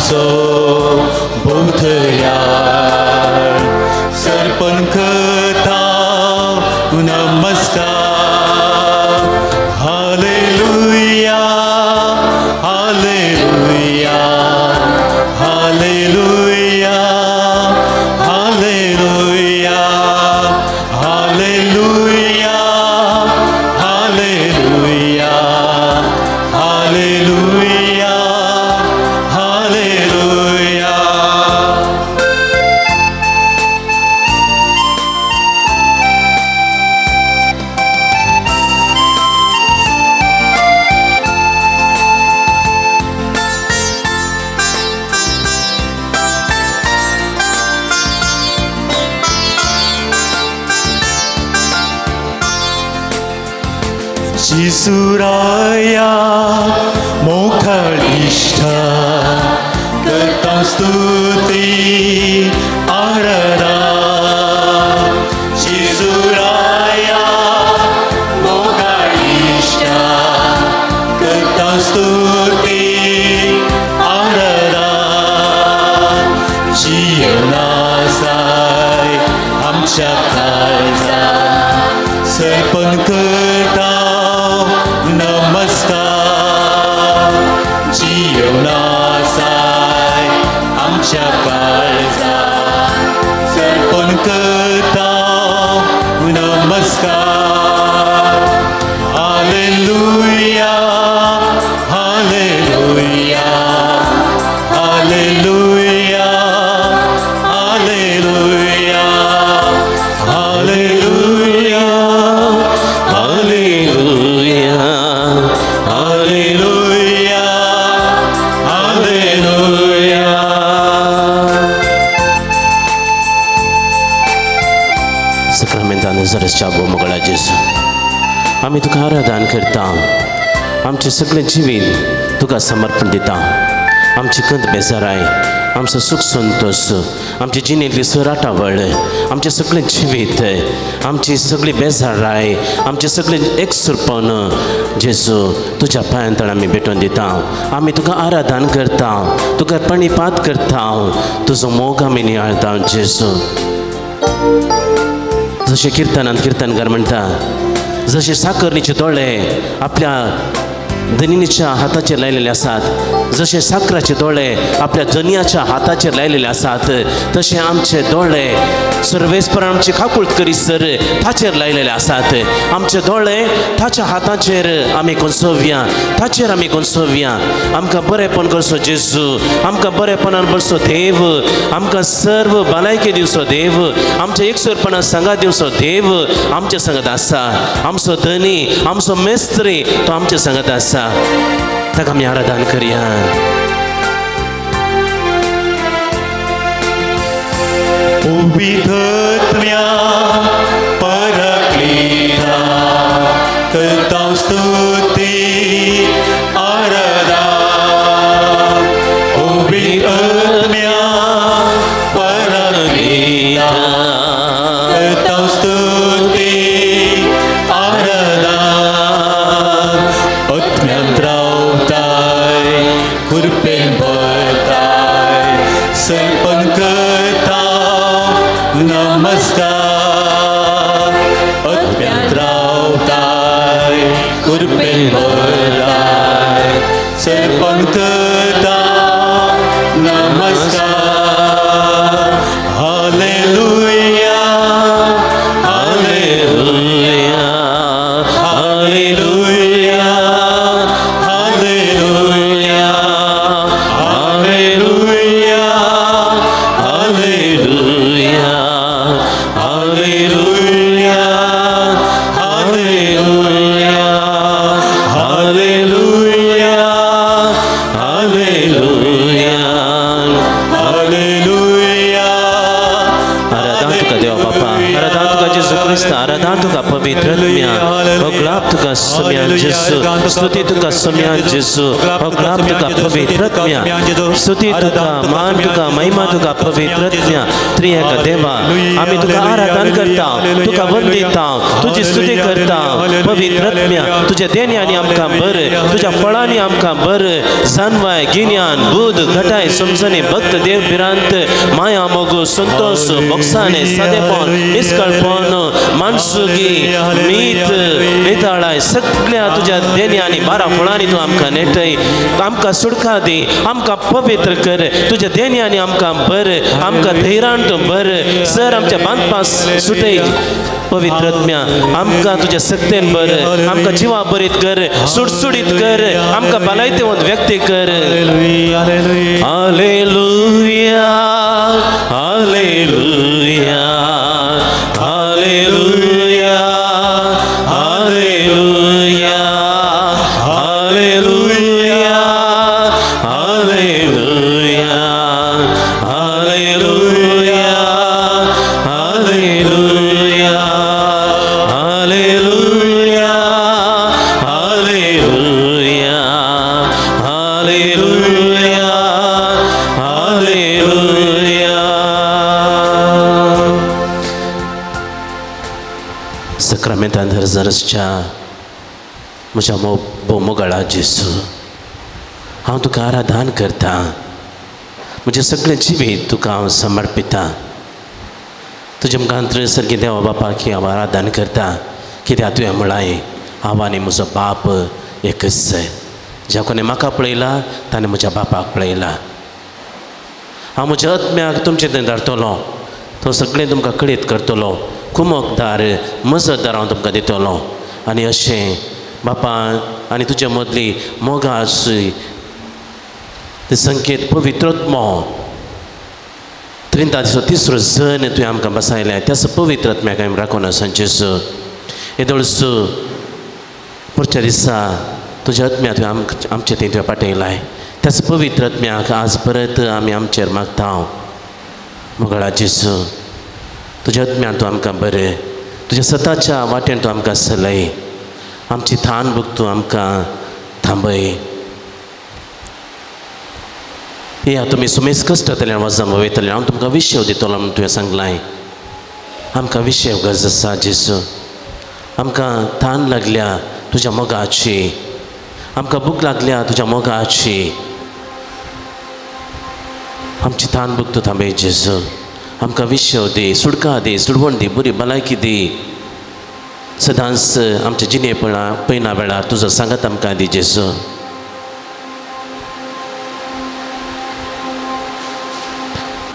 आमचो भोवथयार सर्पण करता नमस्कार. Hallelujah hallelujah hallelujah hallelujah hallelujah hallelujah hallelujah hallelujah. जिसुराया मोखाळ इश्टा करता स्तुती आराधना. जिसुराया मोखाळ इश्टा करता स्तुती आराधना. जिवनासाय आमच्या काळजा सर्पण करता नमस्कार. जिवनासाय आमच्या काळजा सर्पण करता नमस्कार. Hallelujah hallelujah hallelujah hallelujah hallelujah hallelujah hallelujah hallelujah. साक्रामेंता नजरच्या मोगळा जेजू, आमी तुका आराधन करता. आमचें सगळें जिवीत तुका समर्पण दिता. आमची कंत बेजाराय, आमचो सूख संतोश, आमचे जिणेंतली सराटावळ, आमचें सगळें जिवीत, आमची सगळी बेजाराय, आमचें सगळें एकसुरपण जेजू तुज्या पांयां तळ आमी भेटोवन दिता. आमी तुका आराधन करता, तुका प्रणिपात करता, तुजो मोग आमी नियाळता जेजू. जशें किर्तनान किर्तनकार म्हणटा, जशे साकरणीचे दोळे आपल्या धनिनीच्या हाताचेर लायलेले आसात, जशे साकराचे दोळे आपल्या धनयाच्या हाताचेर लायलेले आसात, तशे आमचे दोळे सर्वेस्पर आमची काकूळत करीसर ताचेर लायलेले आसात. आमचे दोळे ताच्या हाताचेर आमी कोसोवया, ताचेर आमी कोसोवया. आमकां बरेंपण करचो जेजू, आमकां बरेंपणान बरचो देव, आमकां सर्व भलायकी दिवचो देव, आमच्या एकसुरपणा सांगात दिवचो देव आमच्या सांगत आसा. आमचो धनी, आमचो मेस्त्री तो आमच्या सांगत आसा. ताका आमी आराधन करया. पवित्रत्म्या परक्लिता करता स्तुती आराधना. पवित्रत्म्या परक्लिता करता स्तुती आराधना. आत्म्यांत रावताय कृपेन भरताय सर्पण करता नमस्कार. क्रिस्त आराधना तुका पवित्र आत्म्या होगलाप तुका सोम्यान जेजू स्तुती तुका सोम्यान जेजू होगलाप तुका पवित्र आत्म्या स्तुती तुका मान तुका महिमा तुका पवित्र आत्म्या त्रिएक देवा आमी तुका आराधन करता तुका वंदिता तुजी स्तुती करता पवित्र आत्म्या तुज्या देण्यांनी आमकां बरें तुज्या फळांनी आमकां बरें जानवाय गिन्यान बुद्ध घटाय समजणी भक्त देव भिरांत माया मोग संतोष बोक्साने सादेपण निस्कळपण मानसुगी मीत नितळाय सगळ्या तुज्या देण्यांनी 12 फळांनी तूं आमकां नेटय आमकां सुटका दी आमकां पवित्र कर तुज्या देण्यांनी आमकां बरें आमकां धैर्यान तूं बरें सर आमच्या बांदपास सुटय पवित्र आत्म्या आमकां तुज्या सक्तेन बरें आमकां जिवा बरीत कर सुडसुडीत कर आमकां भलायतेवंत व्यक्ती कर. Hallelujah hallelujah hallelujah hallelujah hallelujah hallelujah hallelujah hallelujah hallelujah hallelujah hallelujah hallelujah. सक्रामेंतान हरजरसच्या म्हज्या भोव जेजू हांव तुका आराधन करता म्हजें सगळें जिवीत तुका हांव समर्पिता तुज्या मुखार सर्गी देवा बापाक हांव आराधन करता कित्याक तुवें म्हळाय हांव आनी म्हजो बाप एकच ज्या कोणें म्हाका पळयला ताणें म्हज्या बापाक पळयला. हांव म्हज्या आत्म्याक तुमचे थंय धाडटलो तो सगळें तुमकां कळीत करतलो कुमकदार मजतदार हांव तुमकां दितलो आनी अशें बापा आनी तुज्या मदली मोगाची ते संकेत पवित्र आत्मो त्रिंताचो तिसरो जन तुवें आमकां बसायलें त्याच पवित्र आत्म्याक आमी राखून आसा जेजू येदोळसो पुढच्या दिसा तुज्या आत्म्या तुवें आमचे थंय तुवें पाठयलाय त्याच पवित्र आत्म्याक आज परत आमी आमचेर मागता. मोगळा जेजू तुज्या आत्म्यान तूं आमकां बरें तुज्या सताच्या वाटेन तूं आमकां सलय आमची थान भूक तूं आमकां थांबय. या तुमी सुमेस कश्टांतल्यान वचन वयतले हांव तुमकां विशय दितलो म्हूण तुवें सांगलाय. आमकां विशय गरज आसा जेजू आमकां थान लागल्या तुज्या मोगाची आमकां भूक लागल्या तुज्या मोगाची आमची थान भूक तूं थांबय जेजू आमकां विशय दी सुटका दी सुडवण दी बरी भलायकी दी सदांच आमचे जिणे पयना वेळार तुजो सांगात आमकां दी जेजू.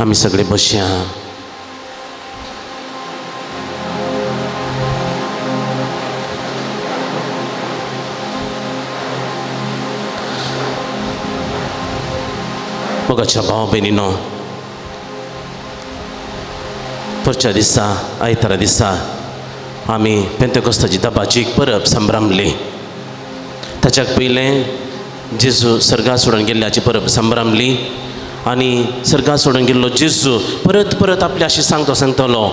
आमी सगळे बसया. मोगाच्या भाव भयणीनो परच्या दिसा आयतारा दिसा आमी पेंतेकोस्ताची दबाजी परब संभ्रमली. ताच्याक पयलें जेजू सर्गा सोडून गेल्ल्याची परब संभ्रमली आनी सर्गा सोडून गेल्लो जेजू परत परत आपल्या अशें सांगतो सांगतलो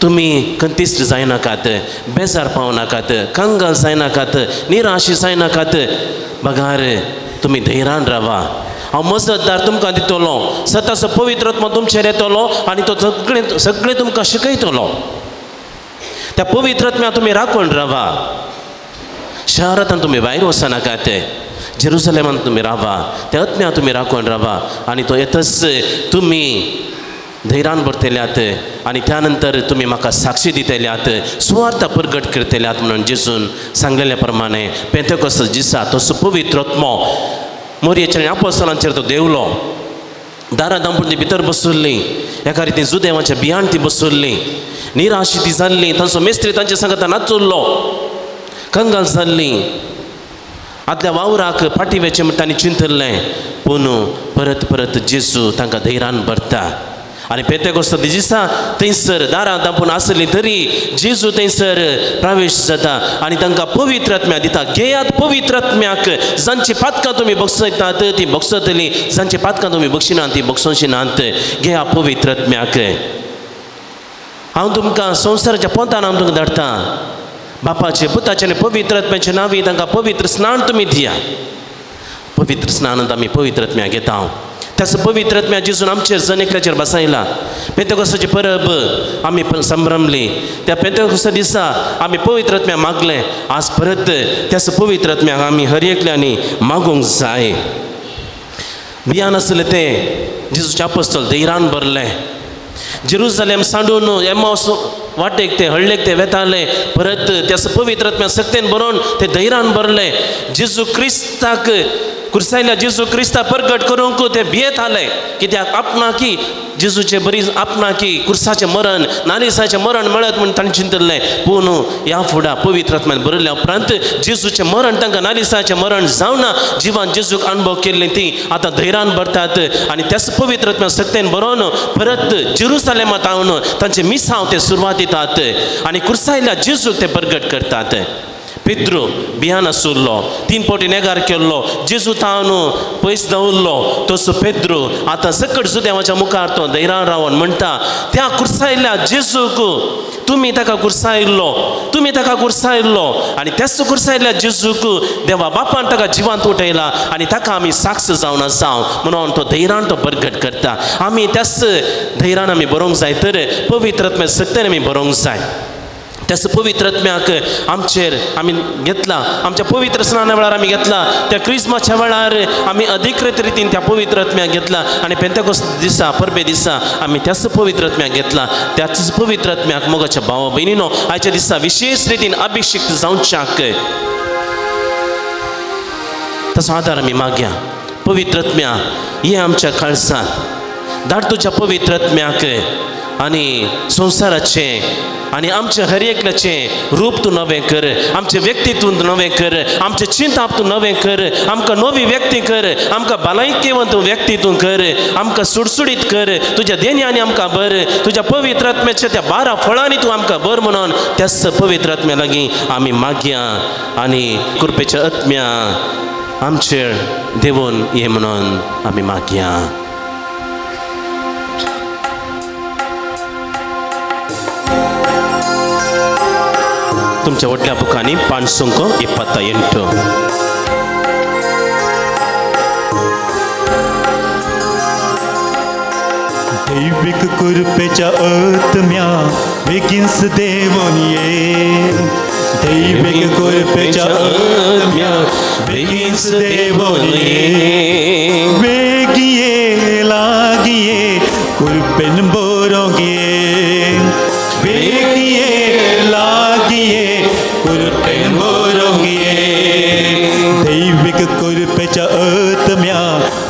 तुमी कंतिस्त जायनाकात बेजार पावनाकात कंगाल जायनाकात निराशी जायनाकात बगार तुमी धैर्यान रावा हांव मजतदार तुमकां दितलो सताचो पवित्र आत्मो तुमचेर येतलो आनी तो सगळें सगळें तुमकां शिकयतलो. त्या पवित्र आत्म्या तुमी राखून रावा शहरांत तुमी भायर वचनाकात जेरुसलेमान तुमी रावा त्या आत्म्या तुमी राखून रावा आनी तो येतच तुमी धैर्यान भरतल्यात आनी त्या नंतर तुमी म्हाका साक्षी दितल्यात सुवार्थ प्रगट करतल्यात म्हणून जेजून सांगलेल्या प्रमाणे पेंतेकोस्त दिसा तो पवित्र आत्मो मोरयेच्या आनी आपोस्तलांचेर तो देवलो. दारां दांपून ती भितर बसुल्ली एका रितीन जुदेवाच्या बियाण ती बसुल्ली निराशी ती जाल्ली तांचो मेस्त्री तांचे सांगता नाचुल्लो कंगाल जाल्ली आदल्या वावराक फाटी वेचें म्हण तांणी चिंतल्लें पूण परत परत जेजू तांकां धैर्यान भरता आनी पेंतेकोस्त दिसा थंयसर दारां दांपून आसली तरी जेजू थंयसर प्रवेश जाता आनी तांकां पवित्र आत्म्या दिता. घेयात पवित्र आत्म्याक जांची पातकां तुमी बगसयतात ती बगसतली जांची पातकां तुमी बगशिनात ती बगसोवची नात. घेया पवित्र आत्म्याक. हांव तुमकां संवसाराच्या पोंतान हांव तुमकां धाडटा. बापाचे पुताचे आनी पवित्र आत्म्याचे नांवी तांकां पवित्र स्नान तुमी दिया. पवित्र स्नानांत आमी पवित्र आत्म्या घेता. त्याच पवित्र आत्म्या जेजून आमचेर जण एकल्याचेर बसायला. पेंतेकोस्ताची परब आमी संभ्रमली. त्या पेंतेकोस्ता दिसा आमी पवित्र आत्म्या मागलें. आज परत त्याच पवित्र आत्म्याक आमी हर एकल्यांनी मागूंक जाय. बियान आसलें तें जेजूचें आपोस्तल धैर्यान भरलें. जेरुजलेम सांडून एमावस वाटेक ते हळ्ळेक ते वेताले. परत त्याच पवित्र आत्म्या सक्तेन भरून ते धैर्यान भरले. जेजू क्रिस्ताक कुर्सायल्या जेजू क्रिस्ता परगट करूंक ते भियेताले. कित्याक आपणाकी जेजूचे बरी आपणाकी कुर्साचें मरण नालिसाचें मरण मेळत म्हूण ताणें चिंतलें. पूण ह्या फुडा पवित्र आत्म्यान बरयल्या उपरांत जेजूचें मरण तांकां नालिसाचें मरण जावना. जिवान जेजूक अणभव केल्लें ती आतां धैर्यान भरतात आनी त्याच पवित्र आत्म्या सक्तेन बरोवन परत जेरुसलेमांत हांवन तांचे मिसांव ते सुरवात दितात आनी कुर्सायल्या जेजूक ते परगट करतात. पेद्रू भियान आसुल्लो, 3 फावटी नेगार केल्लो, जेजू तावन पयस दवरलो. तसो पेद्रू आतां सकट जुदेवाच्या मुखार तो धैर्यान रावन म्हणटा, त्या कुर्सायल्ल्या जेजूक तुमी ताका कुर्सायल्लो, तुमी ताका कुर्सायल्लो आनी त्याच कुर्सायल्ल्या जेजूक देवा बापान ताका जिवांत उठयला आनी ताका आमी साक्ष जावन आसा म्हणून तो धैर्यान तो बरगट करता. आमी त्याच धैर्यान आमी बरोवंक जाय तर पवित्र आत्म्या सक्तेन आमी बरोवंक जाय. त्याच पवित्र आत्म्याक आमचेर आमी घेतला. आमच्या पवित्र स्नाना वेळार आमी घेतला. त्या क्रिस्माच्या वेळार आमी अधिकृत रितीन त्या पवित्र आत्म्याक घेतला आनी पेंतेकोस्त दिसा परबे दिसा आमी त्याच पवित्र आत्म्याक घेतला. त्याच पवित्र आत्म्याक मोगाच्या भावा भयणीनो आयच्या दिसा विशेष रितीन अभिषिक्त जावच्याक तसो आदार आमी मागया. पवित्र आत्म्या हे आमच्या काळसांत धाड तुज्या पवित्र आत्म्याक आनी संवसाराचें आनी आमचें हर एकल्याचें रूप तूं नवें कर, आमचें व्यक्तित्व तूं नवें कर, आमचें चिंताप तूं नवें कर, आमकां नवी व्यक्ती कर, आमकां भलायकेवंत व्यक्ती तूं कर, आमकां सुडसुडीत कर, तुज्या देण्यांनी आमकां भर, तुज्या पवित्र आत्म्याच्या त्या 12 फळांनी तूं आमकां भर म्हणून त्याच पवित्र आत्म्या लागीं आमी मागया आनी कृपेच्या आत्म्या आमचेर देवून ये म्हणून आमी मागया. तुमच्या व्हडल्या बुकांनी 528. दैवीक कृपेच्या आत्म्या बेगीनच देवून ये. दैवीक कृपेच्या आत्म्या बेगीनच देवून ये. वेगी ये लागी ये कृपेन बरोवंक ये. वेगी ये लागी ये कृपेन बरोवंक ये. दैवीक कृपेच्या आत्म्या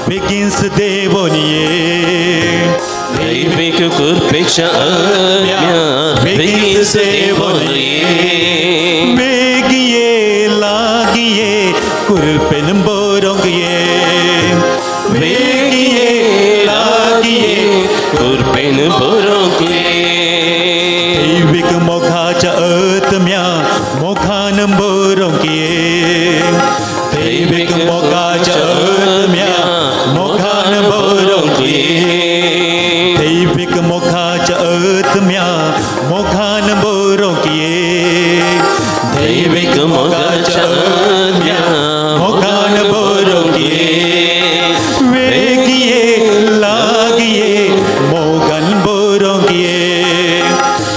बेगीनच देवून ये. दैवीक कृपेच्या आत्म्या बेगीनच देवून ये. वेगी ये लागी ये कृपेन बरोवंक ये. वेगी ये लागी ये कृपेन बरोवंक ये. दैवीक मोगाच्या आत्म्या मोगान बरोवंक ये. दैवीक मोगाच्या आत्म्या मोगान बरोवंक ये. दैवीक मोगाच्या आत्म्या मोगान बरोवंक ये. दैवीक मोगाच्या आत्म्या मोगान बरोवंक ये. वेगी ये लागी ये मोगान बरोवंक ये.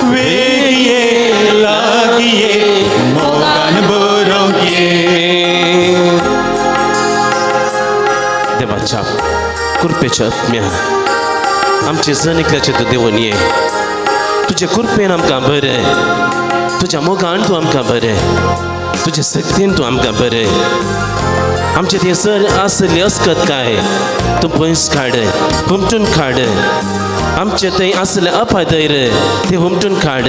वेगी ये लागी ये मोगान बरोवंक ये. देवाच्या कृपेच्या आत्म्या आमचे जण एकल्याचे तूं देवून ये. तुजे कृपेन आमकां बरें, तुज्या मोगान तूं आमकां बरें, तुजे शक्तीन तूं आमकां बरें. आमचे थंयसर आसली अस्कत काय तूं पयस काड, हुमटून काड. आमचे थंय आसले अपाधैर ते हुमटून काड.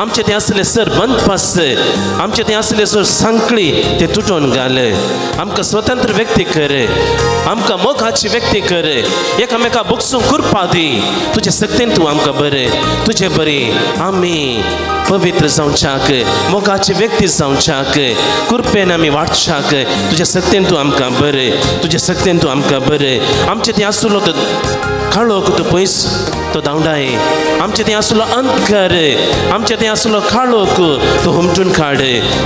आमचे थंय आसले सर बंदपास, आमचे थंय आसले सर सांकळी ते तुटोवन घाल. आमकां स्वतंत्र व्यक्ती कर, आमकां मोगाची व्यक्ती कर, एकामेका बोगसूंक कृपा दी. तुजे शक्तीन तूं आमकां बरें, तुजे बरें आमी पवित्र जावच्याक, मोगाची व्यक्ती जावच्याक, कृपेन आमी वाडच्याक. तुज्या शक्तीन तूं आमकां बरें, तुज्या शक्तीन तूं आमकां बरें. आमचे थंय आसलो तो काळोख तूं पयस तो धांवडाय. आमचे थंय आसलो अंधकार, आमचे थंय आसलो काळोख तो हुमटून काड.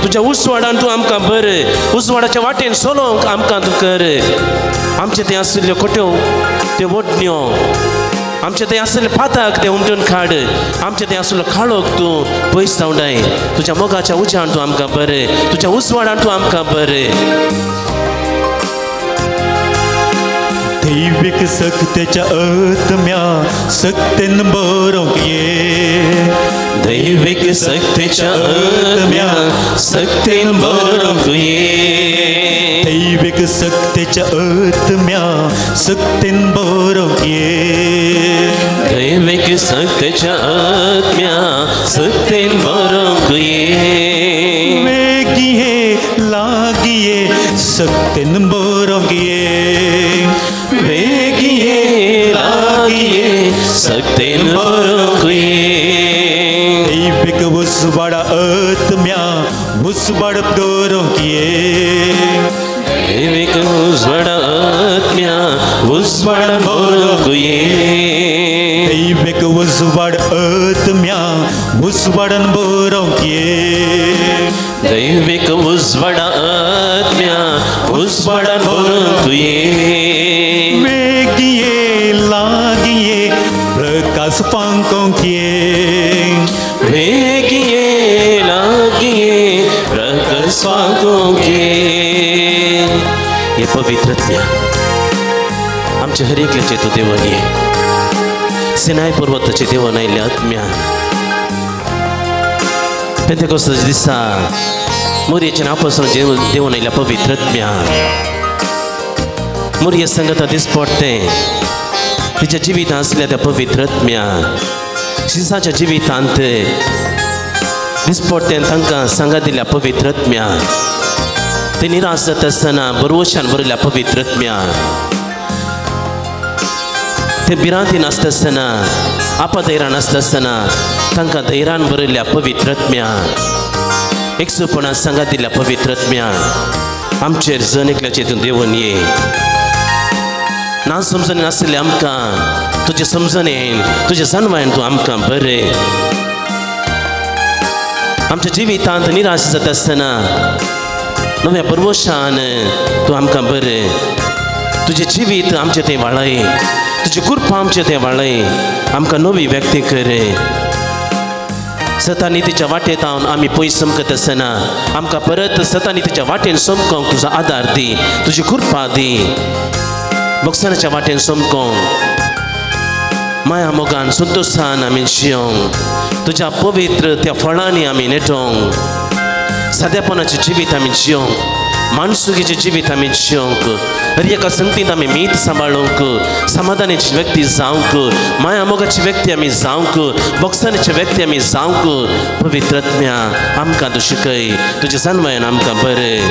तुज्या उजवाडान तूं आमकां बर, उजवाडाच्या वाटेन चलोवंक आमकां तूं कर. आमचे थंय आशिल्ल्यो खोट्यो त्यो वडण्यो, आमचे थंय आशिल्ले पाताक ते हुमटून काड. आमचे थंय आशिल्लो काळोख तूं पयस धांवडाय. तुज्या मोगाच्या उज्यान तूं आमकां बरें, तुज्या उजवाडान तूं आमकां बरें. दैवीक सक्तेच्या आत्म्या सक्तेन बरोवंक ये. दैवीक सक्तेच्या आत्म्या सक्तेन बरोवंक ये. दैवीक सक्तेच्या आत्म्या सक्तेन बरोवंक ये. दैवीक सक्तेच्या आत्म्या सक्तेन बरोवंक ये. वेगिये लागिये सक्तेन बरोवंक ये. वेगिये लागिये सक्तेन बरोवंक ये. दैवीक उजवाडा आत्म्या उजवाड बरोवंक ये. दैवीक उजवाडा आत्म्या उजवाड बरोवंक ये. दैवीक उजवाड आत्म्या उजवाडान बरोवंक ये. दैवीक उजवाडा आत्म्या उजवाडान बरोवंक ये. वेगिये लागिये प्रकाश फांकोंक ये. वेगिये लागिये प्रकाश फांकोंक ये. हे पवित्र आत्म्या आमच्या हर एकल्याचे तूं देवन ये. सिनाय पर्वताचे देवन आयिल्ल्या आत्म्या, पेंतेकोस्ताच्या दिसा मोरयेच्या नांवापासून देवन आयिल्ल्या पवित्र आत्म्या, मोरये संगता दिसपडटें तिच्या जिवितांत आसल्या त्या पवित्र आत्म्या, शिसाच्या जिवितांत दिसपडटें तांकां सांगात दिल्या पवित्र आत्म्या, ते निराश जाता आसतना बरवशान बरयल्या पवित्र आत्म्या, ते भिरांती नासता आसतना आपधैरान नासता आसतना तांकां धैरान बरयल्ल्या पवित्र आत्म्या, एकसुपणान सांगात दिल्या पवित्र आत्म्या, आमचेर जण एकल्याचेर तूं देवन ये. ना समजणे नासलें आमकां तुजें समजणेन तुजें जाणवायन तूं आमकां बरें. आमच्या जिवितांत निराश जाता आसतना नव्या बरवशान तूं आमकां बरें. तुजें जिवीत आमचें थंय वाळय, तुजी कृपा आमचें थंय वाळय, आमकां नवी व्यक्ती कर. सतानितीच्या वाटेत हांव आमी पयस चमकत आसतना आमकां परत सतानितीच्या वाटेन चमकोंक तुजो आदार दी, तुजी कृपा दी. बक्षानाच्या वाटेन चमकोंक माया मोगान संतोशान आमी जियोंक, तुज्या पवित्र त्या फळांनी आमी नेटोंक. सादेपणाचें जिवीत आमी जियोंक, माणसुकीचें जिवीत आमी जियोंक, हर एका संगतींत आमी मीत सांबाळूंक, समाधानाची व्यक्ती जावंक, माया मोगाची व्यक्ती आमी जावंक, बक्षानाची व्यक्ती आमी जावंक. पवित्र आत्म्या आमकां तूं शिकय, तुजें जाणवायन आमकां बरें.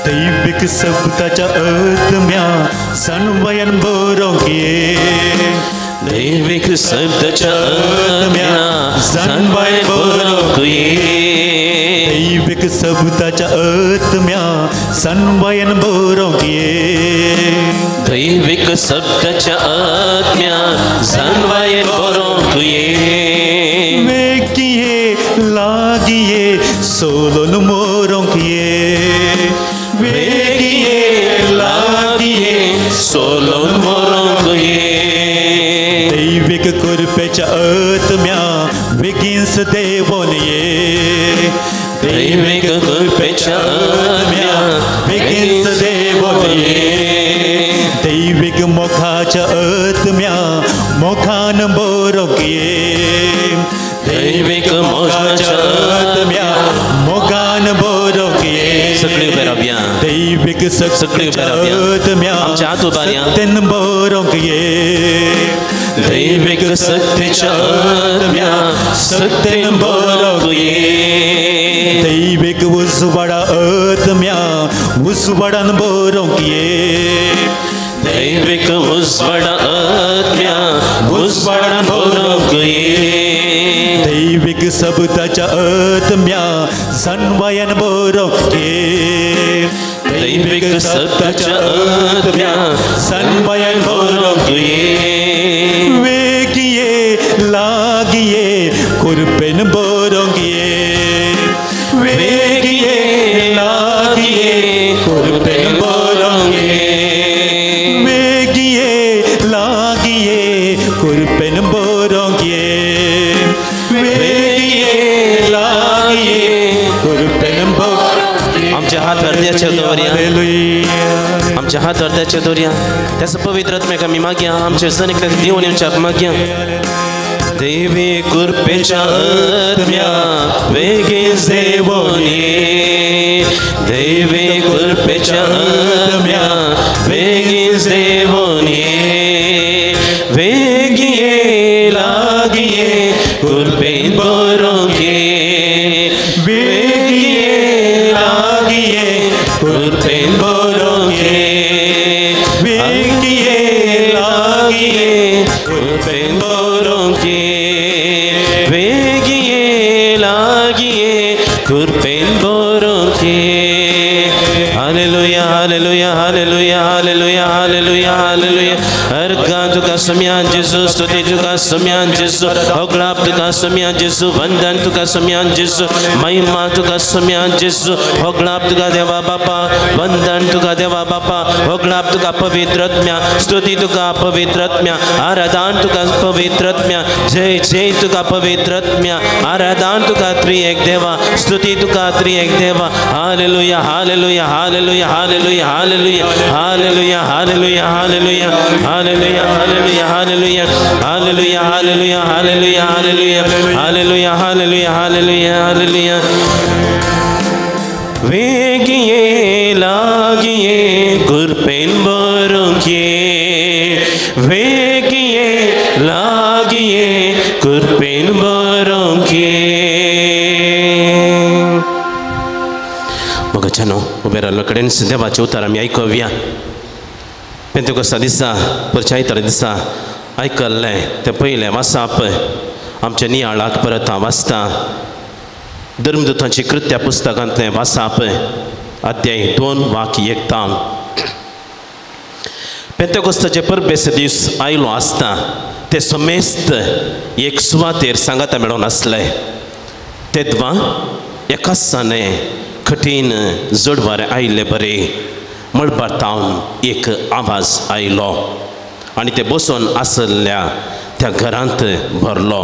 दैवीक शब्दाच्या आत्म्या जाणवायन बरोवंक ये. दैवीक शब्दाच्या आत्म्या जाणवायन बरोवंक ये. दैवीक शब्दाच्या आत्म्या जाणवायन बरोवंक ये. दैवीक शब्दाच्या आत्म्या जाणवायन बरोवंक ये. वेगिये लागिये सोलोन मोरोंक ये. वेगिये लागिये सोलोन मोरोंक ये. दैवीक कृपेच्या आत्म्या बेगीन देवोन ये. दैवीक कृपेच्या आत्म्या बेगीन देवोन ये. दैवीक मोखाच्या आत्म्या मोखान बरोवंक ये. दैवीक मोखाच्या आत्म्या मोगान बरोवंक ये. सगळी उबे रावया, दैवीक सगळी उबे रावया, आत्म्या आमच्या हात उबारया. सक्तेन बरोवंक ये. दैवीक सक्तेच्या आत्म्या सक्तेन बरोवंक ये. दैवीक उजवाडा आत्म्या उजवाडान बरोवंक ये. दैवीक उजवाडा आत्म्या उजवाडान बरोवंक ये. दैवीक शब्दाच्या आत्म्या जाणवायन बरोवंक ये. दैवीक अभिशेक सत्याच्या आत्म्या सन्मयन बरोवंक ये. वेगिये लागिये कृपेन बरोवंक ये. वेगिये लागिये कृपेन बरोवंक ये. वेगिये लागिये कृपेन बरोवंक ये. वेगिये लागिये कृपेन बरोवंक ये. आमच्या हात हृदयाचेर दवरया, आमच्या हात हृदयाचेर दवरया. त्याचं पवित्र आत्म्याक आमी मागया, आमचे जण एकल्याक देवून येवच्याक मागया. देवी कृपेच्या आत्म्या वेगीन देवून ये. देवी कृपेच्या आत्म्या वेगीन देवून ये. वेगिये लागिये कृपेन बरोवंक ये. वेगिये लागिये कृपेन बरोवंक ये. वेगिये लागिये कृपेन बरोवंक ये. वेगिये लागिये कृपेन बरोवंक ये. Hallelujah hallelujah hallelujah hallelujah hallelujah hallelujah. अर्घा तुका सम्यान जेसू, स्तुती तुका सम्यान जेसू, होगळाप तुका सम्यान जेसू, वंदन तुका सम्यान जेसू, महिमा तुका सम्यान जेसू, होगळाप तुका देवा बापा, वंदन तुका देवा बापा, होगळाप तुका पवित्र आत्म्या, स्तुती तुका पवित्र आत्म्या, आराधन तुका पवित्र आत्म्या, जय जय तुका पवित्र आत्म्या, आराधन तुका त्रिएक देवा, स्तुती तुका त्रिएक देवा. Hallelujah hallelujah hallelujah hallelujah hallelujah hallelujah hallelujah hallelujah hallelujah hallelujah hallelujah hallelujah hallelujah hallelujah hallelujah hallelujah hallelujah hallelujah hallelujah. वेगिये लागिये कृपेन बरोवंक ये. वेगिये लागिये कृपेन बरोवंक ये. मोगाच्यानो उबे रावल्ले कडेन देवाचें उतर आमी आयकुया. पेंतेकोस्ता दिसा परच्या आयतारा दिसा आयकल्लें तें पयलें वाचप आमच्या नियाळाक परत हांव वाचता. धर्मदूतांची कृत्या पुस्तकांतलें वाचप अध्याय 2 वाक्य 1 तावन. पेंतेकोस्ताचे परबेचे दीस आयलो आसता ते समेस्त एक सुवातेर सांगाता मेळोन आसले. तेद्वां एकाच कठीण जडवारें आयिल्ले बरे मळबार तावन एक आवाज आयलो आनी ते बसून आसल्या त्या घरांत भरलो.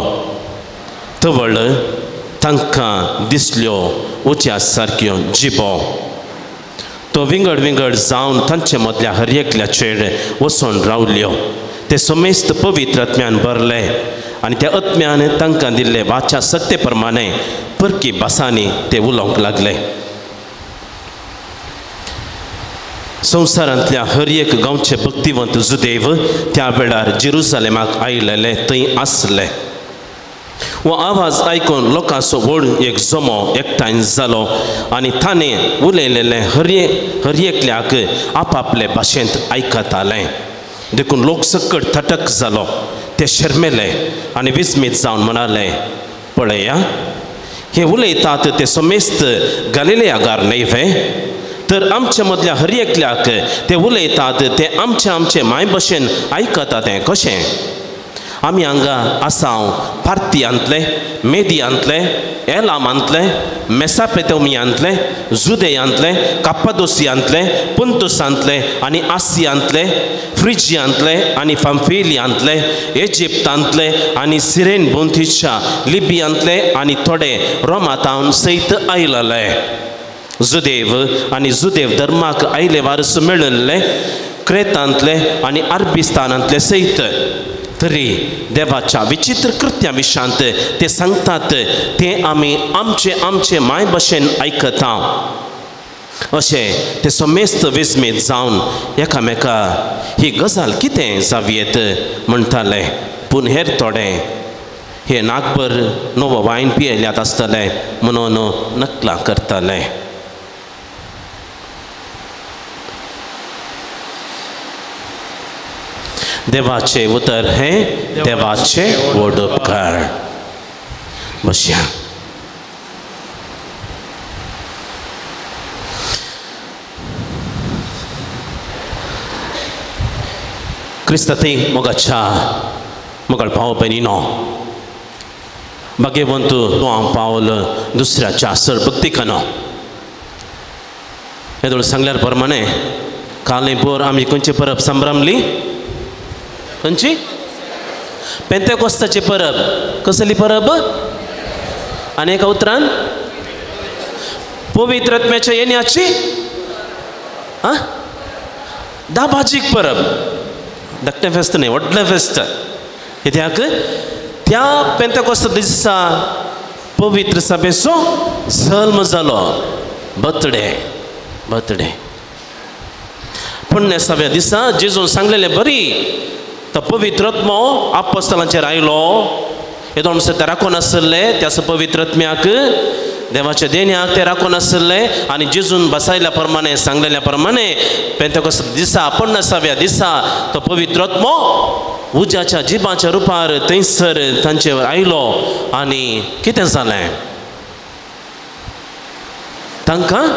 तवळ तांकां दिसल्यो उच्या सारक्यो जिबो. तो विंगड विंगड जावन तांचे मदल्या हर एकल्याचेर वचून रावल्यो. ते समेस्त पवित्र आत्म्यान भरले आनी त्या आत्म्यान तांकां दिल्ले वाचा सत्ते प्रमाणे परकी भासांनी ते उलोवंक लागले. संवसारांतल्या हर एक गांवचे भक्तिवंत जुदेव त्या वेळार जेरुजालेमाक आयिल्ले थंय आसले. हो आवाज आयकून लोकांचो व्हड एक जमो एकठांय जालो आनी ताणें उलयलेलें हर एकल्याक आपापले भाशेंत आयकतालें. देखून लोक सकट थटक जालो. ते शर्मेले आनी विस्मीत जावन म्हणाले, पळया हे उलयतात ते समेस्त गालिलेयागार न्हय वे? तर आमच्या मदल्या हर एकल्याक ते उलयतात ते आमचे आमचे माय भशेन आयकता तें कशें? आमी हांगा आसाव पार्थियांतले, मेदियांतले, एलामांतले, मेसापेतोमियांतले, जुदेयांतले, काप्पादोसियांतले, पुंतुसांतले आनी आसियांतले, फ्रिजियांतले आनी फांफिलियांतले, इजिप्तांतले आनी सिरेन बोंथीच्या लिबियांतले आनी थोडे रोमातावन सयत आयलले. जुदेव आनी जुदेव धर्माक आयले वारस मेळिल्ले क्रेतांतले आनी अरबिस्तानांतले सयत. तरी देवाच्या विचित्र कृत्या विशांत ते सांगतात ते आमी आमचे आमचे माय भशेन आयकता. अशें ते समेस्त विस्मीत जावन एकामेका ही गजाल कितें जावयेत म्हणटाले. पूण हेर थोडे हे नागभर नवो वायन पियेल्यात आसतले म्हणून नकलां करताले. देवाचे उतर हे देवाचे व्हड उपकार. बसया. क्रिस्तांतय मोगाच्या मोगाळ भाव भयणीनो, भाग्यवंत तूं हांव पावल दुसऱ्याच्या सर भक्तिकानो. हेदोळ सांगल्यार प्रमाणे कालय पोर आमी खंयची परब संभ्रमली? खंयची? पेंतेकोस्ताची परब. कसली परब? आनी एका उतरान पवित्र आत्म्याच्या येण्याची दाबाजीक परब. धाकटें फेस्त न्हय, व्हडलें फेस्त. कित्याक त्या पेंतेकोस्त दिसा पवित्र सभेचो जल्म जालो, बर्थडे बर्थडे. पुण्यसाव्या दिसा जेजून सांगलेले बरी तो पवित्र आत्मो आपोस्तलांचेर आयलो. येदो म्हणसर ते राखून आसले त्याच पवित्र आत्म्याक, देवाच्या देण्याक ते राखून आसले. आनी जेजून बसायल्या प्रमाणे सांगलेल्या प्रमाणे पेंतेकोस्त दिसा 50व्या दिसा तो पवित्र आत्मो उज्याच्या जिबाच्या रुपार थंयसर तांचेर आयलो. आनी कितें जालें? तांकां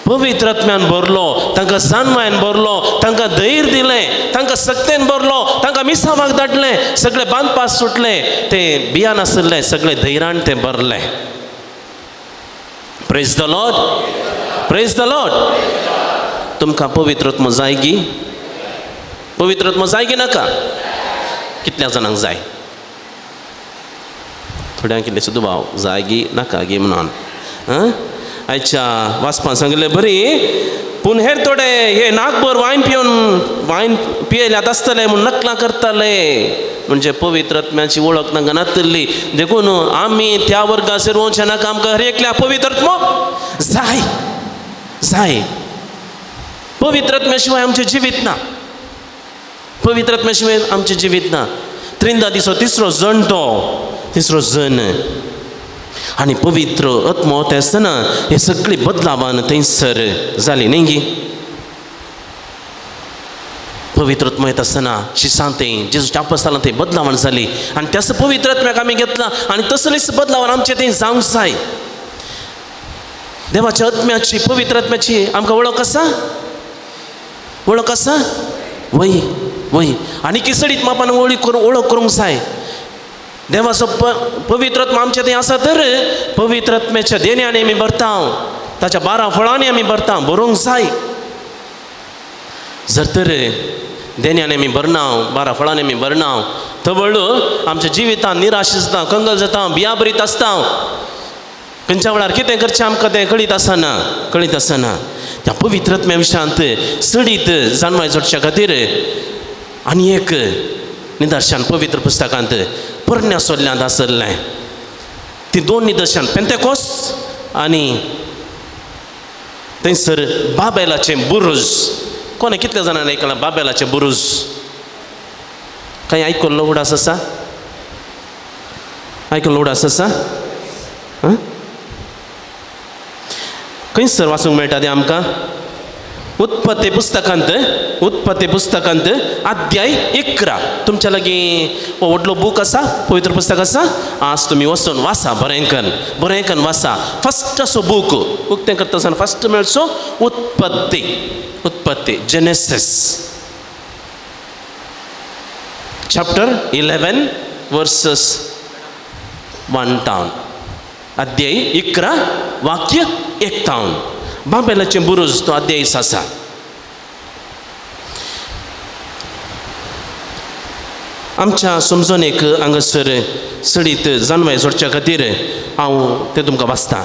पवित्र आत्म्यान भरलो, तांकां जानवायन भरलो, तांकां धैर्य दिलें, तांकां सक्तेन भरलो, तांकां मिसावाक धाडलें, सगळे बांदपास सुटले, ते बियान आशिल्ले सगळे धैर्यान ते भरले. Praise the Lord, praise the Lord. तुमकां पवित्र आत्मो जाय गी? पवित्र आत्मो जाय गी नाका? कितल्या जाणांक जाय? थोड्यांक कितले सुद्दां भाव जाय गी नाका गी म्हणून. आयच्या वाचपान सांगिल्लें बरी. पूण हेर थोडे हे नाकभर वायन पिवन वायन पियेल्यात आसतले म्हूण नकलां करताले. म्हणजे पवित्र आत्म्याची वळख तांकां नातिल्ली. देखून आमी त्या वर्गाचेर वचचे नाका. आमकां हर एकल्या पवित्र आत्मो जाय जाय. पवित्र आत्म्या शिवाय आमचें जिवीत ना, पवित्र आत्म्या शिवाय आमचें जिवीत ना. त्रिंदा दिसो तिसरो जण, तो तिसरो जण. आनी पवित्र आत्मो ते आसतना हे सगळी बदलावान थंयसर जाली न्ही गी. पवित्र आत्मो येता आसतना शिसां थंय जेजूच्या आपस्तालां थंय बदलावण जाली. आनी त्याच पवित्र आत्म्याक आमी घेतला आनी तसलीच बदलावण आमचें थंय जावंक जाय. देवाच्या आत्म्याची पवित्र आत्म्याची आमकां वळख आसा? वळख आसा? वय वय. आनी किसडीत मापान वळख करूंक जाय. देवाचो पवित्र आत्मा आमच्या थंय आसा तर पवित्र आत्म्याच्या देण्याने आमी भरता, ताच्या 12 फळांनी आमी भरता, भरूंक जाय. जर तर देण्याने आमी भरना, 12 फळांनी आमी भरना, तवळ आमच्या जिवितान निराश जाता, कंगल जाता, बियाबरीत आसता. खंयच्या वेळार कितें करचें आमकां तें कळीत आसना, कळीत आसना. त्या पवित्र आत्म्या विशयांत चडीत जाणवाय जोडच्या खातीर आनी एक निदर्शन पवित्र पुस्तकांत पोरण्या सोल्ल्यांत आसलें. ती 2 निदर्शन, पेंतेकोस आनी थंयसर बाबेलाचें बुरूज. कोणें कितल्या जाणांनी आयकलां बाबेलाचें बुरूज? कांय आयकल्लो उडास आसा? आयकल्लो उडास आसा? खंयसर वाचूंक मेळटा तें आमकां? उत्पत्ती पुस्तकांत, उत्पत्ती पुस्तकांत अध्याय 11. तुमच्या लागीं हो व्हडलो बूक आसा, पवित्र पुस्तक आसा. आज तुमी वचून वाचा, बरें कन्न बरें कन्न वाचा. फस्ट असो बूक उक्तें करता आसतना फस्ट मेळचो उत्पत्ती, उत्पत्ती जेनेसिस चॅप्टर 11 वर्सस 1 तावन, अध्याय 11 वाक्य 1 तावन. बाबेलाचें बुरूज तो अध्याय आसा. आमच्या समजणेक हांगासर चडीत जानवाय जोडच्या खातीर हांव तें तुमकां वाचतां.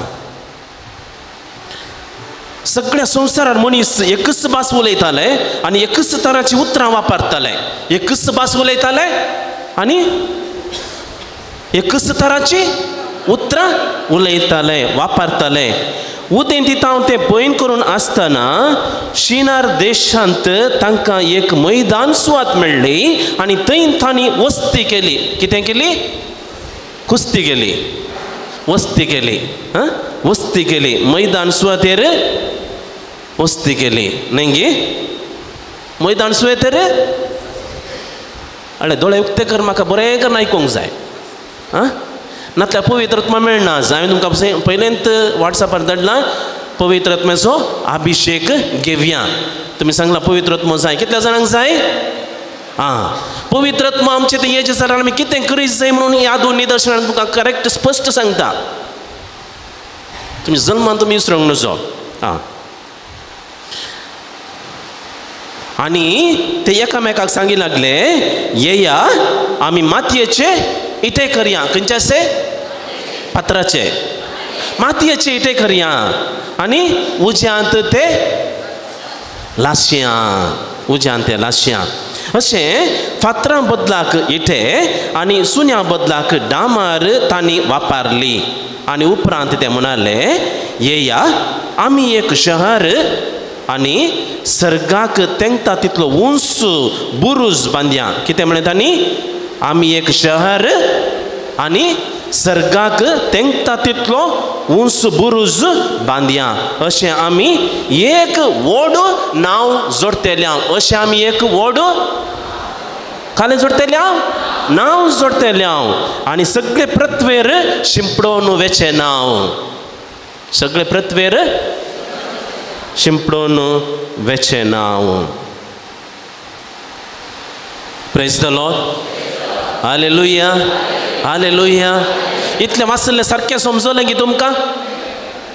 सगळ्या संवसारार मनीस एकच भास उलयताले आनी एकच तराची उतरां वापरताले. एकच भास उलयताले आनी एकच तराची उतरां उलयताले, वापरताले. उदेंती तावन ते भंय करून आसतना शिनार देशांत तांकां एक मैदान सुवात मेळ्ळी आनी थंय तांणी वस्ती केली. कितें केली? कुस्ती केली, वस्ती केली. हां, वस्ती केली. मैदान सुवातेर वस्ती केली न्ही गी? मैदान सुवातेर. अळे दोळे उक्ते कर, म्हाका बरें करून आयकूंक जाय. आं, नातल्यार पवित्र आत्मा मेळना. हांवें तुमकां पयलेंत वॉट्सॅपार धाडला पवित्र आत्म्याचो अभिशेक घेवया. तुमी सांगला पवित्र आत्मो जाय. कितल्या जाणांक जाय? आं, पवित्र आत्मा आमचे ते येचे जाल्यार आमी कितें करीत जाय म्हणून ह्या दोन निदर्शनान तुमकां करेक्ट स्पश्ट सांगता. तुमी जल्मान तुमी विसरूंक नजो. आं, आनी ते एकामेकाक सांगी लागले, येया आमी मातयेचे इटे करया. खंयचे आसे? पात्राचे मातयेचे इटे करया आनी उज्यांत ते लासया, उज्यांत ते लासया. अशें फातरां बदलाक इटे आनी सुन्या बदलाक डामार तांणी वापरली. आनी उपरांत ते म्हणाले, येया आमी एक शहर आनी सर्गाक तेंकता तितलो उंच बुरूज बांदया. कितें म्हणलें तांणी? आमी एक शहर आनी सर्गाक तेंकता तितलो उंच बुरूज बांदया. अशें आमी एक व्हड नांव जोडटेले. अशें आमी एक व्हड खालें जोडटेले, नांव जोडटेले आनी सगळे पृथ्वेर शिंपडोवन वेचें नांव, सगळे पृथ्वेर शिंपडोवन वेचें नांव. Praise the Lord. Hallelujah, hallelujah. इतलें वाचलें सारकें समजलें की तुमकां?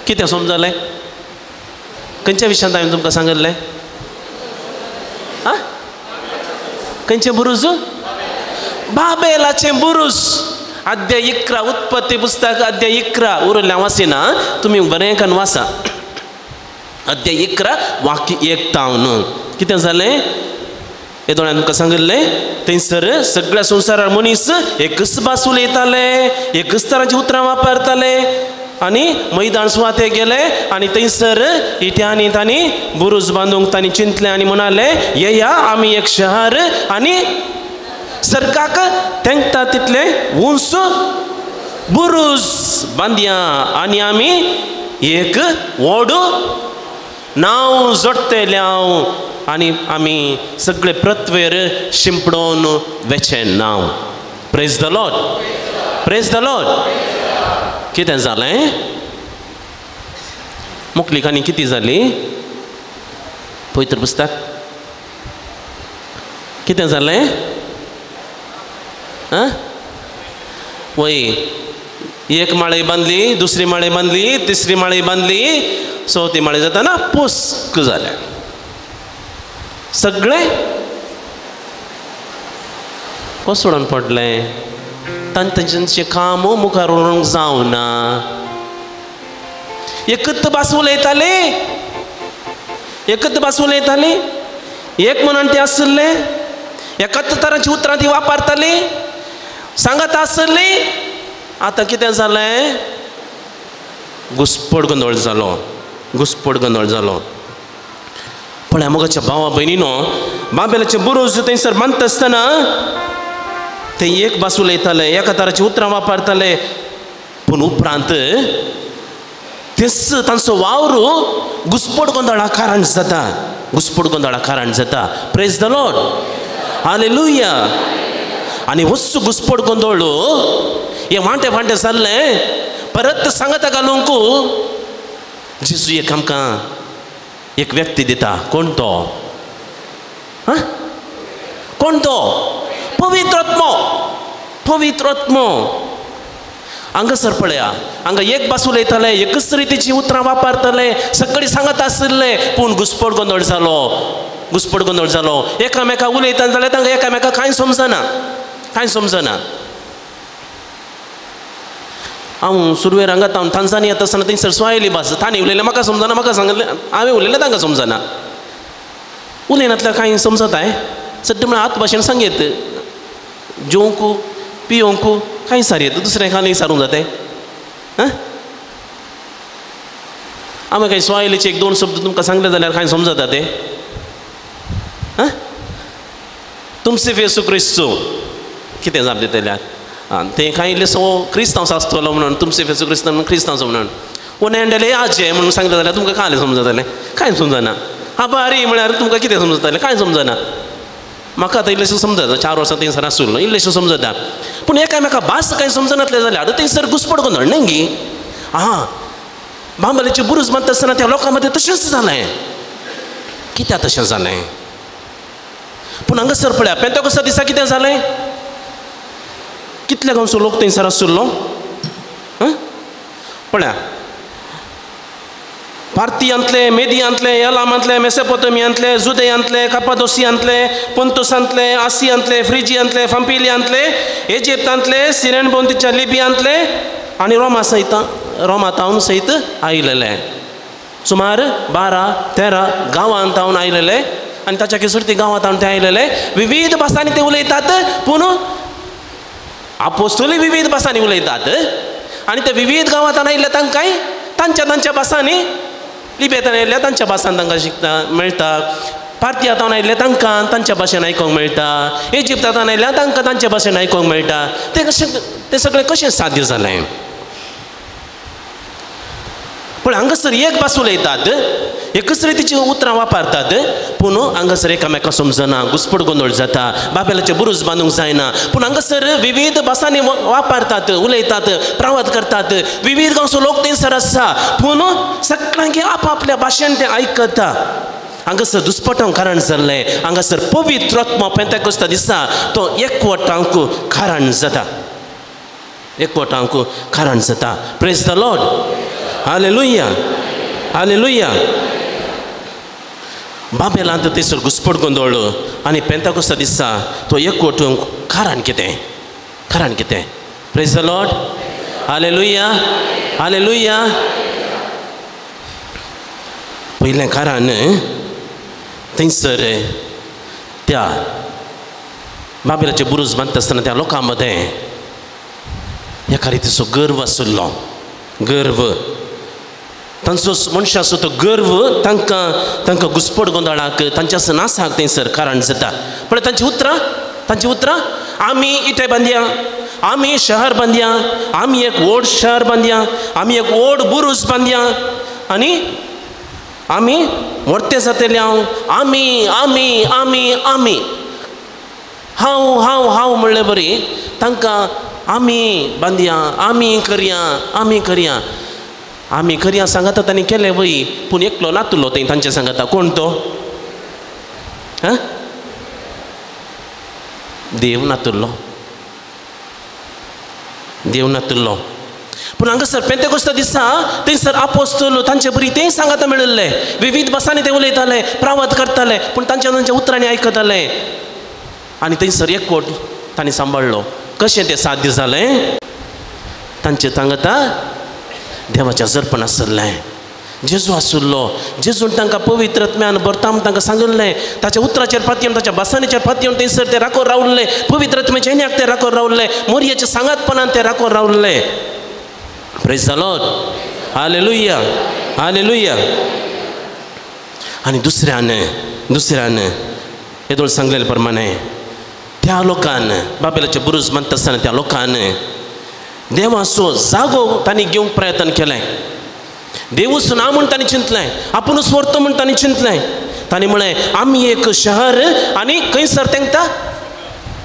कितें समजलें? खंयच्या विशयांत हांवें तुमकां सांगिल्लें? आं, खंयचें बुरूज? बाबेलाचें बुरूज. अध्याय 11, उत्पत्ती पुस्तक अध्याय 11 उरलें वाचिना, तुमी बरें करून वाचा. अध्याय 11 वाक्य 1 तावन कितें जालें? हे दोळ्यान तुमकां सांगिल्लें, थंयसर सगळ्या संवसारार मनीस एकच भास उलयताले, एकच तरांची उतरां वापरताले आनी मैदान सुवाते गेले आनी थंयसर इट्यांनी तांणी बुरूज बांदूंक तांणी चिंतलें आनी म्हणाले, येया आमी एक शहर आनी सर्गाक तेंकता तितलें उंच बुरूज बांदया आनी आमी एक व्हड नांव जोडटेले आनी आमी सगळे पृथ्वेर शिंपडोवन वेचें नांव. Praise the Lord, praise the Lord. कितें जालें? मुखली काणी कितें जाली? पवित्र पुस्तक कितें जालें? आं, वय एक माळी बांदली, दुसरी माळी बांदली, तिसरी माळी बांदली, चवथी माळी जाताना पोस्क जालें सगळें कोसळून पडलें. तांचें काम मुखार व्हरूंक जावना. एकच भास उलयताले, एकच भास उलयताले, एक मनान ते आशिल्ले, एकाच तरांची उतरां ती वापरताली, सांगत आशिल्ली. आतां कितें जालें? घुस्पड गोंदळ जालो, घुस्पड गोंदळ जालो. पळय मोगाच्या भावा भयणीनो, बाबेलाचें बुरूज थंयसर बांदता आसतना ते एक भास उलयताले, एका तराची उतरां वापरताले, पूण उपरांत तेच तांचो वावर घुस्पड गोंदळा कारण जाता, घुस्पड गोंदळा कारण जाता. Praise the Lord, hallelujah. आनी वस्तू घुस्पड गोंदळ हे वांटे वांटे जाल्लें परत सांगता घालूंक जेजू एक आमकां एक व्यक्ती दिता. कोण तो? आं, कोण तो? पवित्र आत्मो, पवित्र आत्मो. हांगासर पळया, हांगा एक भास उलयताले, एकच रितीची उतरां वापरताले, सगळीं सांगत आशिल्ले, पूण घुस्पड गोंदळ जालो, घुस्पड गोंदळ जालो. एकामेका उलयता जाल्यार तांकां एकामेका कांय समजना, कांय समजना. हांव सुरवेर हांगा हांव तांजानी येता आसतना थंयसर स्वायली भास तांणी उलयलें म्हाका समजना, म्हाका सांगलें हांवें उलयलें तांकां समजना. उलयनातल्यार कांय समजताय? सद्या म्हळ्यार हात भाशेन सांगयत, जेवंक पियोवंक कांय सारयत, दुसरें कांय सारूंक जाता. आं, आमी कांय स्वायलीचे एक दोन शब्द तुमकां सांगले जाल्यार कांय समजता ते? आं, तुमचे येसू क्रिस्तू कितें जाप दितल्यार? आं, तें कांय इल्लेसो क्रिस्तांव आसतलो म्हणून तुमचे येसू क्रिस्तांव म्हणून क्रिस्तांव म्हणून ओनेंडले आजे म्हणून सांगले जाल्यार तुमकां कांय समजतलें? कांय समजना. आभारी म्हळ्यार तुमकां कितें समजतलें? कांय समजना. म्हाका आतां इल्लेशें समजता, 4 वर्सां थंयसर आसलो इल्लेशें समजता, पूण एकामेका भास कांय समजनातलें जाल्यार आतां थंयसर घुस्पड गोंदळ न्हय गी. आं, बांबलेचे बुरूज बांदता आसतना त्या लोकां मदें तशेंच जालें. कित्याक तशें जालें? पूण हांगासर पळया पेंतेकोस्ता दिसा कितें जालें? कितले गांवचो लोक थंयसर आशिल्लो? पळया, पार्थियांतले, मेदियांतले, एलामांतले, मेसोपोटेमियांतले, जुदेयांतले, कापादोसियांतले, पोंतोसांतले, आसियांतले, फ्रिजियांतले, फांपिलियांतले, इजिप्तांतले, सिरेन भोंवतीच्या लिबियांतले आनी रोमा सयत, रोमा तावन सयत आयलेले. सुमार 12-13 गांवांत तावन आयलेले आनी ताच्या किसुर्ती गांवांत तावन ते आयलेले. विविध भासांनी ते उलयतात, पूण आपोस्तोलूय विविध भासांनी उलयतात आनी ते विविध गांवांत आयिल्ले तांकांय तांच्या तांच्या भासांनी, लिबियांत आयिल्ल्या तांच्या भासान तांकां शिकता मेळटा, पार्थियांत आयिल्ले तांकां तांच्या भाशेन आयकूंक मेळटा, इजिप्तांत आयिल्ल्या तांकां तांच्या भाशेन आयकूंक मेळटा. तें कशें, तें सगळें कशें साध्य जालें? पूण हांगासर एक भास उलयतात, एकच रितीची उतरां वापरतात, पूण हांगासर एकामेका समजना, घुसपट गोंदळ जाता, बाबेलाचे बुरूज बांदूंक जायना. पूण हांगासर विविध भासांनी वापरतात, उलयतात, प्रावत करतात, विविध गांवचो लोक थंयसर आसा, पूण सगळ्यांक आपआपल्या भाशेन ते आयकता. हांगासर दुस्पटांक कारण जाल्लें. हांगासर पवित्र आत्मो पेंतेकोस्ता दिसा तो एकवटांक कारण जाता, एकवटांक कारण जाता. Praise the Lord, hallelujah, hallelujah. बाबेलांत थंयसर घुसपट गोंदळ आनी पेंतेकोस्ता दिसा तो एकवटूंक कारण कितें? कारण कितें? Praise the Lord, hallelujah, hallelujah. पयलें कारण थंयसर त्या बाबेलाचे बुरूज बांदता आसतना त्या लोकां मदें एका रितीचो गर्व आशिल्लो. गर्व, तांचो मनशाचो तो गर्व तांकां तांकां घुसपट गोंदळाक, तांच्या नासाक थंयसर कारण जाता. पळय तांची उतरां, तांची उतरां, आमी इटे बांदया, आमी शहर बांदया, आमी एक व्हड शहर बांदया, आमी एक व्हड बुरूज बांदया आनी आमी व्हडते जातले. हांव, आमी आमी आमी आमी, हांव हांव हांव म्हणले बरी तांकां आमी बांदया, आमी करया, आमी करया, आमी करया सांगता. तांणी केलें वय, पूण एकलो नातुलो थंय तांचे सांगता. कोण तो? हां, देव नातुल्लो, देव नातुल्लो. पूण हांगासर पेंतेकोस्ता दिसा थंयसर आपोस्तोल तांचे बरी तें सांगाता मेळिल्ले, विविध भासांनी ते उलयताले, प्रावत करताले, पूण तांच्या तांच्या उतरांनी आयकताले आनी थंयसर एकवट तांणी सांबाळ्ळो. कशें तें साध्य जालें? तांचे सांगता देवाचें हजरपण आशिल्लें, जेजू आशिल्लो. जेजून तांकां पवित्र आत्म्यान भरता म्हूण तांकां सांगिल्लें. ताच्या उतराचेर पातयेवन, ताच्या भासांचेर पातयेवन थंयसर ते राखोन रावल्ले. पवित्र आत्म्याच्या येण्याक ते राखोन रावल्ले, मोरयेच्या सांगातपणान ते राखोन रावल्ले. Praise the Lord, hallelujah, hallelujah. आनी दुसऱ्यान, दुसऱ्यान येदोळ सांगलेले प्रमाणे त्या लोकान बाबेलाचे बुरूज बांदता आसतना त्या लोकान देवाचो जागो तांणी घेवंक प्रयत्न केलें. देवूच ना म्हूण तांणी चिंतलें, आपुणूच व्हरतो म्हूण तांणी चिंतलें. तांणी म्हळें आमी एक शहर आनी खंयसर तेंकता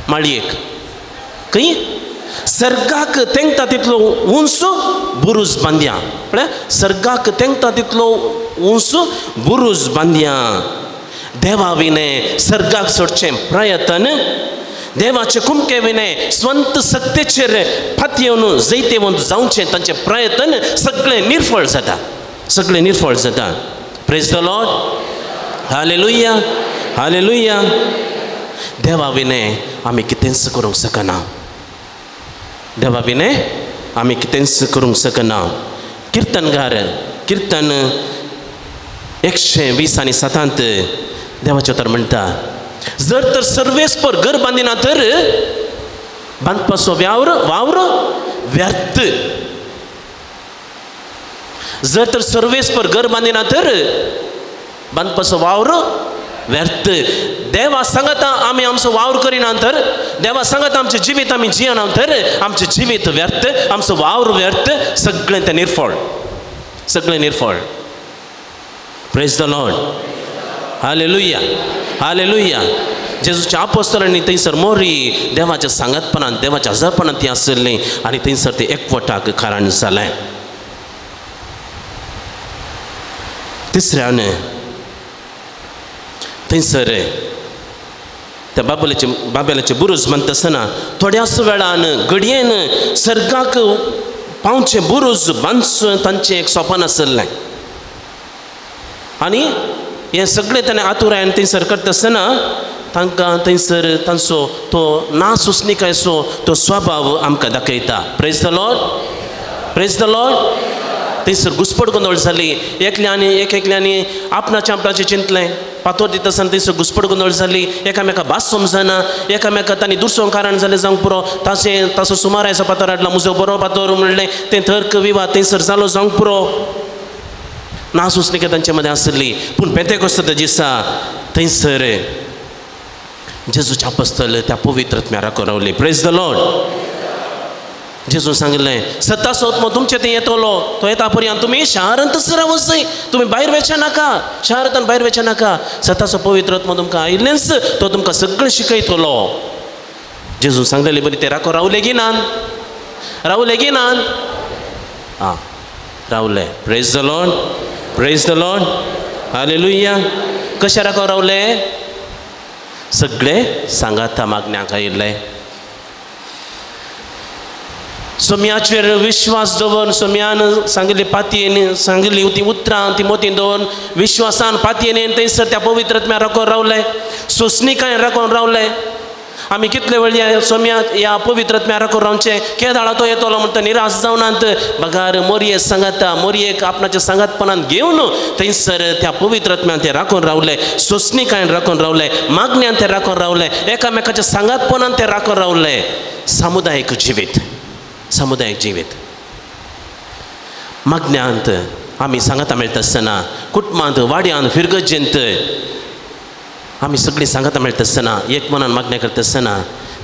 माळयेक, खंय सर्गाक तेंकता तितलो उंच बुरूज बांदया. पळय, सर्गाक तेंकता तितलो उंच बुरूज बांदया. देवा विणे सर्गाक सोडचें प्रयत्न, देवाचे कुमके विणे स्वंत सत्तेचेर फातयेवन जैतेवंत जावचें तांचें प्रयत्न सगळें निर्फळ जाता, सगळें निर्फळ जाता. Praise the Lord, hallelujah, hallelujah. देवा विणे आमी कितेंच करूंक शकना, देवा विणे आमी कितेंच करूंक शकना. किर्तनगार किर्तन 120 आनी 7 देवाचें उतर म्हणटा, जर तर सर्वेस्पर घर बांदिना तर बांदपाचो वावर वावर व्यर्थ. जर तर सर्वेस्पर घर बांदिना तर बांदपाचो वावर व्यर्थ. देवा सांगता आमी आमचो वावर करिना तर, देवा सांगता आमचें जिवीत आमी जियेना तर आमचें जिवीत व्यर्थ, आमचो वावर व्यर्थ, सगळें तें निर्फळ, सगळें निर्फळ. Praise the Lord, hallelujah, hallelujah. जेजूच्या आपोस्तलांनी थंयसर मोरी देवाच्या सांगातपणान, देवाच्या हजरपणान ती आशिल्ली आनी थंयसर ते एकवटाक कारण जालें. तिसऱ्यान थंयसर त्या बाबेलाचे बुरूज बांदता आसतना थोड्याच वेळान घडयेन सर्गाक पावचें बुरूज बांदचें तांचें एक सोपान आसलें. आनी हें सगळें ताणें आतुरायन थंयसर करता आसतना तांकां थंयसर तांचो तो ना सुसणिकायचो तो स्वभाव आमकां दाखयता. Praise the Lord, praise the Lord. थंयसर घुसपट गोंदळ जाली. एकल्यांनी एक एकल्यांनी आपणाचें आपणाचें चिंतलें. पातोर दिता आसतना थंयसर घुसपट गोंदळ जाली. एकामेका भास समजना, एकामेका तांणी दुसरो कारण जालें जावंक पुरो. ताचें ताचो सुमारायचो पातोर हाडला, म्हजो बरो पातोर म्हणलें, तें तर्क विवाद थंयसर जालो जावंक पुरो. ना सुसणिका तांचे मदें आसली. पूण पेंतेकोस्ताच्या दिसा थंयसर जेजूच्या आपोस्तल त्या पवित्र आत्म्या राखून रावली. Praise the Lord. जेजून सांगलें सत्ताचो आत्मो तुमचे थंय येतलो, तो येता पर्यंत तुमी शारांतच रावचें, तुमी भायर वचचे नाका, शारांत भायर वचचे नाका. सत्ताचो पवित्र आत्मो तुमकां आयिल्लेंच तो तुमकां सगळें शिकयतलो. जेजून सांगलेले बरी ते राखून रावले की नान, रावले की नान? आं, रावले. Praise the Lord, praise the Lord, hallelujah. कशें राखून रावले? सगळे सांगाता मागण्याक आयिल्ले. सोम्याचेर विश्वास दवरून, सोम्यान सांगिल्ली पातयेन सांगिल्ली ती उतरां ती मोतीन दवरून विश्वासान पातयेन थंयसर त्या पवित्र आत्म्या राखून रावले, सोंसणिकायेन राखून रावले. आमी कितले वेळ ह्या सोम्या ह्या पवित्र आत्म्या राखून रावचें? केदाळा तो येतलो म्हणटा निराश जावनात, बगार मोरये सांगाता मोरयेक आपणाच्या सांगातपणान घेवन थंयसर त्या पवित्र आत्म्यान ते राखून रावले, सोंसणिकायेन राखून रावले, मागण्यान ते राखून रावले, एकामेकाच्या सांगातपणान ते राखून रावले. सामुदायीक जिवीत, सामुदायीक जिवीत मागण्यांत आमी सांगाता मेळटा आसतना, कुटुंबांत, वाड्यांत, फिरगजेंत आमी सगळीं सांगाता मेळटा आसतना, एक मनान मागण्या करता आसतना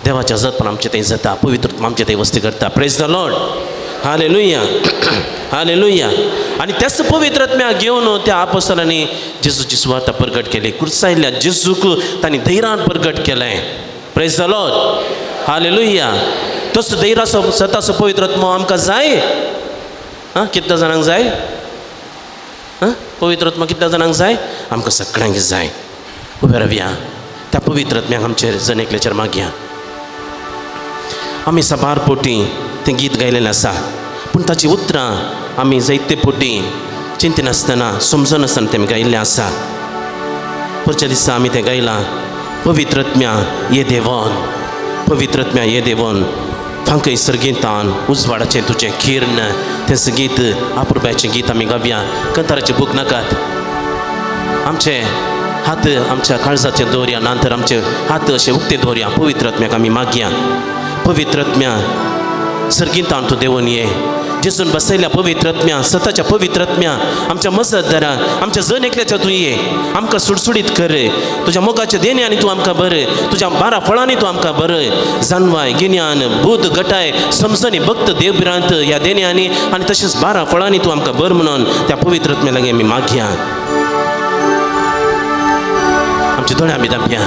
देवाच्या जतपण आमचें थंय जाता, पवित्र आमचें थंय वस्ती करता. Praise the Lord, hallelujah, hallelujah. आनी त्याच पवित्र आत्म्याक घेवन त्या आपोस्तलांनी जेजूची सुवार्ता परगट केली. कुर्सायल्ल्या जेजूक तांणी धैर्यान परगट केलें. Praise the Lord, hallelujah. तसो धैर्याचो सताचो पवित्र आत्मो आमकां जाय. आं, कितल्या जाणांक जाय? आं, पवित्र आत्मो कितल्या जाणांक जाय? आमकां सगळ्यांक जाय. उबे रावया, त्या पवित्र आत्म्याक आमचेर जण एकल्याचेर मागया. आमी साबार पोटी तें गीत गायलेलें आसा, पूण ताचीं उतरां आमी जायते पोटी चिंतिनासतना समजनासतना तें गायिल्लें आसा. परच्या दिसा आमी तें गायलां, पवित्र आत्म्या ये देवन, पवित्र आत्म्या ये देवन, फांकय सर्गींतान उजवाडाचें तुजें किर्ण. तें गीत आपुरबायचें गीत आमी गावया. कंताराचें बूक नाकात, आमचे हात आमच्या काळजाचेर दवरया, ना तर आमचे हात अशे उक्ते दवरया. पवित्र आत्म्याक आमी मागया, पवित्र आत्म्या सर्गींतान तूं देवन ये. जेजून बसयल्या पवित्र आत्म्या, सताच्या पवित्र आत्म्या आमच्या मजतदारा, आमच्या जण एकल्याच्या तूं ये, आमकां सुडसुडीत कर. तुज्या मोगाच्या देण्यानी तूं आमकां बरय, तुज्या बारा फळांनी तूं आमकां बरय. जानवाय, गिन्यान, बुद्ध, गटाय, समजणी, भक्त, देवभिरांत ह्या देण्यांनी आनी तशेंच 12 फळांनी तूं आमकां बर म्हणून त्या पवित्र आत्म्या लागीं आमी मागया. आमचे दोळे आमी धांपया.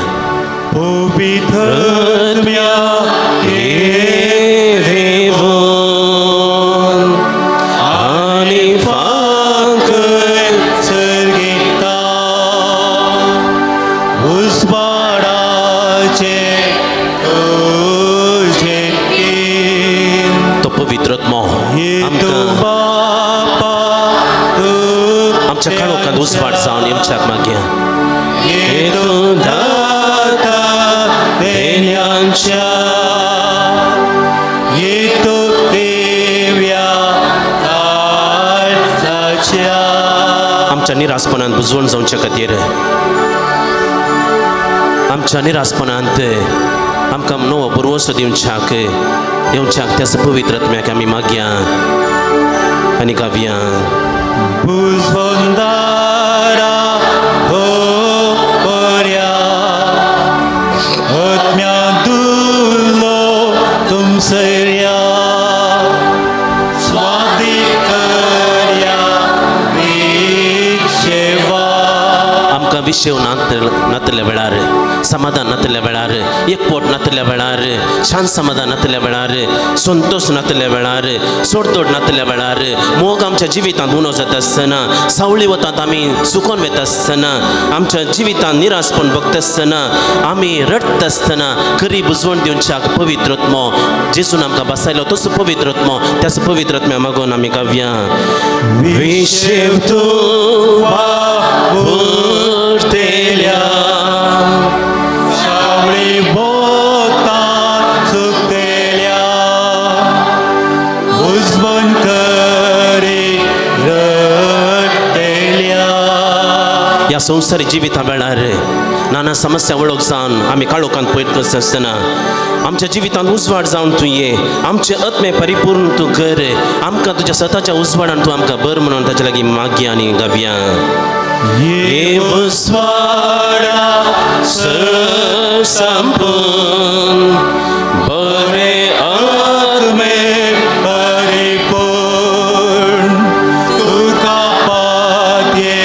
पवित्र आत्म्या ये देवन आनी फांकय सर्गींतान उजवाडाचें तुजें किर्ण. तो पवित्र आत्मो आमच्या काळोखांत उजवाड जावन येवच्याक मागया. आमच्या निरासपणांत बुजवण जावच्या खातीर, आमच्या निरासपणांत आमकां नवो पुरवसो दिवच्याक येवच्याक त्याच पवित्र आत्म्याक आमी मागया आनी गावया. आमकां विशेव नातल्या वेळार, समाधान नातल्या वेळार, एकवट नातल्या वेळार, शांत समाधान नातल्या वेळार, संतोश नातल्या वेळार, सोडतोड नातल्या वेळार, मोग आमच्या जिवितांत उणो जाता आसतना, सावळी वतात आमी सुकोन वता आसतना, आमच्या जिवितांत निराशपण भोगता आसतना, आमी रडटा आसतना खरी बुजवण दिवच्याक पवित्र आत्मो जेजून आमकां बसायलो तसो पवित्र आत्मो त्याच पवित्र आत्म्या मागून आमी गावया. विशेव तूं वावुरतेल्या सावळी बोतां चुकतेल्या उजवण करी रडटेल्या. ह्या संवसारी जिविता वेळार नाना समस्या वळख जावन आमी काळोखांत पयत आसतना आमच्या जिवितांत उजवाड जावन तूं ये, आमचे आत्मे परिपूर्ण तूं कर, आमकां तुज्या स्वताच्या उजवाडान तूं आमकां बर म्हणून ताच्या लागीं मागया आनी गावया. ये उजवाडा संपूर्ण बरे आत्मे परिपूर्ण तुका पातये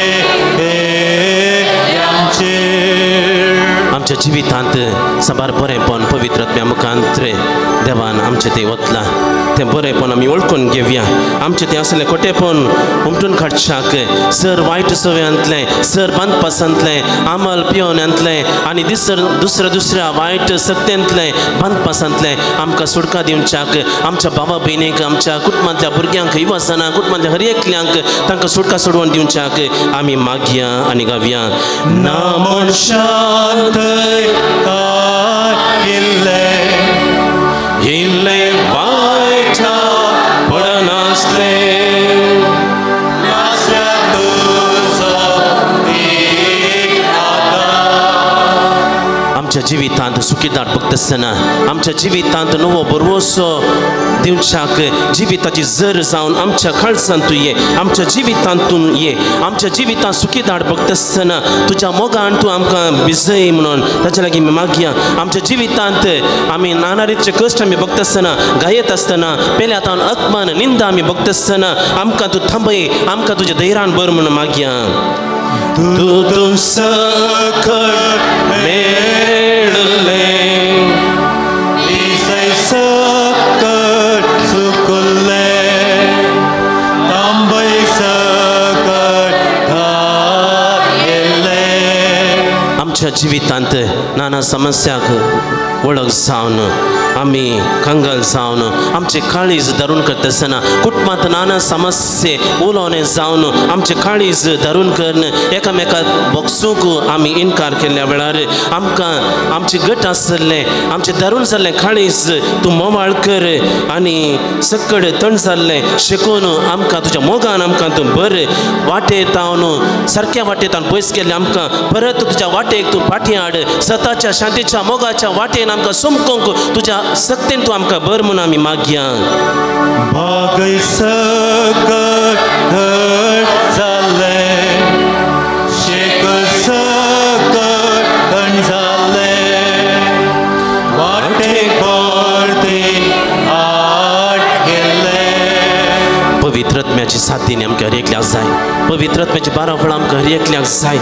आमचेर. आमच्या जिवितांत साबार बरेंपण पवित्र आत्म्या मुखांत देवान आमचें तें वतलां तें बरेंपण आमी वळखून घेवया. आमचें तें आसलें खोटेपण उमटून काडच्याक सर वायट सवयांतलें, सर बांदपासांतलें, आमल पिवण्यांतलें आनी दुसऱ्या दुसऱ्या वायट सक्तेंतलें बांदपासांतलें आमकां सुटका दिवच्याक आमच्या भावा भयणीक, आमच्या कुटुंबांतल्या भुरग्यांक, युवासनां कुटुंबांतल्या हर एकल्यांक तांकां सुटका सोडवून दिवच्याक आमी मागया आनी गावया. ना मनशांत काय इल्लें इल्लें वायटा पडनासलें नासल्या तुजो एक आदार. आमच्या जिवितांत सुखीदार भक्त आसतना आमच्या जिवितांत नवो भरवसो दिवच्याक जिविताची जर जावन आमच्या काळजांत तूं ये, आमच्या जिवितांत तूं ये, आमच्या जिवितांत सुखीदार भक्त आसतना तुज्या मोगान तूं आमकां भिजय म्हणून ताच्या लागीं मागया. आमच्या जिवितांत आमी नाना रितीचे कश्ट आमी भक्त आसतना, गायत आसतना, पेल्या तावन अपमान निंदा आमी भक्त आसतना आमकां तूं थांबय, आमकां तुज्या धैर्यान बर म्हणून मागया. तूं तूं सकट मेळलें दिसय सकट चुकलें तांबय सकट धायेलें. आमच्या जिवितांत नाना समस्याक वळख जावन आमी कंगाल जावन आमचे काळीज धरून करता आसतना, कुटुंबांत नाना समस्ये उलोवणें जावन आमचे काळीज धरून करून एकामेकाक बगसूंक आमी इनकार केल्ल्या वेळार आमकां आमचें गट आसलें आमचें धरून जाल्लें काळीज तूं मोवाळ कर आनी सकड तण जाल्लें शिकून आमकां तुज्या मोगान आमकां तूं बर वाटेत हांव सारक्या वाटेत हांव पयस गेल्लें आमकां परत तुज्या वाटेक तूं फाटीं हाड, सताच्या शांतीच्या मोगाच्या वाटेन आमकां समकोंक तुज्या सक्तेन तूं आमकां बर म्हणून आमी मागया. भागय सकट घट जालें शेक सकट थंड जालें वाटेक परते आड गेलें. पवित्र आत्म्याची साथीन आमकां हर एकल्याक जाय, पवित्र आत्म्याची 12 फळां आमकां हर एकल्याक जाय.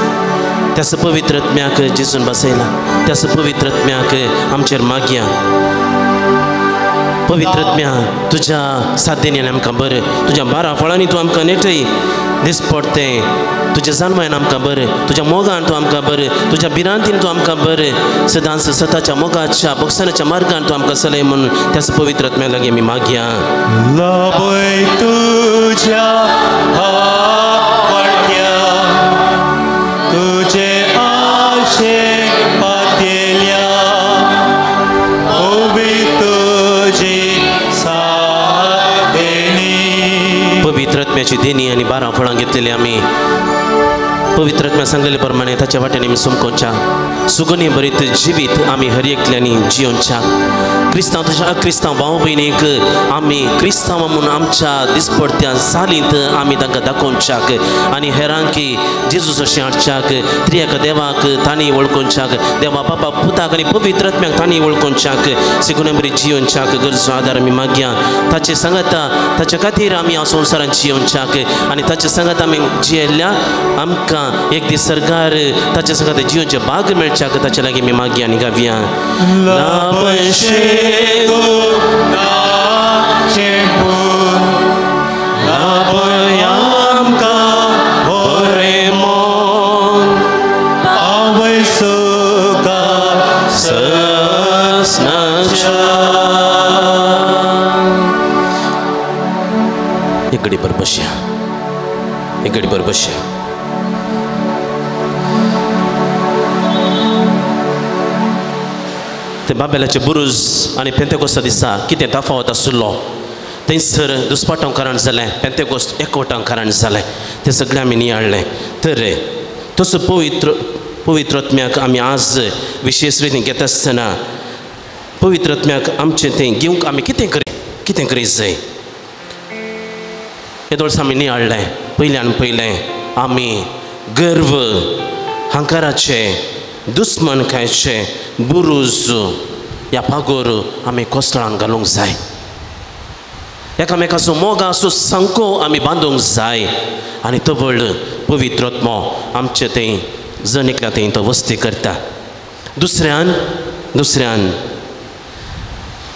त्याच पवित्र आत्म्याक जेजून बसयला, त्याच पवित्र आत्म्याक आमचेर मागया. पवित्र आत्म्या तुज्या साथीन आमकां बरें, तुज्या 12 फळांनी तूं आमकां नेटय दिसपडतें, तुज्या जाणवायन आमकां बरें, तुज्या मोगान तूं आमकां बरें, तुज्या भिरांतीन तूं आमकां बरें, सदांच सताच्या मोगाच्या बक्षाच्या मार्गान तूं आमकां चलय म्हणून त्याच पवित्र आत्म्या लागीं आमी मागया. लबय तुज्या वाट्या तुजे आशेक पातेल्या उबी तुजी सादेनी. पवित्र आत्म्याची देणी आनी 12 फळां घेतलेली आमी पवित्र आत्म्या सांगलेले प्रमाणे ताच्या वाट्यान आमी समकोवच्या सुगुणी बरीत जिवीत आमी हर एकल्यांनी जियोवच्या. क्रिस्तांव तशें अक्रिस्तांव भाव भयणीक आमी क्रिस्तांव म्हूण आमच्या दिसपडत्या चालींत आमी तांकां दाखोवच्याक आनी हेरांकी जेजूस अशें हाडच्याक त्रियेका देवाक तांणी वळखोवच्याक देवा बापा पुताक आनी पवित्र आत्म्याक तांणी वळखोवच्याक सिगुनबरी जियोवच्याक गरजो आदार आमी मागया. ताचे सांगाता ताच्या खातीर आमी ह्या संवसारांत जियोवच्याक आनी ताचे सांगात आमी जियेल्ल्या आमकां एक दीस सरकार ताचे सांगात जियोवचे भाग मेळच्याक ताचे लागीं आमी मागया आनी गावया. एक घडी भर बसया, एक घडी भर बसया. ते बाबेलाचे बुरुज आनी पेंतेकोस्ता दिसा कितें तफावत आशिल्लो थंयसर दुस्पाटांव कारण जालें, पेंतेकोस्त एकवटांक कारण जालें, तें सगळें आमी नियाळ्ळें. तर तसो पवित्र पवित्र आत्म्याक आमी आज विशेश रितीन घेता आसतना पवित्र आत्म्याक आमचें तें घेवंक आमी कितें कितें करीत जाय हेदोळस आमी नियाळ्ळें. पयल्यान पयलें आमी गर्व हंकाराचे दुस्मनकायचे बुरुज ह्या पागोर आमी कोसळान घालूंक जाय. एकामेकाचो मोगाचो सांको आमी बांदूंक जाय आनी तवळ पवित्र आत्मो आमचे थंय जण एकल्या थंय तो वस्ती करता. दुसऱ्यान दुसऱ्यान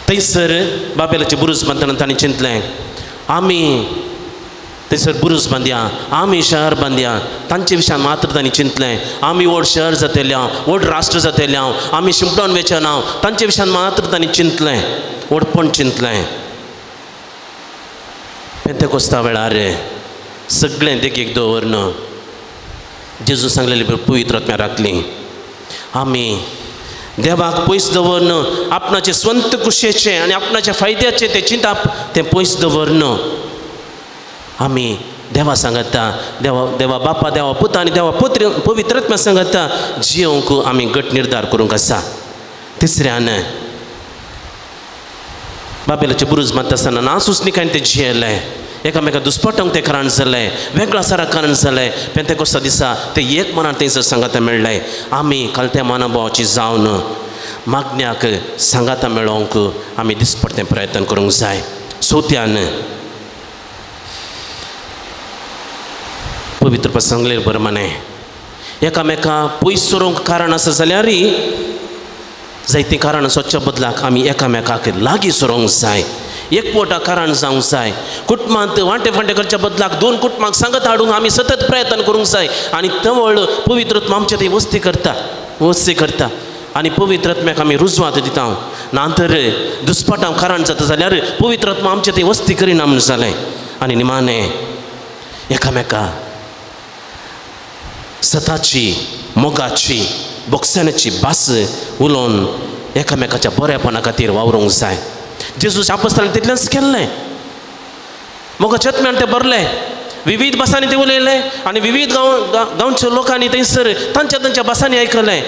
थंयसर बाबेलाचे बुरुज बांदतना तांणी चिंतलें आमी थंयसर बुरुज बांदया, आमी शहर बांदया. तांचे विशयान मात्र तांणी चिंतलें आमी व्हड शहर जातले हांव, व्हड राष्ट्र जातले हांव, आमी शिंपडावन वेचना हांव. तांचे विशयान मात्र तांणी चिंतलें, व्हडपण चिंतलें. पेंतेकोस्ता वेळार सगळें देखीक दवरन जेजू सांगलेली पवित्र आत्म्या राखली. आमी देवाक पयस दवरन आपणाचे स्वंत कुशेचें आनी आपणाच्या फायद्याचें तें चिंताप तें पयस दवरन आमी देवा सांगता, देवा देवा बापा देवा पुता आनी देवा पुत्र पवित्र आत्म्या सांगता जियोवंक आमी घट निर्धार करूंक आसा. तिसऱ्यान बाबेलाचे बुरुज बांदता आसतना नासुसनिकायन तें जियेलें, एकामेका दुस्पटांक तें कारण जालें, वेगळा सारा कारण जालें. पेंतेकोस्ता दिसा तें एक मनान थंयसर सांगाता मेळ्ळें. आमी कालत्या मानभावाची जावन मागण्याक सांगाता मेळोवंक आमी दिसपडतें प्रयत्न करूंक जाय. चवथ्यान पवित्र प्रसंगले बरमाने एकामेका पयस सरूंक कारण आसा जाल्यार जायतीं कारणां सोदच्या बदलाक आमी एकामेकाक लागीं सरूंक जाय, एकवटा कारण जावंक जाय. कुटुंबांत वांटे फांटे करच्या बदलाक दोन कुटुंबांक सांगत हाडूंक आमी सतत प्रयत्न करूंक जाय. आनी तवळ पवित्र आत्मा आमचे थंय वस्ती करता, वस्ती करता आनी पवित्र आत्म्याक आमी रुजवात दिता. ना तर दुस्पाटां कारण जाता जाल्यार पवित्र आत्मा आमचे थंय वस्ती करिना म्हूण जालें. आनी निमाणें एकामेका सताची मोगाची बोगसाण्याची भास उलोवन एकामेकाच्या बऱ्यापणा खातीर वावरूंक जाय. जेजूच्या आपोस्तालान तितलेंच केल्लें, मोगाच्या आत्म्यान तें भरलें, विविध भासांनी ते उलयले आनी विविध गांवच्या लोकांनी थंयसर तांच्या तांच्या भासांनी आयकलें.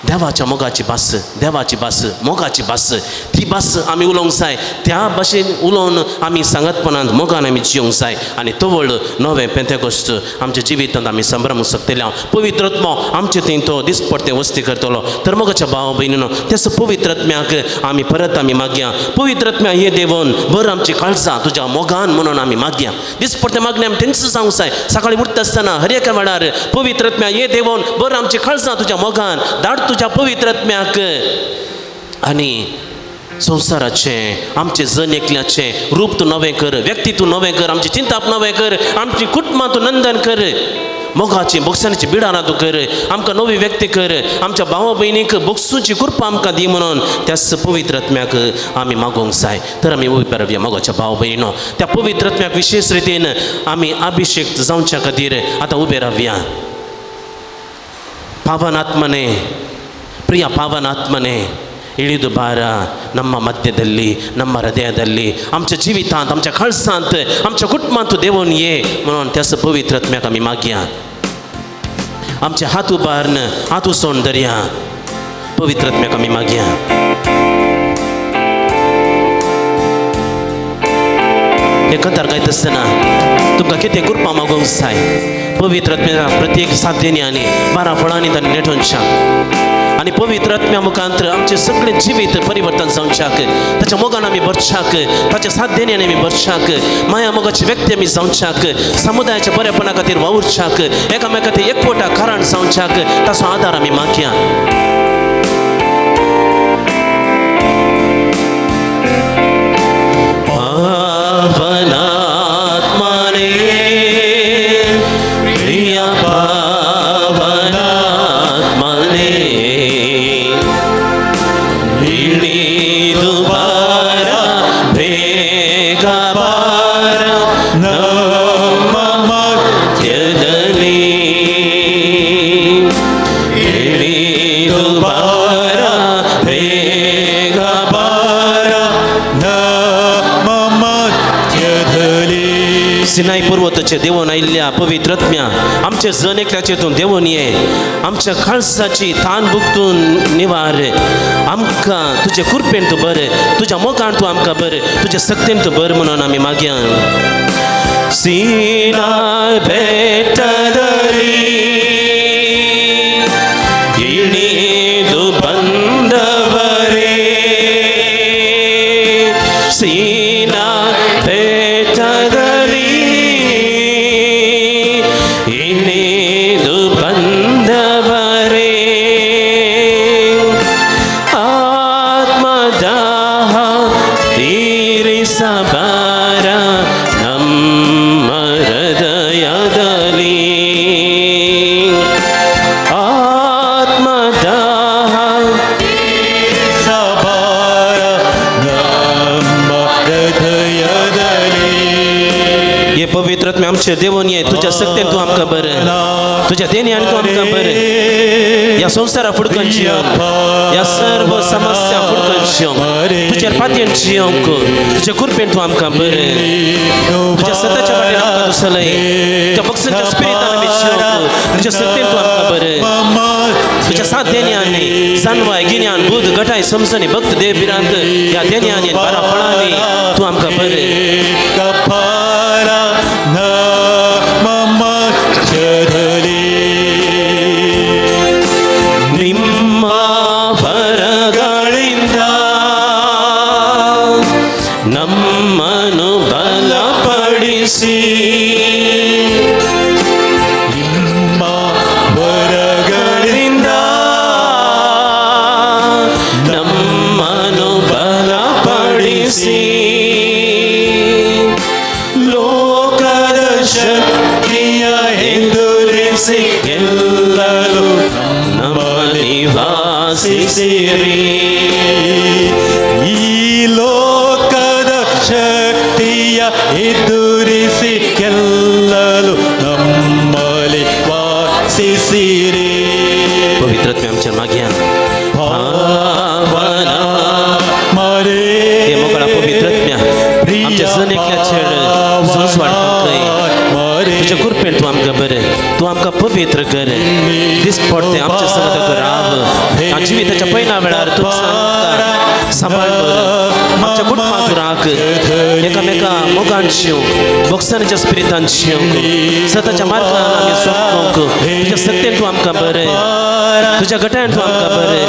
देवाच्या मोगाची भास, देवाची भास, मोगाची भास, ती भास आमी उलोवंक जाय. त्या भाशेन उलोवन आमी सांगतपणांत मोगान आमी जियोंक जाय आनी तवळ नवें पेंतेकोस्त आमच्या जिवितांत आमी संभ्रमूंक शकतले. हांव पवित्र आत्मो आमचे थंय तो दिसपडतें वस्ती करतलो. तर मोगाच्या भाव भयणीनो त्याच पवित्र आत्म्याक आमी परत आमी मागया, पवित्र आत्म्या हे देवन बर आमची काळजां तुज्या मोगान म्हणून आमी मागया. दिसपडतें मागणें आमी तेंच जावंक जाय. सकाळीं उठता आसतना हर एका वेळार पवित्र आत्म्या हे देवन बर आमची काळजां तुज्या मोगान धाड तुज्या पवित्र आत्म्याक. आनी संवसाराचें आमचें जण एकल्याचें रूप तूं नवें कर, व्यक्ती तूं नवें कर, आमचें चिंताप नवें कर, आमची कुटुंबां तूं नंदन कर, मोगाची बोगसाण्याची बिडारां तूं कर, आमकां नवी व्यक्ती कर, आमच्या भावा भयणीक बोगसूची कृपा आमकां दी म्हणून त्याच पवित्र आत्म्याक आमी मागोवंक जाय. तर आमी उबे रावया मोगाच्या भाव भयणीनो, त्या पवित्र आत्म्याक विशेश रितीन आमी अभिशेक जावच्या खातीर आतां उबे रावया. ಪಾವನ ಆತ್ಮನೇ, ಪ್ರಿಯ ಪಾವನಾತ್ಮನೇ, ಇಳಿದು ಬಾರ ನಮ್ಮ ಮಧ್ಯದಲ್ಲಿ, ನಮ್ಮ ಹೃದಯದಲ್ಲಿ, आमच्या जिवितांत, आमच्या काळजांत, आमच्या कुटुंबांत तूं देवून ये म्हणून त्याच पवित्र आत्म्याक आमी मागया. आमचे हात उबारून हात उसोवन धरया, पवित्र आत्म्याक आमी मागया. हे कतार गायता आसतना तुमकां कितें कृपा मागूंक जाय. पवित्र आत्म्या प्रत्येक 7 देणयांनी 12 फळांनी तांणी नेटोवच्याक आनी पवित्र आत्म्या मुखांतर आमचें सगळें जिवीत परिवर्तन जावच्याक, ताच्या मोगान आमी भरच्याक, ताच्या 7 देणयांनी आमी भरच्याक, माया मोगाची व्यक्ती आमी जावच्याक, समुदायाच्या बरेपणा खातीर वावुरच्याक, एकामेका खातीर एकवटा कारण जावच्याक ताचो आदार आमी मागया. पावनात्मने प्रिय पावनात्मने इळिदु बार ಬೇಗ ಬಾರ ನಮ್ಮ ಮಧ್ಯದಲ್ಲಿ, ಇಳಿದು ಬಾರ ಬೇಗ ಬಾರ ನಮ್ಮ मध्यದಲ್ಲಿ. सिनाई पर्वताचे देवून आयिल्ल्या पवित्र आत्म्या आमचे जण एकल्याचे तूं देवून ये, आमच्या काळजाची तान भुगतून निवार, आमकां तुजे कृपेन तूं बरें, तुज्या मोगान तूं आमकां बरें, तुज्या सक्तेन तूं बरें म्हणून आमी मागया. सिनाय बेट्टದಲ್ಲಿ ಇಳಿದು ಬಂದವರೇ, ಸಿನಾಯ್ ಬೆಟ್ಟದಲ್ಲಿ ಇಳಿದು ಬಂದವರೇ, ಆತ್ಮದಾಹ ತೀರಿಸಬಾರ ನಮ್ಮ ಹೃದಯದಲ್ಲಿ, ಆತ್ಮದಾಹ ಸಬಾರ ನಮ್ಮ हृदयದಲ್ಲಿ. हे पवित्र आत्म्या आमचे देवून ये, तुज्या सक्तेन तूं आमकां बरें, तुज्या देण्यान तूं आमकां बरें, ह्या संवसारा फुडकन जियोंक, ह्या सर्व समस्या फुडकन जियोंक, तुज्या पातयेन जियोंक, तुज्या कृपेन तूं आमकां बरें, तुज्या सत्याच्या वाटेन आमकां तूं चलय, तुज्या भक्तांच्या स्पिरितान आमी जियोंक, तुज्या सक्तेन तूं आमकां बरें, तुज्या 7 देणयांनी जाणवाय गिन्यान बुद्ध गटाय समजणी भक्त देव भिरांत ह्या देणयांनी 12 फळांनी तूं आमकां बरें. कपारा ನಮ್ಮ ಮಧ್ಯದಲ್ಲಿ. ನಿಮ್ಮ ವರಗಳಿಂದ ನಮ್ಮನ್ನು ಬಲಪಡಿಸಿ, ನಿಮ್ಮ ವರಗಳಿಂದ ನಮ್ಮನ್ನು ಬಲಪಡಿಸಿ, ಲೋಕದ ಶಕ್ತಿಯ ಎದುರಿಸಿ ಎಲ್ಲರೂ ನಮ್ಮಲ್ಲಿ ವಾಸಿಸಿರಿ. ಈ ಲೋಕದ ಶಕ್ತಿಯ ಎದುರಿಸಿ ಎಲ್ಲರೂ ನಮ್ಮಲ್ಲಿ ವಾಸಿಸಿರಿ. पवित्र आमच्या मागया ಪಾವನ ಮರೇ हे मोकळा पवित्र आत्म्या आमच्या जण एकल्याचेर झुजवाड फांकय, तुज्या कृपेन तूं आमकां बरें, तूं आमकां पवित्र कर, दिसपडतें आमच्या संगत राव, आनी जिविताच्या पयल्या वेळार तूं आमकां सांबाळ कर, आमच्या कुटुंबाक तूं राख, एकामेका मोगान शिवंक, भक्तांच्या स्पिरितान शिवंक, सताच्या मार्गान आमी सोंपूंक, तुज्या सक्तेन तूं आमकां बरें, तुज्या गटान तूं आमकां बरें,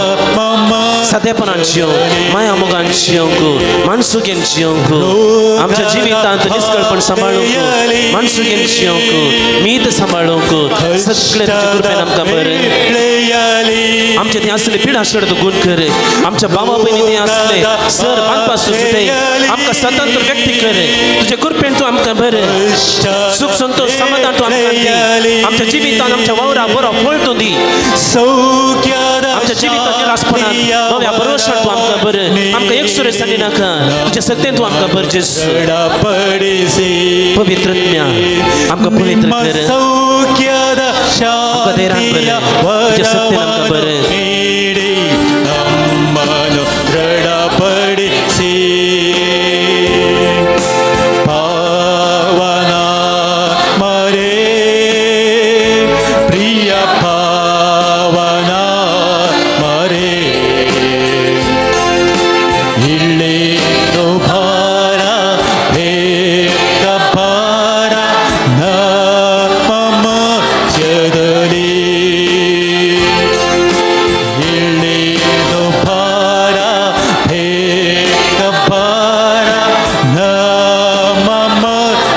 सादेपणान जिवंक, माया मोगान जिवंक, मानसुगेन जिवंक, आमच्या जिवितांत निस्कळपण सांबाळूंक, मानसुगेन जिवंक, मीत सांबाळूंक, सगळें तुज्या कृपेन आमकां बरें. आमचे थंय आसले पिडा आसले तूं गुण कर, आमच्या बाबा भयणी थंय आसले सर बांदपा सुचते, आमकां स्वतंत्र व्यक्ती कर, तुज्या कृपेन तूं आमकां बरें, सुख संतोष समाधान तूं आमकां दी, आमच्या जिवितांत आमच्या वावरा बरो फळ तूं दी, आमच्या जिवितांत निरासपणान नव्या भरवशान तूं आमकां बरें, आमकां एक सुरेसांनी नाका, तुज्या सक्तेन तूं आमकां बरें जेजू. पवित्र आत्म्या आमकां पवित्र कर, आमकां धैर्यान बरें, तुज्या सक्तेन आमकां बरें. ನಮ್ಮನ್ನು ದೃಢಪಡಿಸಿ ಪಾವನ ಮರೇ ಪ್ರಿಯ ಪಾವನ ಮರೇ ಇಳ್ಳಿದು ಭಾರ ಬೇಗ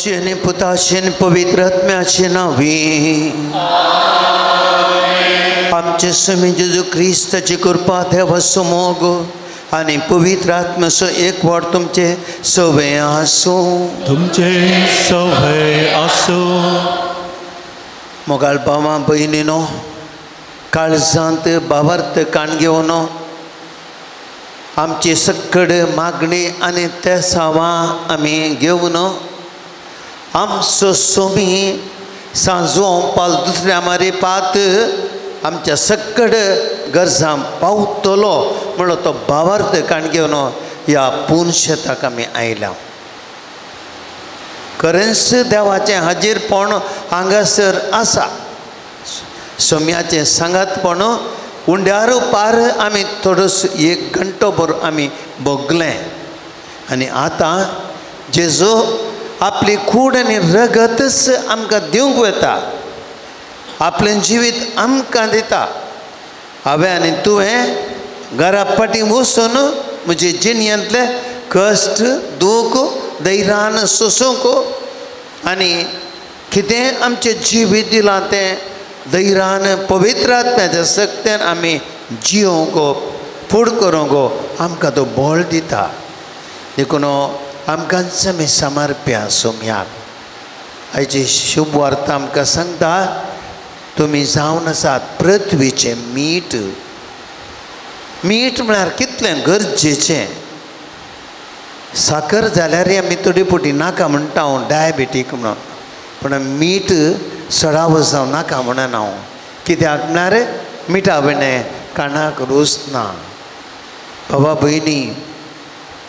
बापाचे आनी पुताचे आनी पवित्र आत्म्याचे नांवी आमचे स्वामी जेजू क्रिस्ताची कृपा, देवाचो मोग आनी पवित्र आत्म्याचो एकवट तुमचे सवे आसूं. तुमचे सवे आसूं. मोगाळ भावा भयणीनो, काळजांत भावार्थ काण घेवन आमची सक्कड मागणी आनी तेसावां आमी घेवन आमचो स्वामी सांजो पाल दुसऱ्या मारी पात आमच्या सक्कड गरजां पावतलो म्हणलो तो भावार्थ काण घेवन ह्या पुनशेताक आमी आयल्या. खरेंच देवाचें हाजीरपण हांगासर आसा. सोम्याचें सांगातपण उंड्यार पार आमी थोडोसो एक घंटो भर आमी भोगलें आनी आतां जेजू आपली कूड आनी रगतच आमकां दिवंक वता, आपलें जिवीत आमकां दिता. हांवें आनी तुवें घरा फाटीं वचून म्हजे जिणेंतले कश्ट, दूख धैर्यान सोसूंक आनी कितें आमचें जिवीत दिलां तें धैर्यान पवित्र आत्म्याच्या शक्त्यान आमी जियोंक, फूड करूंक आमकां तो बळ दिता. देखून आमकांच आमी समर्प्या सोम्याक. आयची शुभ वार्ता आमकां सांगता, तुमी जावन आसात पृथ्वीचें मीठ. मीठ म्हळ्यार कितलें गरजेचें. साकर जाल्यार आमी थोडी फावटी नाका म्हणटा हांव, डायबिटीक म्हणून, पूण मीठ सडावो जावं नाका म्हणना हांव. कित्याक म्हळ्यार मिठा विणें कानाक रूच ना. बाबा भयणी,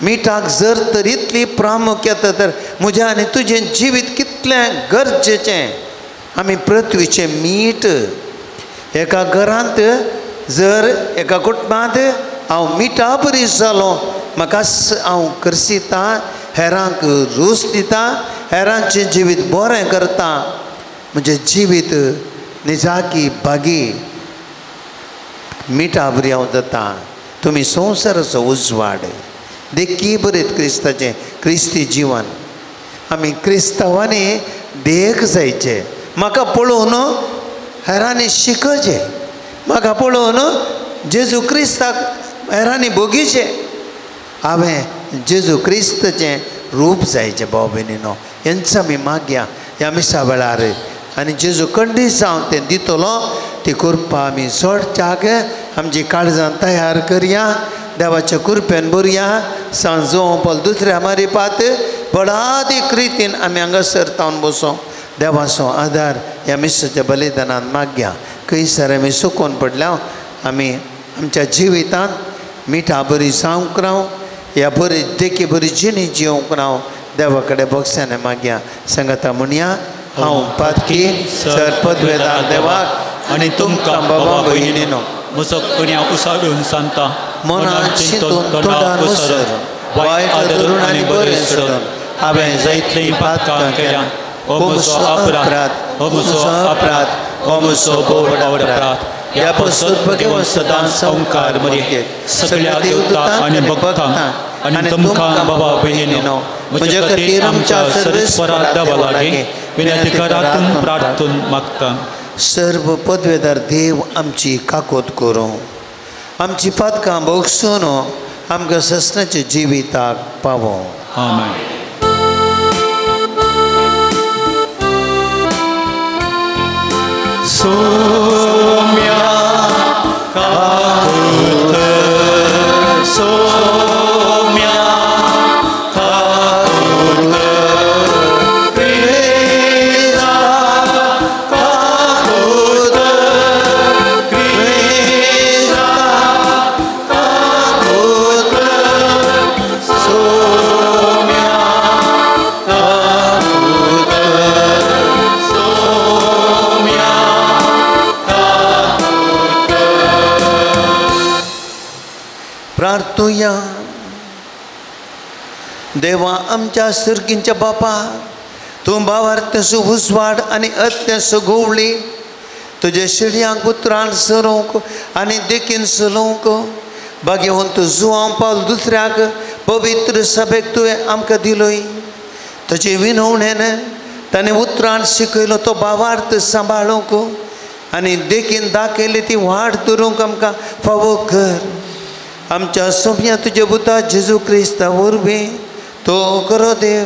मिठाक जर तर इतली प्रामुख्यता तर म्हज्या आनी तुजें जिवीत कितलें गरजेचें. आमी पृथ्वीचें मीठ. एका घरांत जर एका कुटुंबांत हांव मिठा बरी जालो, म्हाका हांव करसिता, हेरांक रूच दिता, हेरांचें जिवीत बरें करता, म्हजें जिवीत निजाकी भागी मिठा बरी हांव जाता. तुमी संवसाराचो उजवाड. देखी बरें क्रिस्ताचें क्रिस्ती जिवन. आमी क्रिस्तांवांनी देख जायचें. म्हाका पळोवन हेरांनी शिकचें, म्हाका पळोवन जेजू क्रिस्ताक हेरांनी भोगीचें. हांवें जेजू क्रिस्ताचें रूप जायचें. भाव भयणीनो, हेंच आमी मागया ह्या मिसा वेळार. आनी जेजू कंडीत जावन तें दितलो ती कृपा आमी सोडच्याक आमची काळजां तयार करया. देवाच्या कृपेन भरया. सांजो पल दुसऱ्या मारी पात बडादी रितीन आमी हांगासर तावन बसो. देवाचो आदार ह्या मिसाच्या बलिदानान मागया. खंयसर आमी सुकोवन पडल्या, आमी आमच्या जिवितांत मिठा बरी जावंक राव, ह्या बरी देखी बरी जिणी जिवंक राव. देवा कडेन भोगसाने मागया. सांगता म्हणया, हांव पातकी सर पदवेदार देवाक आनी तुमकां बाबा भयणीनो म्हजो गुन्यांव उसारून सांगता, मनान चिंतून तोंडान उसरून वायट धरून आनी बरें सोडून हांवें जायतलीं पातकां केल्या. हो म्हजो अपराध, हो म्हजो अपराध, हो म्हजो भोव अपराध. ह्या पसत भगवंत सदां संकार मरे सगळ्या देवतांक आनी भक्तांक आनी तुमकां बाबा भयणीनो म्हज्या खातीर आमच्या सर्वेस्परा देवा लागीं विनंती करातून प्रार्थून मागता. सर्व पदवेदार देव आमची काकोत करूं, आमची पातकां भोगसून आमकां ससनाच्या जिविताक पावो. आमेन. सोम्या काकुत, सोम्या काकुत, क्रिस्ता काकुत, क्रिस्ता काकुत, सोम्या काकुत, सोम्या. प्रार्थुया. देवा आमच्या सर्गींच्या बापा, तूं भावार्थ्याचो उजवाड आनी अत्याचो गोवळी तुज्या शिडयांक उतरान सरोवंक आनी देखीन चलोवंक भाग्यवंत जुवांव पावल दुसऱ्याक पवित्र सभेक तुवें आमकां दिलोय. ताचे विनवणेन ताणें उतरान शिकयलो तो भावार्थ सांबाळूंक आनी देखीन दाखयली ती वाट धरूंक आमकां फावो कर. आमच्या सोम्या तुज्या पुता जेजू क्रिस्ता वरवीं तो खरो देव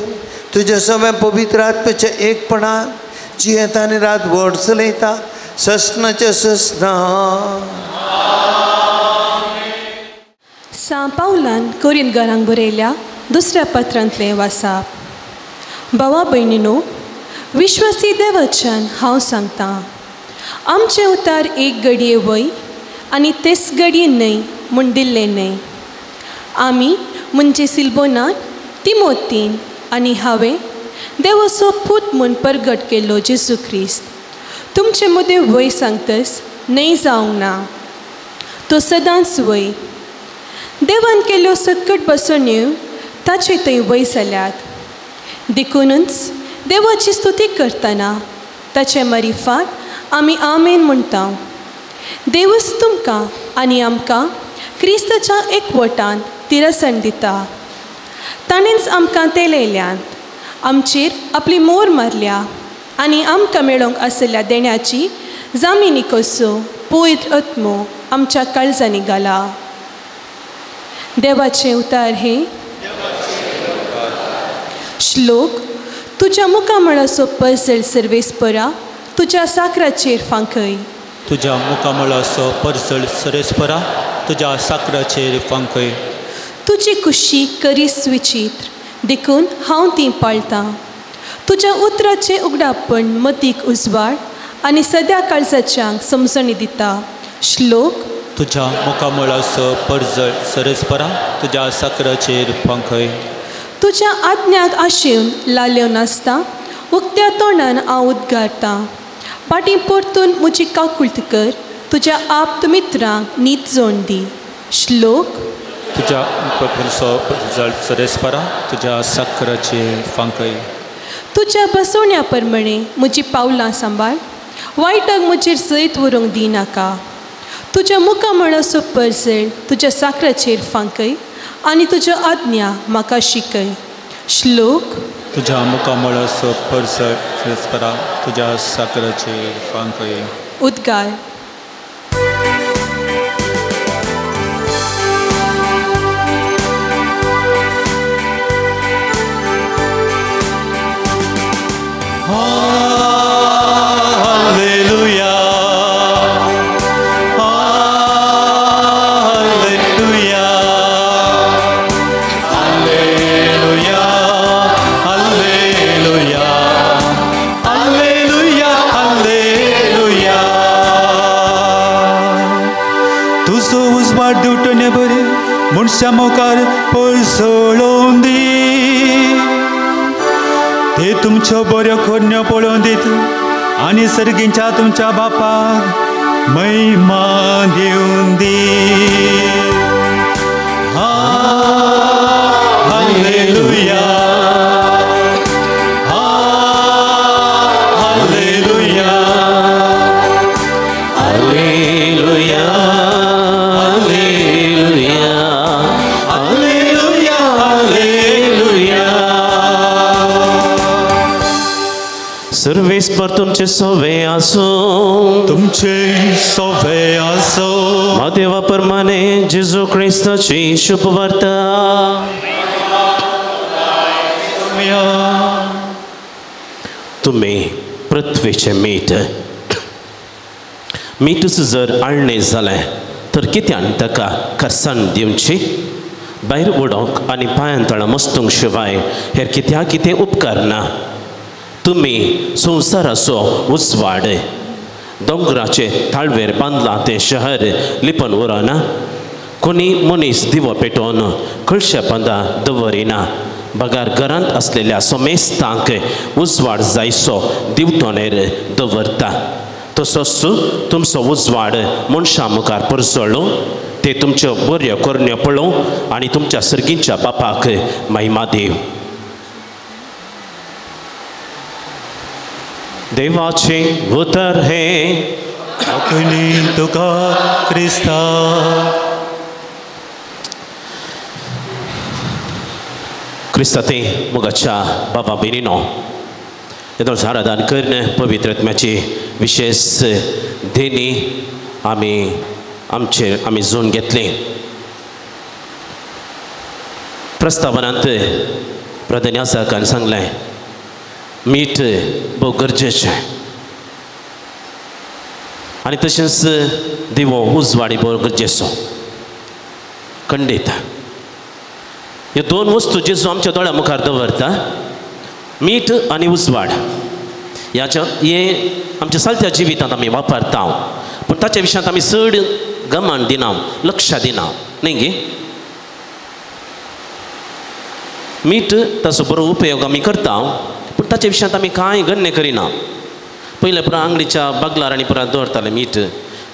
तुज्या सोम्या पवित्र आत्म्याच्या एकपणान जियेता आनी रात व्हड चलयता ससनाच्या ससना. सां पावलान कोरिंतकारांक बरयल्या दुसऱ्या पत्रांतलें वासाप. भावा भयणीनो, विश्वासी देवाच्यान हांव सांगतां, आमचें उतार एक घडये वय आनी तेच घडये न्हय म्हूण दिल्लें न्हय. आमी म्हणजे सिल्बोनान, तिमोतीन आनी हांवें देवाचो पूत म्हूण परगट केल्लो जेजू क्रिस्त तुमचे मदें वय सांगतस न्हय जावंक ना, तो सदांच वय. देवान केल्ल्यो सकट बसवण्यो ताचे थंय वय जाल्यात, देखूनच देवाची स्तुती करतना ताचे मारिफात आमी आमेन म्हणटा. देवूच तुमकां आनी आमकां क्रिस्ताच्या एकवटान तिरसण दिता. ताणेंच आमकां तेलयल्यात, आमचेर आपली मोर मारल्या आनी आमकां मेळोवंक आशिल्ल्या देण्याची जामिनी कसो पवित्र आत्मो आमच्या काळजांनी घाला. देवाचें उतार हे श्लोक. तुज्या मुखामळाचो परजळ सर्वेस्परा तुज्या साकराचेर फांकय. तुज्या मुखामळाचो परजळ सर्वेस्परा तुज्या साकराचेर फांकय. तुजी कुशी करीस विचित्र, देखून हांव ती पाळटां. तुज्या उतराचें उगडापण मतीक उजवाड आनी सद्या काळजाच्यांक समजणी दिता. श्लोक. तुज्या मुखामळाचो परजळ सर्वेस्परा तुज्या साकराचेर फांकय. तुज्या आज्ञाक आशेवन लाल्यो नासता उक्त्या तोंडान हांव उद्गारतां. फाटीं परतून म्हजी काकुळट कर, तुज्या आप्त मित्रांक नीत जोण दी. श्लोक. तुज्या मुखामळाचो परजळ सर्वेस्परा तुज्या साकराचेर फांकय. तुज्या बसवण्या प्रमाणे म्हजी पावलां सांबाळ, वायटाक म्हजेर जैत व्हरूंक दिनाका. तुज्या मुखामळाचो परजळ तुज्या साकराचेर फांकय आनी तुज्यो आज्ञा म्हाका शिकय. श्लोक. तुज्या मुखामळाचो परजळ सर्वेस्परा तुज्या साकराचेर फांकय. उद्गार. मनशा मुखार पळसळोवन दी, ते तुमच्यो बऱ्यो करण्यो पळोवन दीत आनी सर्गींच्या तुमच्या बापाक महिमा दिवन दी. Hallelujah, hallelujah, hallelujah, hallelujah, hallelujah. सर्वेस्पर तुमचे सोवे आसूं, तुमचे सोवे आसूं. म्हादेवा प्रमाणे जेजू क्रिस्ताची शुभवार्ता. तुमी पृथ्वीचें मीठ. मीठच जर आळणें जालें तर कित्यान ताका खरसाण दिवची? भायर उडोवंक आनी पांयां तळा मस्तूंक शिवाय हेर कित्याक कितें उपकारना. तुमी संवसाराचो उजवाड. दोंगराचे ताळवेर बांदलां तें शहर लिपन उरना. कोणी मनीस दिवो पेटोवन कळशा बांदा दवरिना, बगार घरांत आसलेल्या समेस्तांक उजवाड जायसो दिवटोनेर दवरता. तसोच तुमचो उजवाड मनशां मुखार परजळो, ते तुमच्यो बऱ्यो करण्यो पळोवं आनी तुमच्या सर्गींच्या बापाक महिमा देव. देवाचें उतर हें तुका क्रिस्ता. क्रिस्ताते मोगाच्या बाबा भयणीनो, येदोळ आराधन करून पवित्र आत्म्याची विशेष देणी आमी आमचे आमी झोन घेतली. प्रस्तावनांत प्रधान याजकान सांगलें, मीठ भोव गरजेचें आनी तशेंच दिवो उजवाडी भोव गरजेचो. खंडीत ह्यो दोन वस्तू जेजू आमच्या दोळ्या मुखार दवरता, मीठ आनी उजवाड. ह्याच्या हे आमच्या चलत्या जिवितांत आमी वापरता, पूण ताच्या विशयांत आमी चड गमान दिना, लक्ष दिना न्ही गे. मीठ ताचो बरो उपयोग आमी करता, पूण ताच्या विशयांत आमी कांय गण्य करिना. पयलें पुरा आंगडीच्या बागलार आनी पुरा दवरतालें मीठ,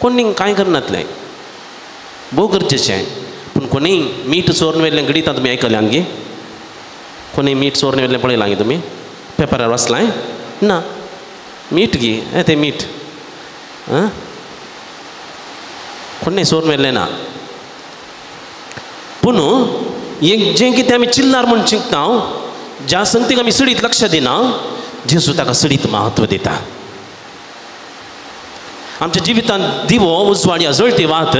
कोणी कांय करनातलें, भोव गरजेचें. पूण कोणीय मीठ चोरून व्हेल्लें घडिता तुमी आयकल्यान गे? कोणी मीठ चोरून व्हेल्लें पळयलां गे तुमी? पेपरार वाचलां ना? मीठ गे हें तें मीठ आं कोणें चोरून व्हेल्लें ना. पूण एक जें कितें आमी चिल्लार म्हूण चिंतता, ज्या संगतीक आमी सडीत लक्ष दिना, जेजू ताका सडीत म्हत्व दिता. आमच्या जिवितांत दिवो उजवाड या जळटी वात.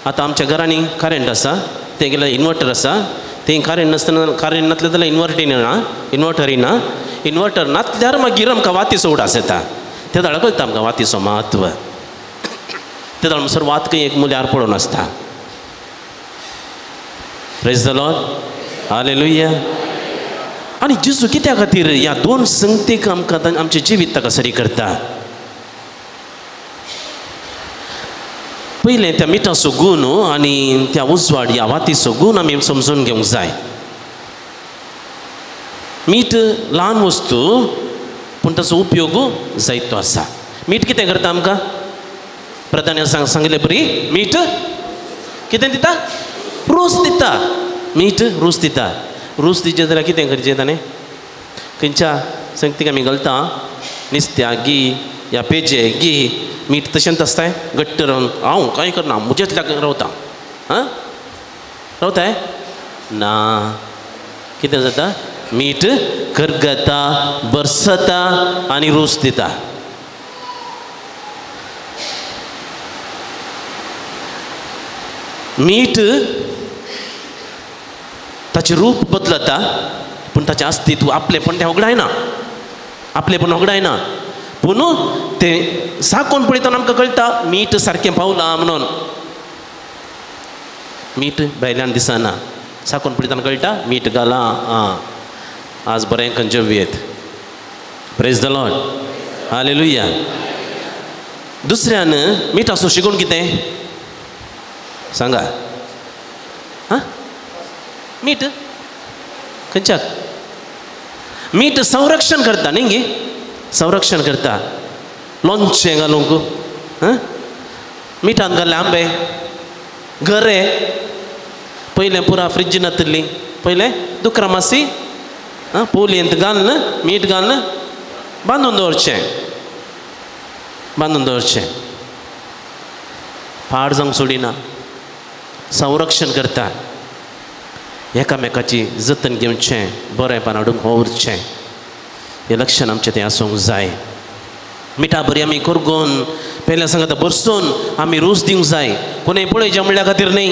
आतां आमच्या घरांनी करेंट आसा, तें गेल्यार इन्वर्टर आसा, तें करेंट नासतना करेंट नासलें जाल्यार इन्वर्टर ना, इन्वर्टरय ना. इन्वर्टर नासल्यार मागीर आमकां वातीचो उडास येता. ते दाळ कळटा आमकां वातीचो म्हत्व. ते दाळ म्हणसर वात खंय एक मुल्यार पडून आसता. Praise the Lord, hallelujah. आनी जेजू कित्या खातीर ह्या दोन संगतीक आमकां आमचें जिवीत ताका सरी करता? पयलें त्या मिठाचो गूण आनी त्या उजवाड ह्या वातीचो गूण आमी समजून घेवंक जाय. मीठ ल्हान वस्तू, पूण ताचो उपयोग जायतो आसा. मीठ कितें करता आमकां? प्रधान सांगिल्ले बरी मीठ कितें दिता? रोस दिता. मीठ रोस दिता. रोस दिचें जाल्यार कितें करचें ताणें? खंयच्या संगतीक आमी घालता नुस्त्या गी या पेजे गी, मीठ तशेंच आसताय घट्ट रावन. हांव कांय करना, म्हजेच लागीं रावता. आं रावताय ना, कितें जाता? मीठ करगता, बरसता आनी रोस दिता. मीठ ताचें रूप बदलता, पूण ताचें अस्तित्व आपलेपण तें होगडायना, आपलेपण होगडायना. पूण तें साकोन पळयतना आमकां कळटा मीठ सारकें पावलां म्हणून. मीठ भायल्यान दिसना, साकोन पळयतना कळटा मीठ घालां. आं आज बरें कंजवेत. Praise the Lord, hallelujah. दुसऱ्यान मिठाचो शिकून कितें सांगा? आं मीठ खंयच्याक? मीठ संरक्षण करता न्ही गे, संरक्षण करता. लोणचें घालूंक मिठान घाल्ले आंबे गरे. पयलें पुरा फ्रिज नातिल्ली, पयलें दुकरा मासी पोलयेंत घालून मीठ घालून बांदून दवरचें, बांदून दवरचें. पाड जावंक सोडिना, संरक्षण करता. एकामेकाची जतन घेवचें, बरेंपण हाडूंक उरचें, हें लक्षण आमचें तें आसूंक जाय. मिठा बरी आमी करगोन पेल्या सांगता बरसून आमी रोस दिवंक जाय. कोणें पळयचें म्हणल्या खातीर न्ही,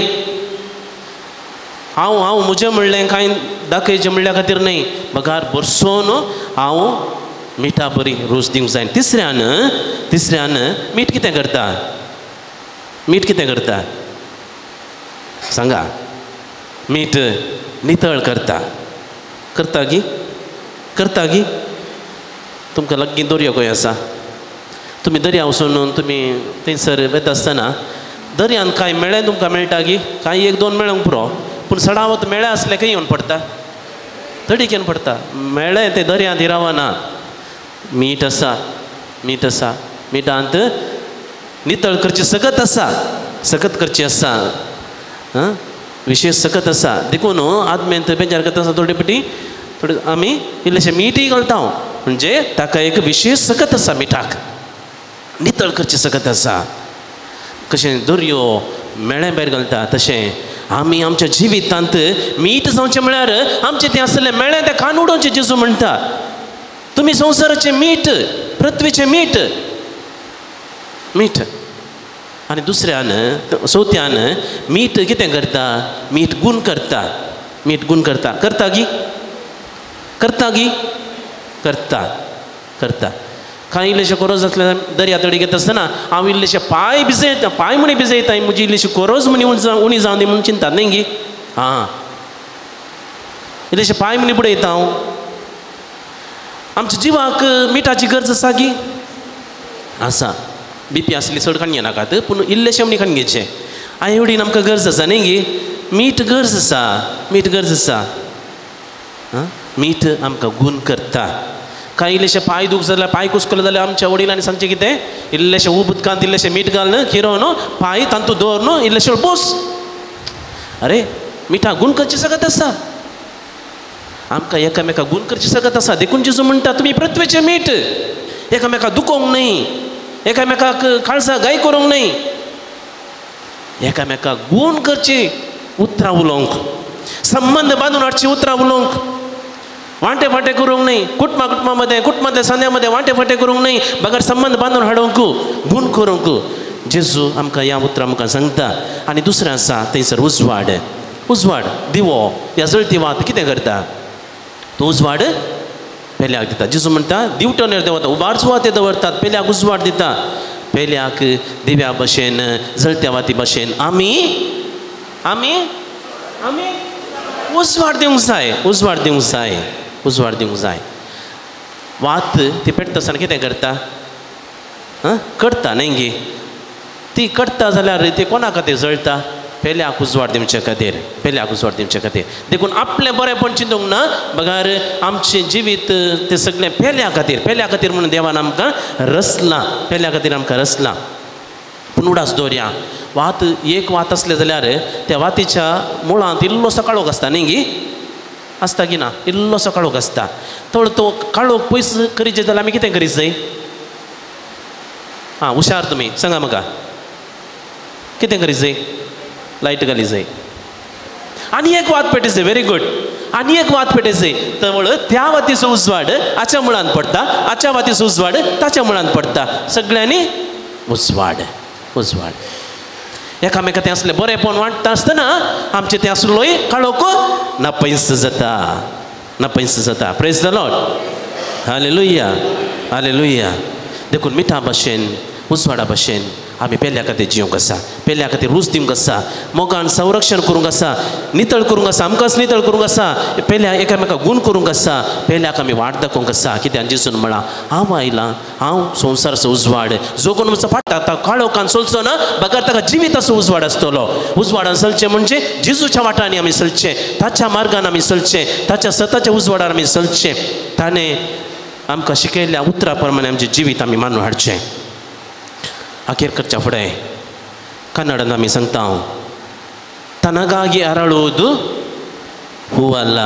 हांव हांव म्हजें म्हणलें कांय दाखयचें म्हणल्या खातीर न्ही, बगार बरसून हांव मिठा बरी रोस दिवंक जाय. तिसऱ्यान तिसऱ्यान मीठ कितें करता? मीठ कितें करता सांगा? मीठ नितळ करता. करता गी? करता गी? तुमकां लागीं दर्यो खंय आसा? तुमी दर्या वचून तुमी थंयसर वता आसतना दर्यान कांय मेळ्ळें तुमकां मेळटा गी? कांय एक दोन मेळोंक पुरो, पूण सडावत मेळ्ळें आसलें खंय येवन पडटा? तडीक येवन पडटा. मेळ्ळें तें दर्यांत रावना. मीठ आसा, मीठ आसा, मिठांत नितळ करची सकत आसा, सकत करची आसा, आं विशेष सकत आसा. देखून आदमेंत बेजार करता आसा थोडे पटी थोडे आमी इल्लेशें मीठय घालता, म्हणजे ताका एक विशेष सकत आसा. मिठाक नितळ करची सकत आसा. कशें दर्यो मेळ्ळें भायर घालता तशें आमी आमच्या जिवितांत मीठ जावचें म्हळ्यार आमचें तें आसलें मेळ्ळें तें खाण उडोवचें. जेजू म्हणटा तुमी संवसाराचें मीठ, पृथ्वीचें मीठ, मीठ. आनी दुसऱ्यान चवथ्यान मीठ कितें करता? मीठ गूण करता. मीठ गूण करता. करता गी? करता गी? करता करता. कांय इल्लेशें कोरोज आसल्यार दर्या तडी घेता आसतना हांव इल्लेशें पांय भिजयता, पांय म्हणी भिजयता, म्हजी इल्लीशी कोरोज म्हणी उणी जावन दी म्हणून चिंता न्ही गी? आं, इल्लेशें पांय म्हणी बुडयता हांव. आमच्या जिवाक मिठाची गरज आसा गी? आसा. बीपी आसली चड खाण घेनाकात, पूण इल्लेशें म्हणी खाण घेवचें. आयोडीन आमकां गरज आसा न्ही गी? मीठ गरज आसा, मीठ गरज आसा. आं, मीठ आमकां गूण करता. कांय इल्लेशें पांय दूख जाल्यार, पांय कुसकले जाल्यार आमच्या वडिलांनी सांगचें कितें? इल्लेशें ऊब उदकांत इल्लेशें मीठ घाल, खिरो न्हू, पांय तातूंत दवर न्हू, इल्लेशें बोस. अरे मिठा गूण करची सकत आसा. आमकां एकामेका गूण करची सकत आसा. देखून जेजू म्हणटा तुमी पृथ्वीचें मीठ, एकामेका दुखोवंक न्हय, एकामेकाक काळजा गाय करूंक न्हय, एकामेकाक गूण करची उतरां उलोवंक, संबंद बांदून हाडची उतरां उलोवंक, वांटे फांटे करूंक न्हय, कुटुंबा कुटुंबा मदें, कुटुंबांतल्या सांद्या मदें वांटे फांटे करूंक न्हय, बगर संबंद बांदून हाडूंक, गूण करूंक. जेजू आमकां ह्या उतरां आमकां सांगता. आनी दुसरें आसा थंयसर उजवाड. उजवाड दिवो ह्या जळती वात कितें करता? तो उजवाड पेल्याक दिता. जेजू म्हणटा दिवटनेर देंवता, उबार सुवाते दवरतात, पेल्याक उजवाड दिता. पेल्याक दिव्या भशेन, जळत्या वाती भशेन आमी आमी आमी उजवाड दिवंक जाय, उजवाड दिवंक जाय, उजवाड दिवंक जाय. वात ती पेटता आसतना कितें करता? आं, करता न्ही गी? ती करता जाल्यार ती कोणा खातीर जळटा? पेल्याक उजवाड दिवचे खातीर, पेल्याक उजवाड दिवचे खातीर. देखून आपलें बरेंपण चिंतूंक ना, बगर आमचें जिवीत तें सगळें पेल्या खातीर, पेल्या खातीर म्हणून देवान आमकां रचलां, पेल्या खातीर आमकां रचलां. पूण उडास दवरया, वात एक वात आसलें जाल्यार त्या वातीच्या मुळांत इल्लोसो काळोख आसता न्ही गी? आसता की ना? इल्लोसो काळोख आसता. थोडो तो काळोख पयस करीत जाल्यार आमी कितें करीत जाय? आं, हुशार तुमी, सांगा म्हाका कितें करीत जाय? लायट घाली जाय. आनी एक वात पेटयत जाय. Very good. आनी एक वात पेटयत जाय. तवळ त्या वातीचो उजवाड हाच्या मुळांत पडटा, हाच्या वातीचो उजवाड ताच्या मुळांत पडटा. सगळ्यांनी उजवाड, उजवाड. एकामेका तें आसलें बरेंपण वांट्टा आसतना आमचें तें आसलोय काळोख ना पयस जाता, ना पयस जाता. Praise the Lord. Hallelujah, hallelujah. देखून मिठा भशेन, उजवाडा भशेन आमी पेल्या खातीर जिवंक आसा, पेल्या खातीर रूच दिवंक आसा, मोगान संरक्षण करूंक आसा, नितळ करूंक आसा, आमकांच नितळ करूंक आसा, पेल्या एकामेका गूण करूंक आसा, पेल्याक आमी वाट दाखोवंक आसा. कित्याक जेजून म्हळां हांव आयलां, हांव संवसाराचो उजवाड, जो कोण म्हजो फाट आतां काळोखान चलचो ना, बगर ताका जिविताचो उजवाड आसतलो. उजवाडान चलचें म्हणजे जेजूच्या वाटांनी आमी चलचें, ताच्या मार्गान आमी चलचें, ताच्या सताच्या उजवाडान आमी चलचें, ताणें आमकां शिकयल्ल्या उतरा प्रमाणे आमचें जिवीत आमी मानून हाडचें. अखेर करच्या फुडें कन्नडान आमी सांगता हांव, ತನಗಾಗಿ ಅರಳುವುದು ಹೂವಲ್ಲ,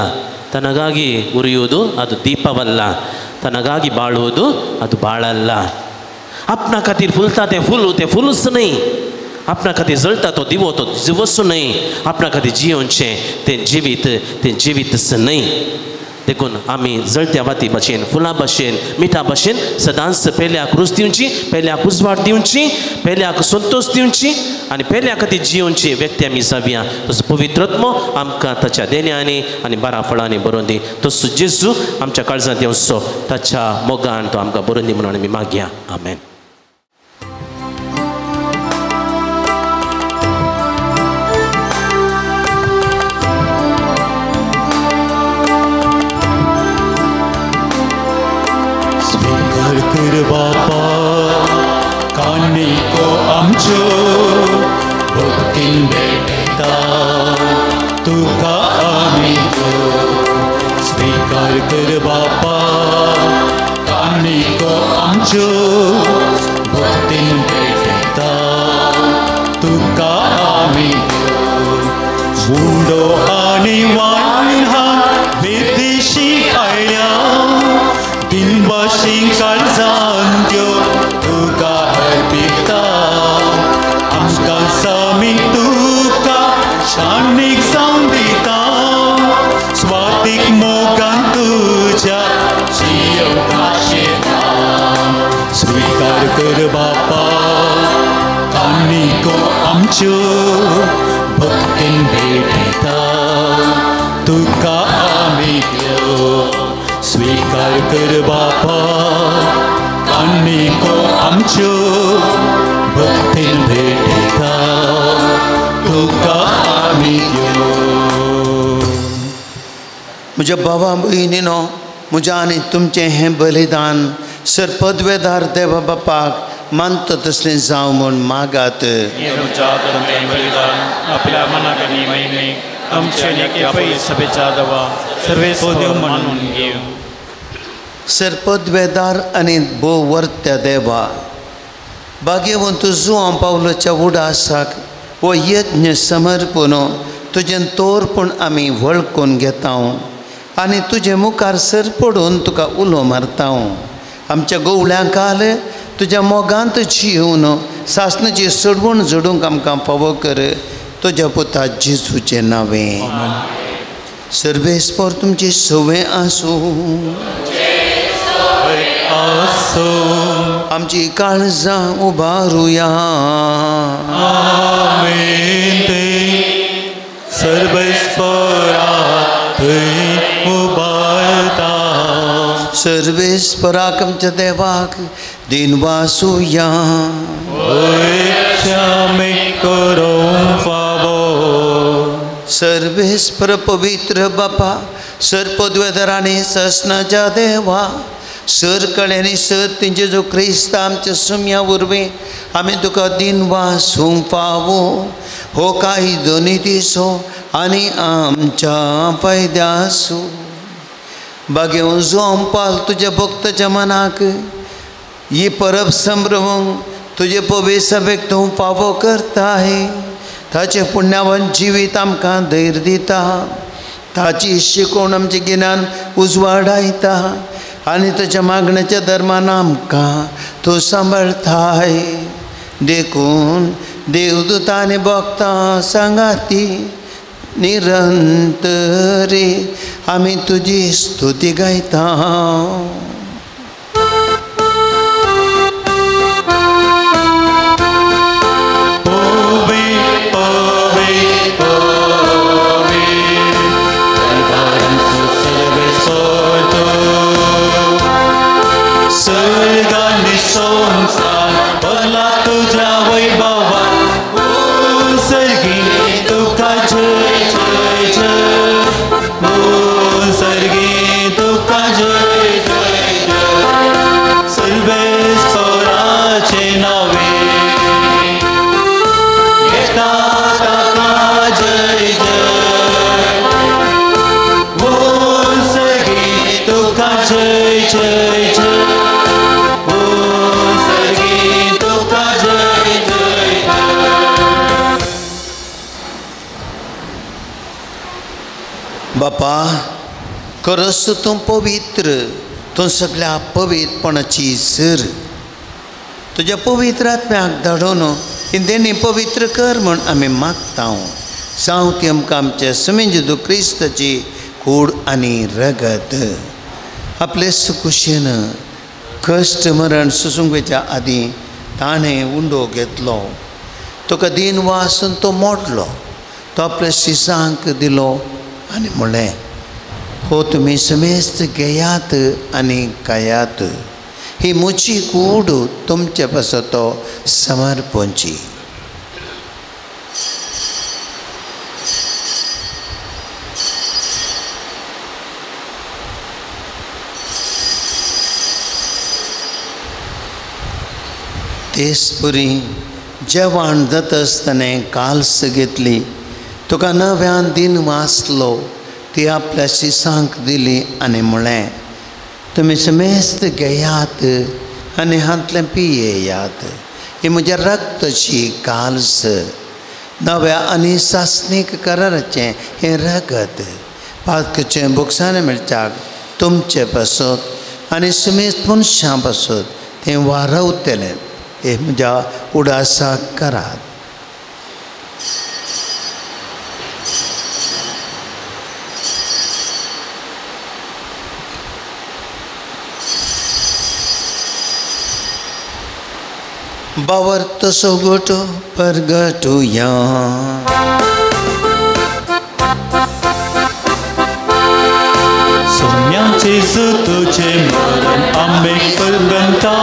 ತನಗಾಗಿ ಉರಿಯುವುದು ಅದು ದೀಪವಲ್ಲ, ತನಗಾಗಿ ಬಾಳುವುದು ಅದು ಬಾಳಲ್ಲ. आपणा खातीर फुलता तें फूल तें फुलूच न्हय, आपणा खातीर जळटा तो दिवो तो दिवोच न्हय, आपणा खातीर जियोवचें तें जिवीत तें जिवीतच न्हय. देखून आमी जळत्या वाती भाशेन, फुलां भाशेन, मिठा भाशेन सदांच पेल्याक रूच दिवची, पेल्याक उजवाड दिवची, पेल्याक संतोश दिवची आनी पेल्या खातीर जियोवची व्यक्ती आमी जावया. तसो पवित्र आत्मो आमकां ताच्या देण्यांनी आनी बऱ्या फळांनी बरोवन दी. तसो जेजू आमच्या काळजांत येवचो, ताच्या मोगान तो आमकां बरोवन दी म्हणून आमी मागया. आमेन. कर बापा कानिको आमच्यो भक्तीन भेटता तुका आमी स्वीकार कर बापा कानिको आमच्यो भक्तीन भेटता तुका आमी उंडो आनी वायहा विदेशी आयल्या दिनवाशी काळजान त्यो तुका अर्पिता आमकां सामी तुका शांत जावन दिता स्वातीक मोगान तुज्या जियेवंक स्वीकार कर बापा काणको आमच्यो भक्तीन भेटयता तुका आमी त्यो स्वीकार कर बापा काणको आमच्यो भक्तीन भेटयता तुका आमी त्यो. म्हज्या बाबा भयणीनो म्हज्या आनी तुमचें हें बलिदान सर पदवेदार देवा बापाक मानता तसलें जावं म्हूण मागात. बलिदान आपल्या मनाक आनी महिमेक आमचे आनी सभेच्या देवा सर्वेस्पर मानून घेव. सर पदवेदार आनी भोव वर्त्या देवा भाग्यवंत जुआं पावलाच्या उडासाक हो यज्ञ समर्पण तुजें तोरपण आमी वळखून घेता आनी तुजे मुखार सर पडून तुका उलो मारता. आमच्या गोवळ्यांक आल तुज्या मोगांत जिवन सासणाची सोडवण जोडूंक आमकां फावो कर तुज्या पुता जेजूचें नांवें. सर्वेस्पर तुमची सवय आसूं. आमची काळजां उबारुया. सर्वेस्परा थंय उबारता. सर्वेस्पराक आमच्या देवाक दिनवासुया. करूंक फावो. सर्वेस्पर पवित्र बापा सर पदवेदार आनी ससनाच्या देवा सर कळ्यांनी सर तेंचे जो क्रिस्त आमच्या सुम्या वरवीं आमी तुका दिनवासूंक फावो. हो कायदो नितीचो आनी आमच्या फायद्यासो. बागेवन जोंपाल तुज्या भक्ताच्या मनाक ही परब संभ्रमूंक तुजे पवित्र सभेक तूं फावो करताय. ताचें पुण्यावन जिवीत आमकां धैर्य दिता. ताची शिकवण आमचें गिन्यान उजवाडायता आनी ताच्या मागण्याच्या धर्मान आमकां तूं सांबाळताय. देखून देवदूतां आनी भक्तां सांगाती निरंतरे आमी तुजी स्तुती गायता. बापा खरंच तूं पवित्र, तूं सगळ्या पवित्रपणाची सर. तुज्या पवित्र आत्म्याक धाडून हिंदेनी पवित्र कर म्हूण आमी मागता. जावं ती आमकां आमच्या समेन जेजू क्रिस्ताची कूड आनी रगत. आपले सुकुशेन कश्ट मरण सोसूंक वयच्या आदीं ताणें उंडो घेतलो, तुका दीन वासून तो मोडलो, तो आपल्या शिसांक दिलो आनी म्हणलें, हो तुमी समेस्त घेयात आनी खायात, ही म्हजी कूड तुमचे पासत समर्पणची. तेच पुरी जेवण जाता आसतना काल्स घेतली, तुका नव्यान दिन वाचलो, ती आपल्या शिसांक दिली आनी म्हणलें, तुमी समेस्त घेयात आनी हांतलें पियेयात, ही म्हज्या रक्ताची काल्स, नव्या आनी सासणीक कराराचें हें रगत, पातकाचें भोगसाणें मेळच्याक तुमचे पासत आनी समेस्त मनशां पासत तें वारवतलें, हें म्हज्या उडासाक करात. बावर तसो गोटो परगटुया. सोम्याचे तुझे मरण आम्ही परगणता,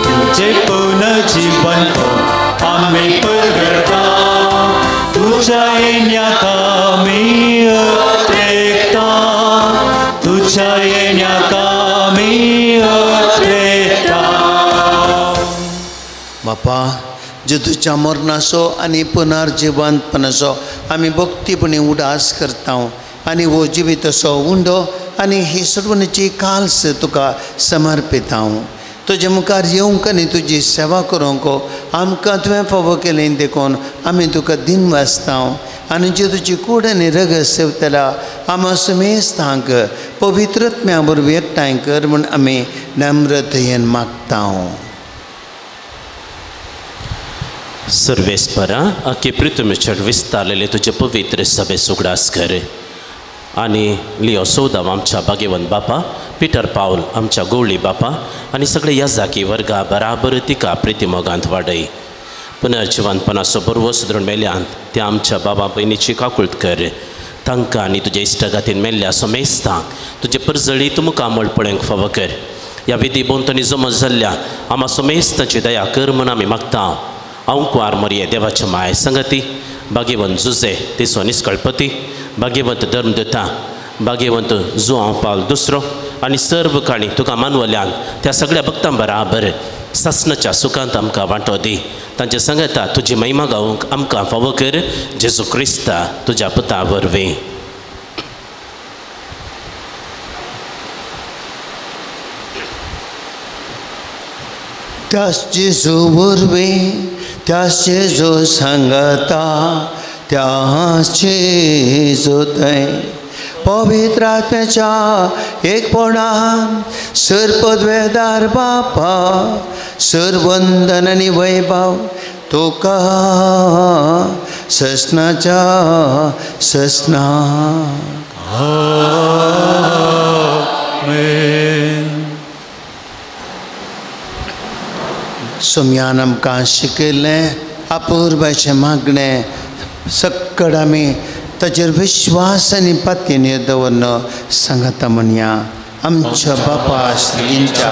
तुझे पुनर्जीवन आम्ही परगणता, तुझ्या येण्याक आम्ही अत्रेकता, तुझ्या येण्याक आम्ही अत्रेकता. बापा, जेजूच्या मरणाचो आनी पुनर्जिवंतपणाचो आमी भक्तीपणी उडास करता आनी हो जिवीत असो उंडो आनी ही सोडवणेची काल्स तुका समर्पिता. तुजे मुखार येवंक आनी तुजी सेवा करूंक आमकां तुवें फावो केलें देखून आमी तुका दिन वाचता. आनी जेजूची कूड आनी रगत सेवतल्या आमा समेस्तांक पवित्रत्म्या वरवीं एकठांय कर म्हूण आमी नम्रतयेन मागता. सर्वेस्परा आखे पृथ्वीचेर विस्तारलेले तुजे पवित्र सभे उगडास कर आनी लियो सौदाव आमच्या भाग्यवंत बापा, पिटर पावल आमच्या गोवळी बापा आनी सगळे याजाकी वर्गा बराबर तिका प्रितीमोगांत वाडय. पुनर्जिवंतपणाचो बरवो सुदृढ मेल्यांत त्या आमच्या बाबा भयणीची काकूळत कर. तांकां आनी तुज्या इश्टागातीन मेल्ल्या समेस्तांक तुजे परजळी तुमकां मळ पळोवंक फावो कर. ह्या विधी भोंवतणी जमा जाल्ल्या आमा समेस्तांची दया कर म्हूण आमी मागता. अंकुवार मरिये देवाच्या माय संगती, भाग्यवंत जुजे तिचो निस्कळपती, भाग्यवंत धर्मदूता, भाग्यवंत जुआंव पावल दुसरो आनी सर्व काणी तुका मानवल्यान त्या सगळ्या भक्तां बराबर सासणाच्या सुखांत आमकां वांटो दी. तांचे सांगता तुजी महिमा गावंक आमकां फावो कर. जेजू क्रिस्ता तुज्या पुता वरवीं. त्यास जेजू वरवीं, त्यास जेजू सांगता, त्यास जेजू थंय पवित्र आत्म्याच्या एकपणान सर्पद्वेदार बापा, सरवंदन आनी वैभव तुका ससनाच्या ससना. आमेन. सोम्यान आमकां शिकयल्लें अपुर्बायचें मागणें सक्कड आमी ताचेर विश्वास आनी पातयेन दवरन सांगता म्हणया. आमच्या बापा श्रींच्या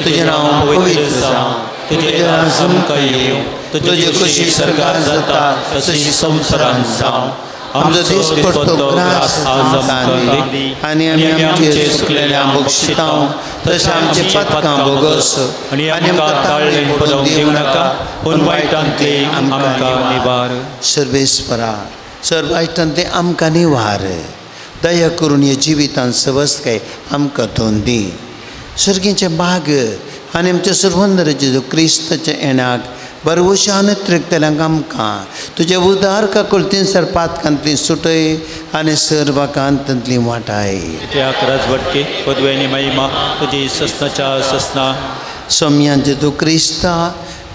तुजें नांव पवित्र जावं, तुजें राज आमकां येवं, तुजी खुशी सरकार जाता तशी संवसारांत जावं. आमचो दिसपट्टो ग्रास आमकां दी आनी आमी आमचे सुकलेल्या बक्षिता तशें आमचे पातकां भोगस आनी आमकां ताळ्ळें पडोवंक दिवं नाका, पूण वायटांतलें आमकां निवार. सर्वेस्परा, सर्व वायटांतलें आमकां निवार. दया करून ह्या जिवितांत सवस्तकाय आमकां तोंड दी. सर्गीचें भाग आनी आमच्या सर्वंदर जेजू क्रिस्ताच्या येण्याक बरवशान त्रिकतल्यांक आमकां तुज्या उदार काकुळतीन सर पातकांतली सुटय आनी सर्वाकांतांतली वाटाय. कित्याक राजवटके पदवी आनी महिमा तुजी ससनाच्या ससना. सोम्या जेजू क्रिस्ता,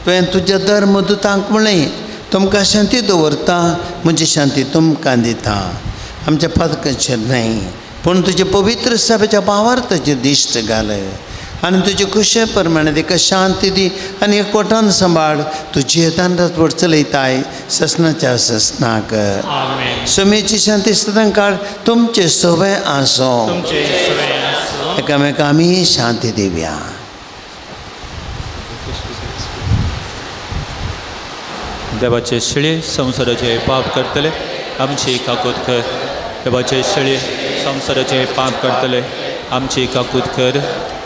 तुवें तुज्या धर्मदूतांक म्हणलें तुमकां शांती दवरता, म्हजी शांती तुमकां दिता. आमच्या पातकांचेर न्हय पूण तुजे पवित्र सभेच्या भावार्थाचेर दिश्ट घाल आनी तुजे खुशे प्रमाणे तिका शांती दी आनी एकवटान सांबाळ. तुजी येतान रातवट चलयताय ससनाच्या ससनाक. समेची शांती सदां काळ तुमचे सवय आसूं. एकामेका आमी शांती दिवया. देवाचे शिळे संवसाराचे पाप करतले आमची काकूत कर. देवाचे शिळे संवसाराचे पाप करतले आमची काकूत कर.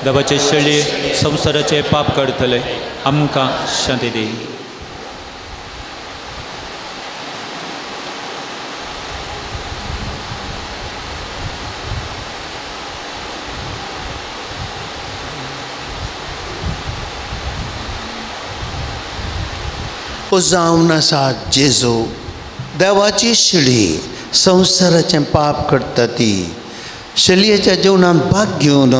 देवाचे शेळये संवसाराचे पाप करतले आमकां शांती दी. ओ जावन आसा जेजू देवाची शिळी संवसाराचें पाप करता ती शेळयेच्या जेवणांत भाग घेवन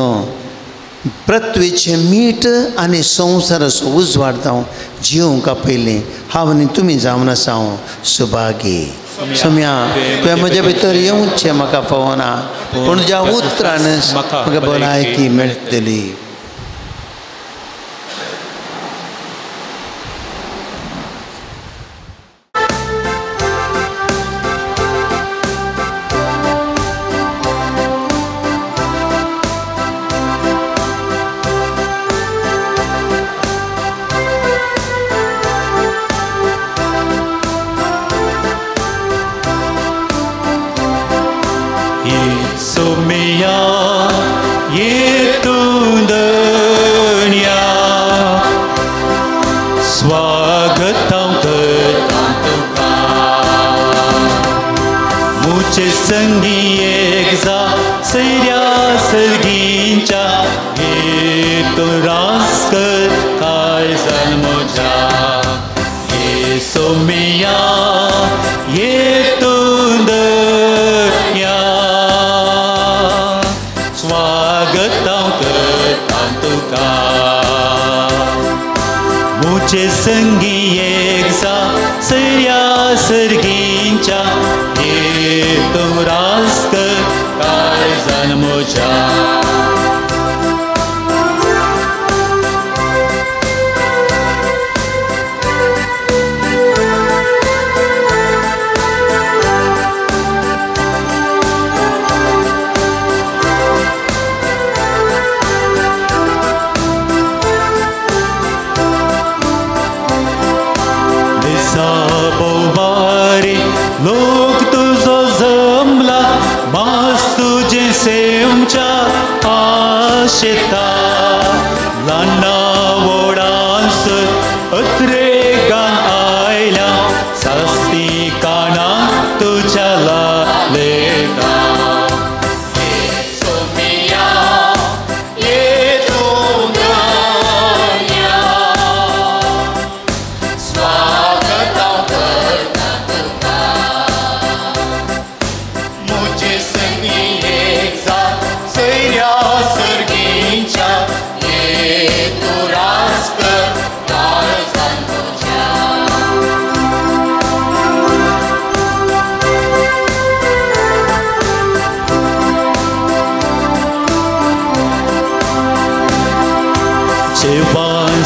पृथ्वीचें मीठ आनी संवसाराचो उजवाड जावं जिवंक आपयलें. हांव आनी तुमी जावन आसा हांव सुभागी. सोम्या, तुवें म्हज्या भितर येवचें म्हाका फावना, पूण ज्या उतरान म्हाका भलायकी मेळटली. मुझे संगी एक जा सैऱ्या सर्गींच्या ये तूं रास कर काळजान म्हज्या ये सोमिया ये तूं दया स्वागत हांव करता तुका मुझे संगी एक जा सैऱ्या सर्गींच्या ये तूं रास कर काळजान म्हज्या. लोक तुजो जमला मास तुजें सेवच्या आशेता ल्हाना व्हडांसर अत्रेगान आयल्या सास्ती काना तुज्या लालेता.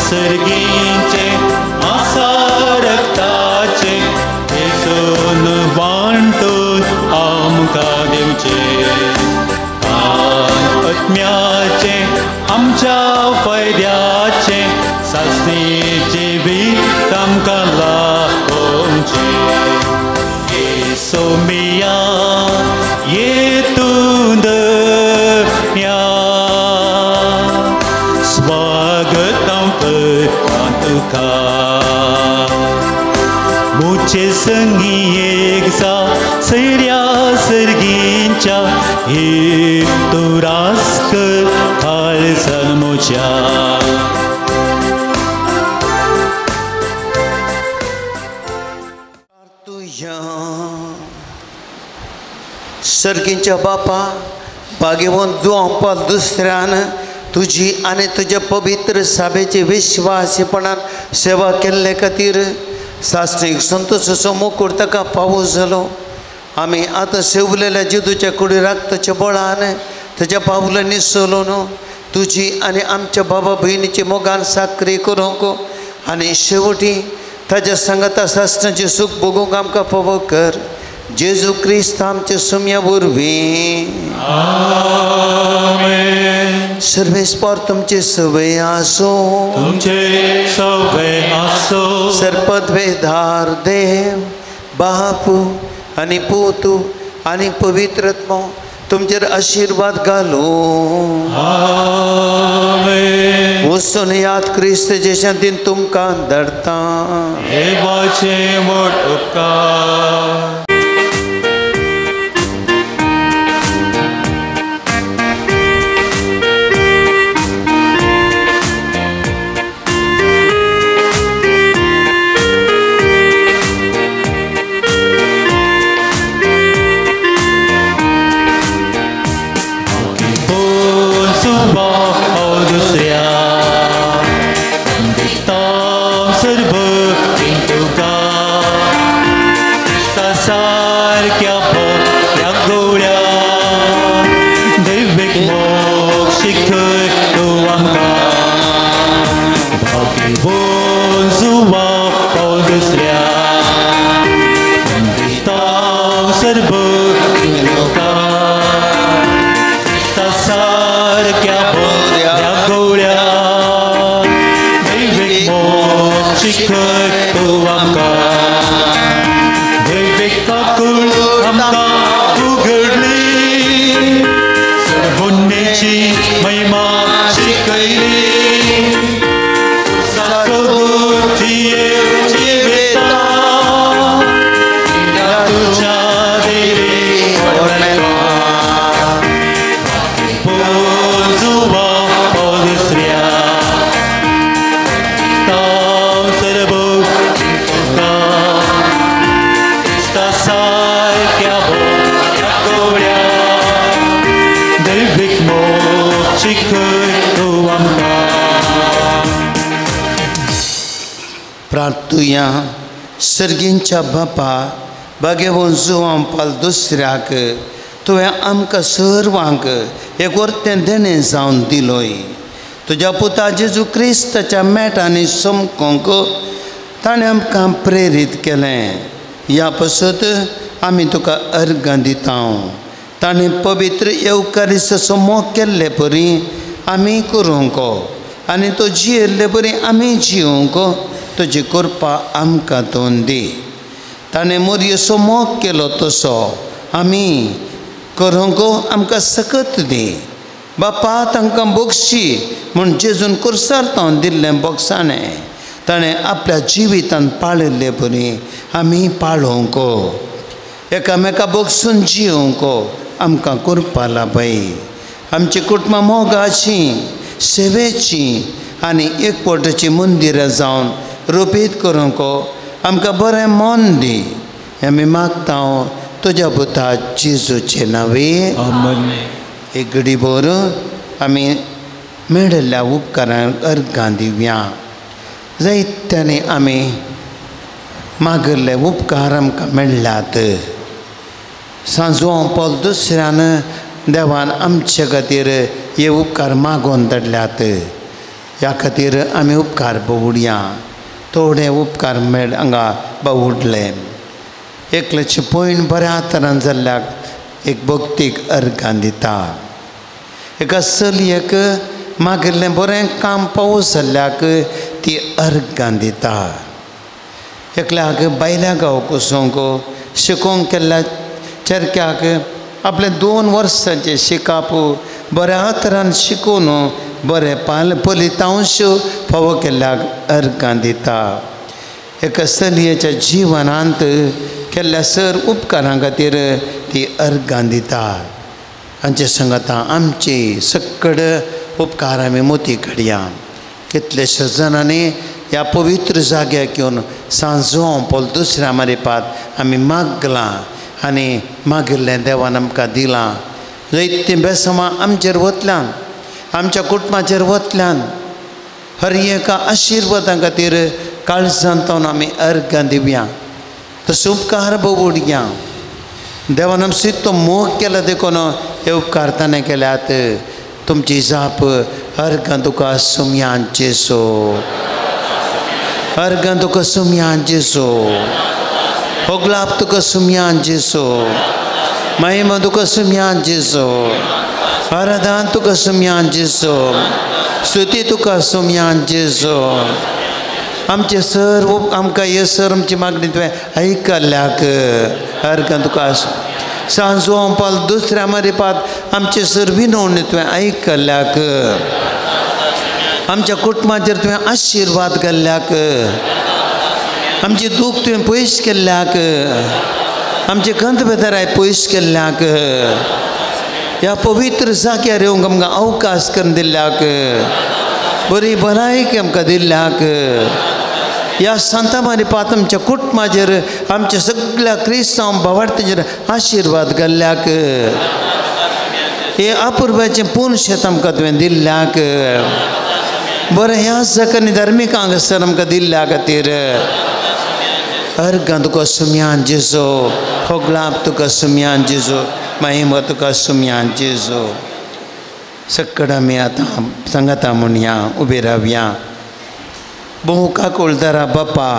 सर्गींचे आसा रक्ताचे येसून वांटून आमकां दिवचे आत्म्याचे आमच्या फायद्याचे सासणी जिवीत आमकां लाभोवचें. ये सोमिया ये तूं दया स्वागत हांव करता तुका मुझे संगी एक जा सैऱ्या सर्गींच्या हे तूं रास कर काळजान म्हज्या. सर्गींच्या बापा भाग्यवंत दुआंपाल दुसऱ्यान तुजी आनी तुज्या पवित्र साबेचे विश्वासीपणान सेवा केल्ले खातीर सासणीक संतोषाचो मुकूट ताका फावो जालो. आमी आतां सेवलेल्या जेजूच्या कुडी राखताच्या बळान ताच्या पावलांनी चलोवन तुजी आनी आमच्या बाबा भयणीची मोगान साकरी करूंक आनी शेवटी ताज्या सांगाता सासणाचें सूख भोगूंक आमकां फावो कर. जेजू क्रिस्त आमच्या सुम्या वरवीं. आमेन. सर्वेस्पर तुमचे सवय आसूं. तुमचे सवय आसूं. सर्पद्वेधार देव बापू आनी पूतू आनी पवित्रत्म तुमचेर आशिर्वाद घालूं. आमेन. वचून याद क्रिस्त जेशांतीन तुमकां धाडटा. देवाचे व्हड उपकार. सारक्या प्रार्थुया. सर्गींच्या बापा बागेवन जुवां पाल दुसऱ्याक तुवें आमकां सर्वांक एक वर्तें देणें जावन दिलोय. तुज्या पुता जेजू क्रिस्ताच्या मेटांनी समकोंक ताणें आमकां प्रेरीत केलें. ह्या पासत आमी तुका अर्गां दिता. ताणें पवित्र येवकारिस्ताचो मोग केल्ले परी आमी करूंक आनी तो जियेल्ले परी आमी जिवंक तुजी कृपा आमकां तोंड दी. ताणें मोरयेचो मोग केलो तसो आमी करूंक आमकां सकत दी. बापा तांकां बक्षी म्हूण जेजून कुर्सार तावन दिल्लें बोक्साणें ताणें आपल्या जिवितान पाळिल्ले परी आमी पाळोवंक एकामेका बक्षून जिवंक आमकां कृपा लाभय. आमची कुटुंबां मोगाची सेवेची आनी एकवटाची मंदिरां जावन रोपीत करूंक आमकां बरें मन दी. आमी मागता तुज्या पुता जेजूचे नांवे. एक घडी भर आमी मेळिल्ल्या उपकारांक अर्गां दिवया. जायत्यांनी आमी मागिल्ले उपकार आमकां मेळ्ळ्यात. सांजो पावल दुसऱ्यान देवान आमचे खातीर हे उपकार मागोवन धाडल्यात. ह्या खातीर आमी उपकार बवुडया. थोडे उपकार मेळ हांगा बावुडले. एकल्याची पयण बऱ्या तरान जाल्ल्याक एक भक्तीक अर्गां दिता. एका चलयेक मागिल्लें बरें काम पावस जाल्ल्याक ती अर्गां दिता. एकल्याक बायल्या गांव कोसोंक शिकोवंक केल्ल्या चरक्याक आपलें 2 वर्सांचें शिकाप बऱ्या तरान शिकोवन बरें पाल फलितांश फावो केल्ल्याक अर्गां दिता. एका चलयेच्या जिवनांत केल्ल्या सर उपकारां खातीर ती अर्गां दिता. हांचे संगता आमची सकड उपकार आमी मोती घडया. कितलेशे जाणांनी ह्या पवित्र जाग्याक येवन सांजो पोल दुसऱ्या मारिपात आमी मागलां आनी मागिल्लें देवान आमकां दिलां. जैतीं बेसमां आमचेर वतल्यान आमच्या कुटुंबाचेर वतल्यान हर एका आशिर्वादां खातीर काळजांत आमी अर्गां दिवया. तसो उपकार बवुडया. देवान आमचो तो मोग केला देखून हे उपकार ताणें केल्यात. तुमची जाप अर्गां तुका सुमयान जेसो, अर्गां तुका सुमयान जेसो, होगलाप तुका सुमयान जेसो, महिमा तुका सुमयान जेसो, आराधन तुका सुमयान जेसो, स्तुती तुका सुमयान जेसो. आमचे सर आमकां हे सर आमची मागणी तुवें आयकल्ल्याक अर्गां तुका सांजो पाल दुसऱ्या मारिपात आमचे सर विनवणी तुवें आयकल्ल्याक आमच्या कुटुंबाचेर तुवें आशिर्वाद केल्ल्याक आमची दूख तुवें पयस केल्ल्याक आमचे खंत बेदराय पयस केल्ल्याक ह्या पवित्र जाग्यार येवंक आमकां अवकाश करून दिल्ल्याक बरी भलायकी आमकां दिल्ल्याक ह्या सांता मारिपात आमच्या कुटुंबाचेर आमच्या सगळ्या क्रिस्तांव भावार्थींचेर आशिर्वाद घाल्ल्याक हे अपुर्बाचें पूर्ण शेत आमकां तुवें दिल्ल्याक बरें ह्या जाग्यांनी धार्मीक हांगासर आमकां दिल्ल्या खातीर अर्गां तुका सुमयान जेजो, होगलाप तुका सुमयान जेजो, महिमा तुका सुमयान जेजो. सकड आमी आतां सांगाता म्हणया उबे रावया. बहु काकुळदारा बापा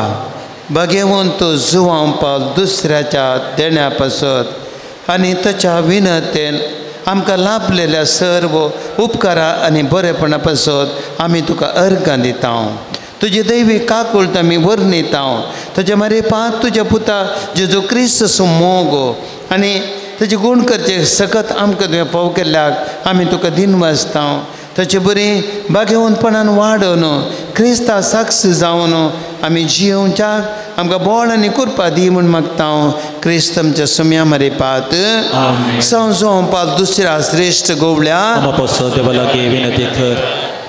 भाग्यवंत जुवांव पावल दुसऱ्याच्या देण्या पासत आनी ताच्या विनतेन आमकां लाभलेल्या सर्व उपकारा आनी बरेपणा पासत आमी तुका अर्गां दिता. तुजी दैवी काकुळट आमी वर्णिता. तुजे मारिपात तुज्या पुता जेजू क्रिस्त मोग आनी तुजे गूण करचे सकत आमकां तुवें फाव केल्ल्याक आमी तुका दिनवासता. ताचे बरी भाग्यवंतपणान वाडोवन क्रिस्ता साक्ष जावन आमी जियोवच्याक आमकां बोळ आनी कृपा दी म्हूण मागता. क्रिस्त आमच्या सुम्या मारिपात संजो पाल दुसऱ्या श्रेश्ठ गोवल्या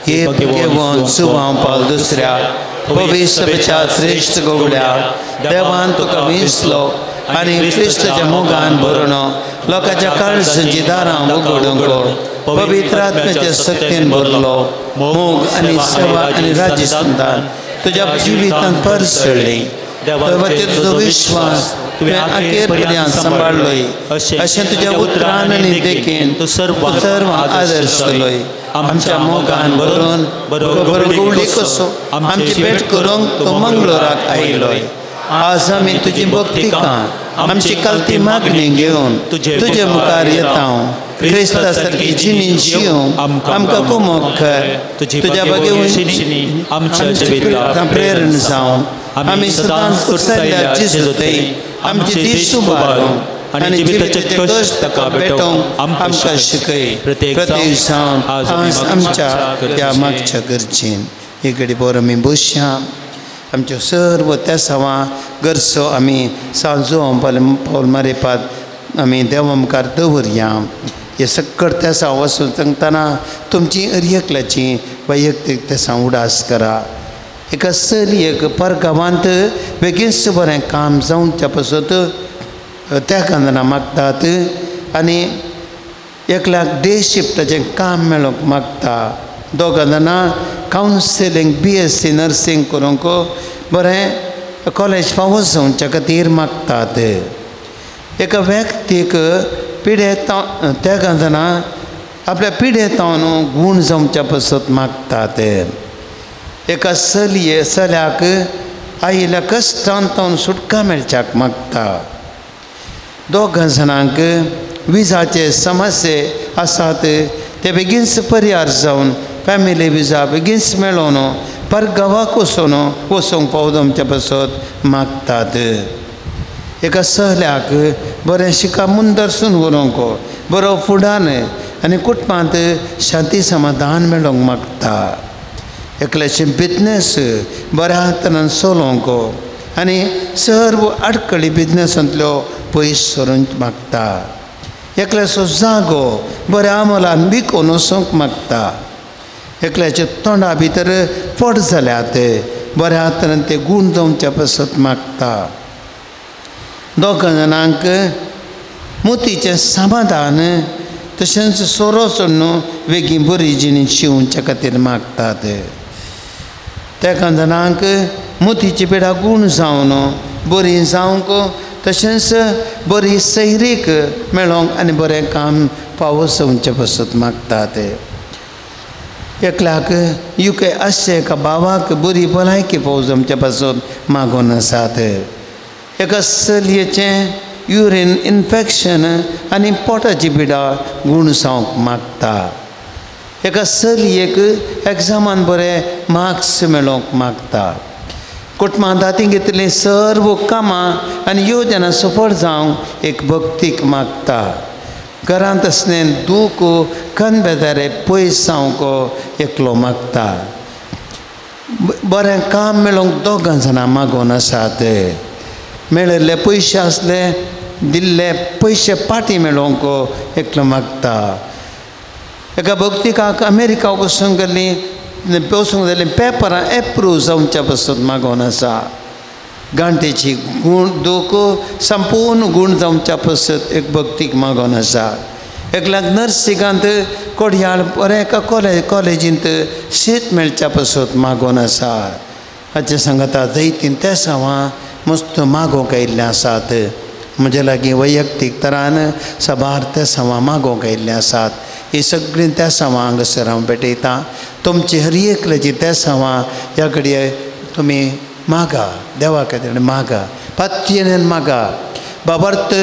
हे भगवान सुवां पाल दुसऱ्या पवित्र श्रेश्ठ गोवल्या देवान तुका विंचलो आनी क्रिस्ताच्या मोगान भरून लोकांच्या काळजांची दारां उगडूंक पवित्र आत्म्याच्या शक्तीन भरलो मोग आनी सेवा आनी राज्य संतान तुज्या जिवितांत परसळ्ळी देवाचेर तुजो विश्वास तुवें अखेर पर्यंत सांबाळ्ळोय अशें तुज्या उतरान आनी देखीन तूं सर्व आदर्श जालोय. आमच्या मोगान भरून बरोबर गुवली कसो आमची भेट करूंक तूं मंगळूराक आयलोय. आज आमी तुजी भक्तिकां आमची कालती मागणी घेवन तुजे मुखार येता. क्रिस्ता सारकी जिणी जिवंक आमकां कुमोक कर. तुज्या बागेवशीं आमच्या प्रेरण जावं. आमी सदांच उत्साहिल्या जेजू थंय आमची दीस उबारूंक आनी जिविताचे कश्ट ताका भेटोवंक आमकां शिकय. प्रत्येक जावन आज आमच्या त्या मागच्या गरजेन एक घडी बरो आमी बसया. आमच्यो सर्व त्या सवां गरजो आमी सांजो पावल मारेपात आमी देवा मुखार दवरया. हे सक्कड त्या साव वचून सांगतना तुमची अरयकल्याची वैयक्तीक त्या उडास करा. एका चलयेक परगांवांत बेगीनच बरें काम जावच्या पासत त्या कांदना मागतात आनी एकल्याक डे शिफ्टाचें काम मेळोवंक मागता. दोगां जाणां कावन्सिलींग BSc nursing करूंक बरें कॉलेज फावो जावच्या खातीर मागतात. एका व्यक्तीक पिडेत त्या जाणां आपल्या पिडेतावन गूण जावच्या पासत मागतात. एका चलये चल्याक आयिल्ल्या कश्टांत सुटका मेळच्याक मागता. दोगां जाणांक विजाचे समस्ये आसात ते बेगीनच परिहार जावन फॅमिली विजा बेगीनच मेळोवन परगांवाक वचून वचूंक पावत आमच्या पासत मागतात. एका सहल्याक बरें शिका मुंदरसून व्हरूंक बरो फुडान आनी कुटुंबांत शांती समाधान मेळोवंक मागता. एकल्याचे बिजनेस बऱ्या तरान चलोवंक आनी सर्व आडखळी बिजनेसांतल्यो पयस सरून मागता. एकल्याचो जागो बऱ्या मोलान विकून वचूंक मागता. एकल्याच्या तोंडा भितर फट जाल्यात बऱ्या तरान ते गूण जावच्या पासत मागता. दोगां जाणांक मोतीचें समाधान तशेंच सोरो सोडून वेगीं बरी जिणी शिंवच्या खातीर मागतात. तेका जाणांक मोतीची पिडा गूण जावन बरी जावंक तशेंच बरी सैरीक मेळोवंक आनी बरें काम फावो जावचे पासत मागतात. एकल्याक युके आसचे एका भावाक बरी भलायकी फावो जावचे पासत मागून आसात. एका चलयेचें युरीन इन्फेक्शन आनी पोटाची पिडा गूण जावंक मागता. एका चलयेक एग्जामान बरे मार्क्स मेळोवंक मागता. कुटुंबांत हातीं घेतिल्लीं सर्व कामां आनी योजना सफळ जावंक एक भक्तीक मागता. घरांत आसलें दूख खनबेदारे पयस जावंक एकलो मागता. बरें काम मेळोवंक दोगां जाणां मागून आसात. मेळिल्ले पयशे आसले दिल्ले पयशे पाटी मेळोवंक एकलो मागता. एका भक्तिकाक अमेरिका वचूंक गेल्ली वचूंक जाल्लीं पेपरां एप्रूव जावच्या पासत मागून आसा. गांठेची गूण दूख संपूर्ण गूण जावच्या पासत एक भक्तीक मागून आसा. एकल्याक नर्सिंगांत कोडयाळ बरें एका कॉलेजींत सीट मेळच्या पासत मागून आसा. हाचे सांगता जैतीन त्या सावां मस्त मागोवंक आयिल्लें आसात. म्हजे लागीं वैयक्तीक तरान साबार त्या सावां मागोवंक आयिल्लीं आसात. ही सगळीं त्या सावां हांगासर हांव भेटयतां. तुमची हर एकल्याची त्या सावां ह्या घडये तुमी मागा, देवा खातीर मागा, पातयेन मागा. बाबार्थ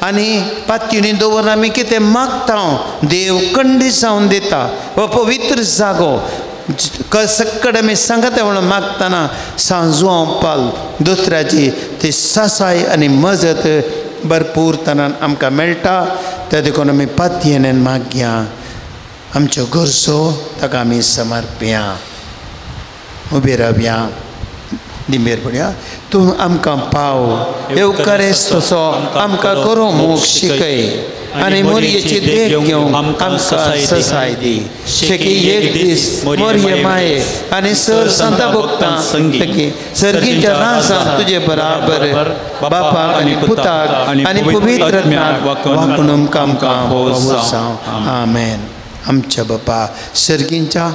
आनी पातयेनी दवर आमी कितें मागता देव कंडीसावन दिता. हो पवित्र जागो सक्कड आमी सांगता म्हणून मागतना सांजू पाल दुसऱ्याची ती सासाय आनी मजत भरपूर तरान आमकां मेळटा. त्या देखून आमी पातयेन मागया, आमच्यो गरजो ताका आमी समर्पया. उबे रावया, दिंबेर पडया. तूं आमकां पाव येवकारेस तसो आमकां करूं मोग शिकय आनी मोरयेची देख घेवंक आमकां ससाय दी. शेकी एक दीस मोरये माये आनी सर संता भोगता संगी सर्गीच्या राजांत तुजे बराबर बापाक आनी पुताक आनी पवित्र आत्म्याक वागणूक आमकां जावं. आमेन. आमच्या बापा सर्गींच्या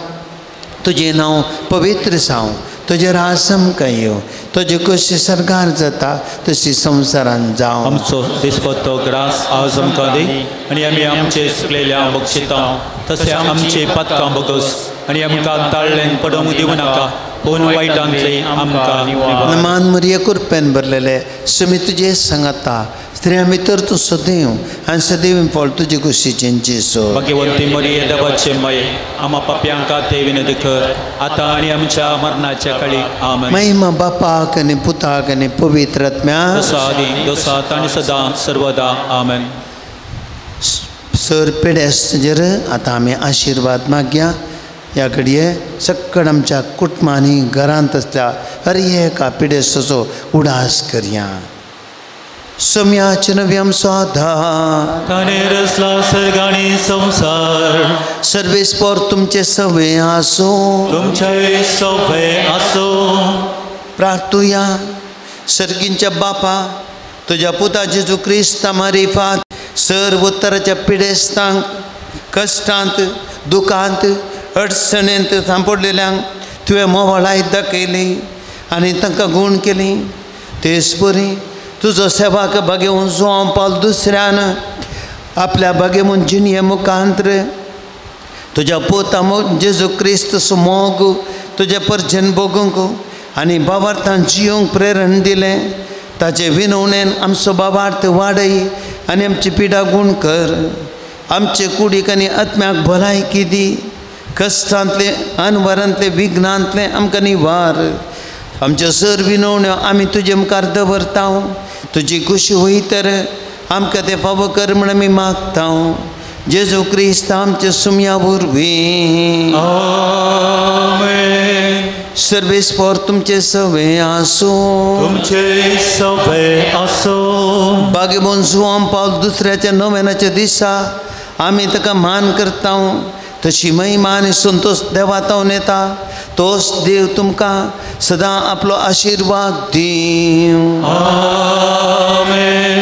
तुजें नांव पवित्र जावं, तुजें रास आमकां येवं, तुजें कशी सरकार जाता तशी संवसारान जावं। आमचो दिसपट्टो ग्रास आज आमकां दी आनी आमी आमचे चुकलेल्या बक्षिता तशें आमचे पातकां बगस आनी आमकां ताळ्ळेन पडोवंक दिवं नाका पूण वायटांतले आमकां निवार। मान मरिये कृपेन भरलेले सुमी तुजे सांगाता, स्त्रियां भितर तूं सदैव आनी सदैव फळ तुजे कुशीचें जेजू। भाग्यवंती मरिये देवाचे माये, आमा पाप्यांक खातीर विनंती कर आतां आनी आमच्या मरणाच्या काळी। आमेन। महिमा बापाक आनी पुताक आनी पवित्र आत्म्याक, जसो आदी तसो आतां आनी सदां सर्वदा। आमेन। सर पिडेस्तांचेर आतां आमी आशिर्वाद मागया। ह्या घडये सक्कड आमच्या कुटुंबांनी घरांत आसल्या हर एका पिडेस्ताचो उडास करया। सम्याचे नवी आमचो आधार, ताणें रचला सर्ग आनी संवसार, सर्वेस्पर तुमचे सवे आसूं, तुमचे सवे आसूं। प्रार्थुया। सर्गींच्या बापा, तुज्या पुता जेजू क्रिस्ता मारिफात सर्व तराच्या पिडेस्तांक कश्टांत दुखांत अडचणेंत सांपडलेल्यांक तुवें मोवाळाय दाखयली आनी तांकां गूण केली। तेच परी तुजो सेवाक भागेवन जुआंव पावल दुसऱ्यान आपल्या भागेवन जिणये मुखांत्र तुज्या पुता जेजू क्रिस्त मोग तुजें परजन भोगूंक आनी बाबार्थान जियोंक प्रेरण दिलें। ताचे विनवणेन आमचो बाबार्थ वाडय आनी आमची पिडा गूण कर। आमचे कुडीक आनी आत्म्याक भलायकी दी। कश्टांतले अनवरांतले विघ्नांतले आमकां निवार। आमच्यो सर विनवण्यो आमी तुजे मुखार दवरता। तुजी खुशी होई तर आमकां तें फावो कर म्हण आमी मागता। जेजू क्रिस्त आमचे सुमया वरवीं। आमेन। सर्वेस्पर तुमचे सवे आसूं, तुमचे सवे आसूं। भाग्यवंत जुआंव पावल दुसऱ्याच्या नव्यानाच्या दिसा आमी ताका मान करता। तशी महिमा आनी संतोश देवातावन येता। तोच देव तुमकां सदां आपलो आशिर्वाद दिवं। आमेन।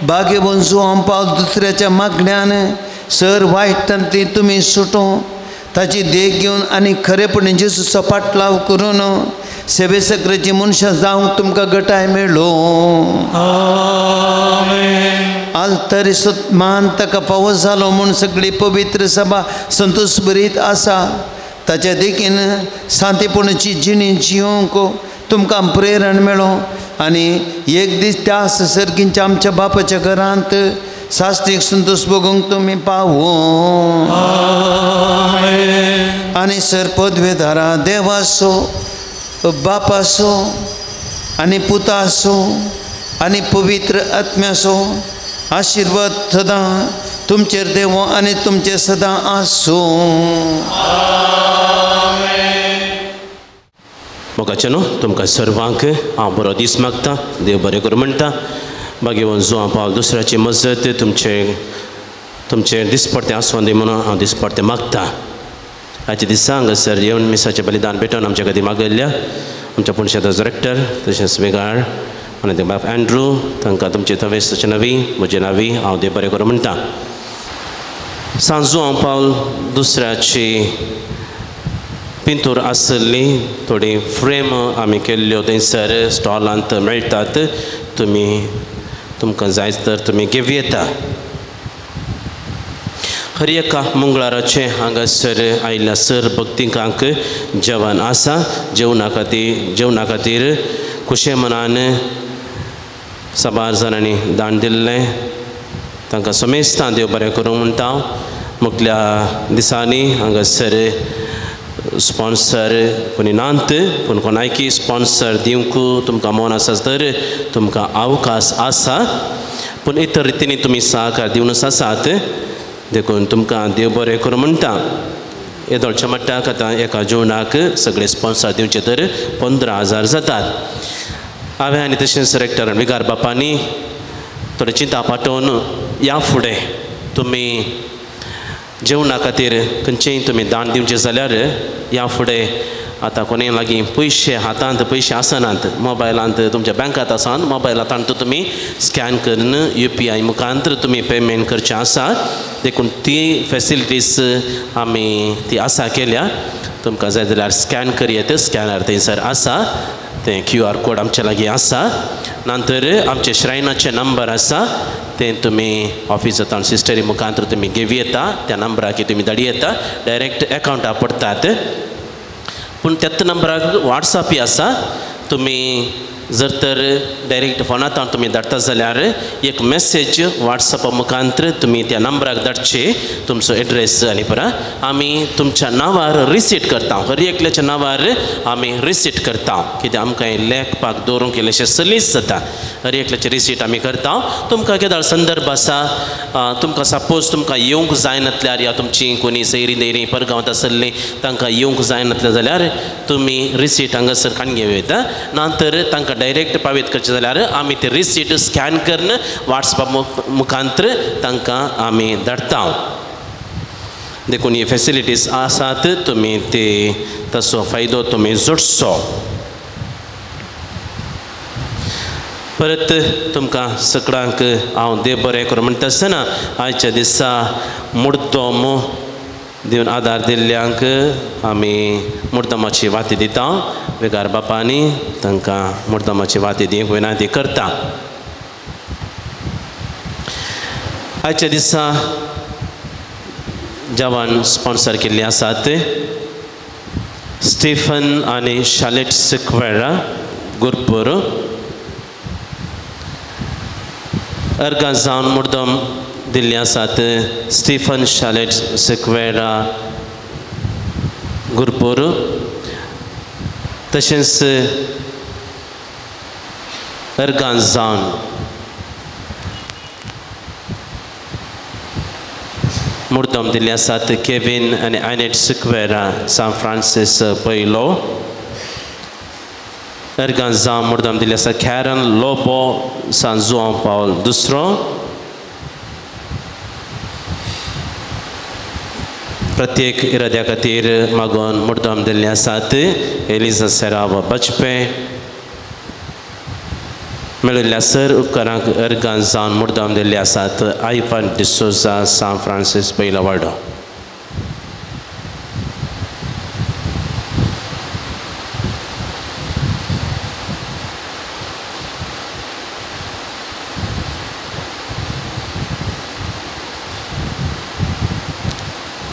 भाग्यवंत जुआंव पावल दुसऱ्याच्या मागण्यान सर वायटांतली तुमी सुटूं ताची देख घेवन आनी खरेपणी जेजूचो पाटलाव करून सेवेसक्रेची मनशां जावंक तुमकां गटाय मेळ्ळो। आमेन। आल्तरी मान ताका फावो जालो म्हूण सगळी पवित्र सभा संतोश भरीत आसा। ताच्या देखीन शांतीपूर्णची जिणी जियोंक तुमकां प्रेरण मेळो आनी एक दीस त्या सर्गींच्या आमच्या बापाच्या घरांत सास्त्रीक संतोश भोगूंक तुमी पावो। आमेन। आनी सर पदवेदारा देवासो बापासो आनी पुतासो आनी पवित्र आत्म्यासो आशिर्वाद सदां तुमचेर देवो आनी तुमचेर सदां आसूं। मोगाचे न्हू तुमकां सर्वांक हांव बरो दीस मागता। देव बरें करूं म्हणटा। भाग्यवंत जुआंव पावल दुसऱ्याची मजत तुमचे तुमचेर दिसपडतें आसूं दी म्हणून हांव दिसपडतें मागता। आयच्या दिसा हांगासर येवन मिसाचें बलिदान भेटोवन आमच्या खातीर मागयल्ल्या आमच्या पुणशेताचो रेक्टर तशेंच वेगार आनी ते बाप एंड्रू तांकां तुमचे तवेसाचे नवी म्हजे नावी हांव देव बरें करूं म्हणटा। सांजू हांव पावल दुसऱ्याची पिंतूर आसली थोडी फ्रेम आमी केल्ल्यो थंयसर स्टॉलांत मेळटात। तुमी तुमकां जाय तर तुमी घेवं येता। हर एका मंगळाराचें हांगासर आयिल्ल्या सर भक्तिकांक जेवण आसा। जेवणा खातीर खुशे मनान साबार जाणांनी दान दिल्लें तांकां समेस्तां देव बरें करूं म्हणटा। मुखल्या दिसांनी हांगासर स्पॉन्सर कोणी नात पूण कोणायकी स्पॉन्सर दिवंक तुमकां मन आसा तर तुमकां अवकाश आसा पूण इतर रितींनी तुमी सहकार दिवनच आसात देखून तुमकां देव बरें करूं म्हणटा। येदोळच्या मट्टाक आतां एका जेवणाक सगळे स्पॉन्सर दिवचे तर 15,000 जातात। हांवें आनी तशेंच रेक्टर विगार बापांनी थोडें चिंता पाठोवन ह्या फुडें तुमी जेवणा खातीर खंयचेय तुमी दान दिवचें जाल्यार ह्या फुडें आतां कोणेय लागीं पयशे हातांत पयशे आसनात मोबायलांत तुमच्या बँकांत आसात मोबायलांत तुमी स्कॅन करून UPI मुखांतर तुमी पेमेंट करचें आसा देखून ती फेसिलिटीज आमी ती आसा केल्या। तुमकां जाय जाल्यार स्कॅन करयेत, स्कॅनर थंयसर आसा, तें क्यू आर कोड आमचे लागीं आसा. नंतर आमचे श्रायनाचे नंबर आसा, तें तुमी ऑफिसांत सिस्टरी मुखांत तुमी घेवं येता, त्या नंबराक तुमी धाडी येता, डायरेक्ट एकावंटार पडटात. पूण त्याच नंबराक वॉट्सॅपय आसा, तुमी जर तर डायरेक्ट फोनांत तुमी धाडटा जाल्यार एक मॅसेज वॉट्सॅपा मुखांत तुमी त्या नंबराक धाडचे, तुमचो एड्रेस आनी परत आमी तुमच्या नांवार रिसीट करता, हर एकल्याच्या नांवार आमी रिसीट करता. कित्याक आमकां लेखपाक दवरूंक इल्लेशें सलीस जाता, हर एकल्याची रिसीट आमी करता. तुमकां केदाळ संदर्भ आसा, तुमकां सपोज तुमकां येवंक जायनातल्यार या तुमची कोणी सैरी दैरी परगांवांत आसल्लीं तांकां येवंक जायनातलें जाल्यार तुमी रिसीट हांगासर काडून घेवं येता. नंतर तांकां डायरेक्ट पावयत करचें जाल्यार आमी ते रिसीट स्कॅन करून वॉट्सॅपा मुखांत तांकां आमी धाडटा. देखून ही फेसिलिटीज आसात, तुमी ते तसो फायदो तुमी जोडचो. परत तुमकां सगळ्यांक हांव देव बरें करूं म्हणटा आसतना आयच्या दिसा मुर्दम दिवन आदार दिल्ल्यांक आमी मुर्दमाची वाती दिता. वेगार बापांनी तांकां मुर्दमाची वाती दिवंक विनंती करता. आयच्या दिसा जेवण स्पॉन्सर केल्ले आसात स्टीफन आनी शालेट सिक्वेरा गुरपूर, अर्गां जावन मुर्दम दिल्ले आसात स्टीफन शालेट सिक्वेरा गुरपूर, तशेंच अर्गां जावन मुर्दम दिल्ले आसात केवीन आनी आनेट सिक्वेरा सान फ्रांसीस पयलो, अर्गां जावन मुर्दम दिल्ले आसा कॅरन लोबो सान जुआंव पावल दुसरो, प्रत्येक इराद्या खातीर मागून मुर्दम दिल्ले आसात एलिजा सेराव बचपे, मेळिल्ल्या सर उपकारांक अर्गां जावन मुर्दम दिल्ले आसात आयफन डिसोजा सान फ्रांसीस पयलो वाडो.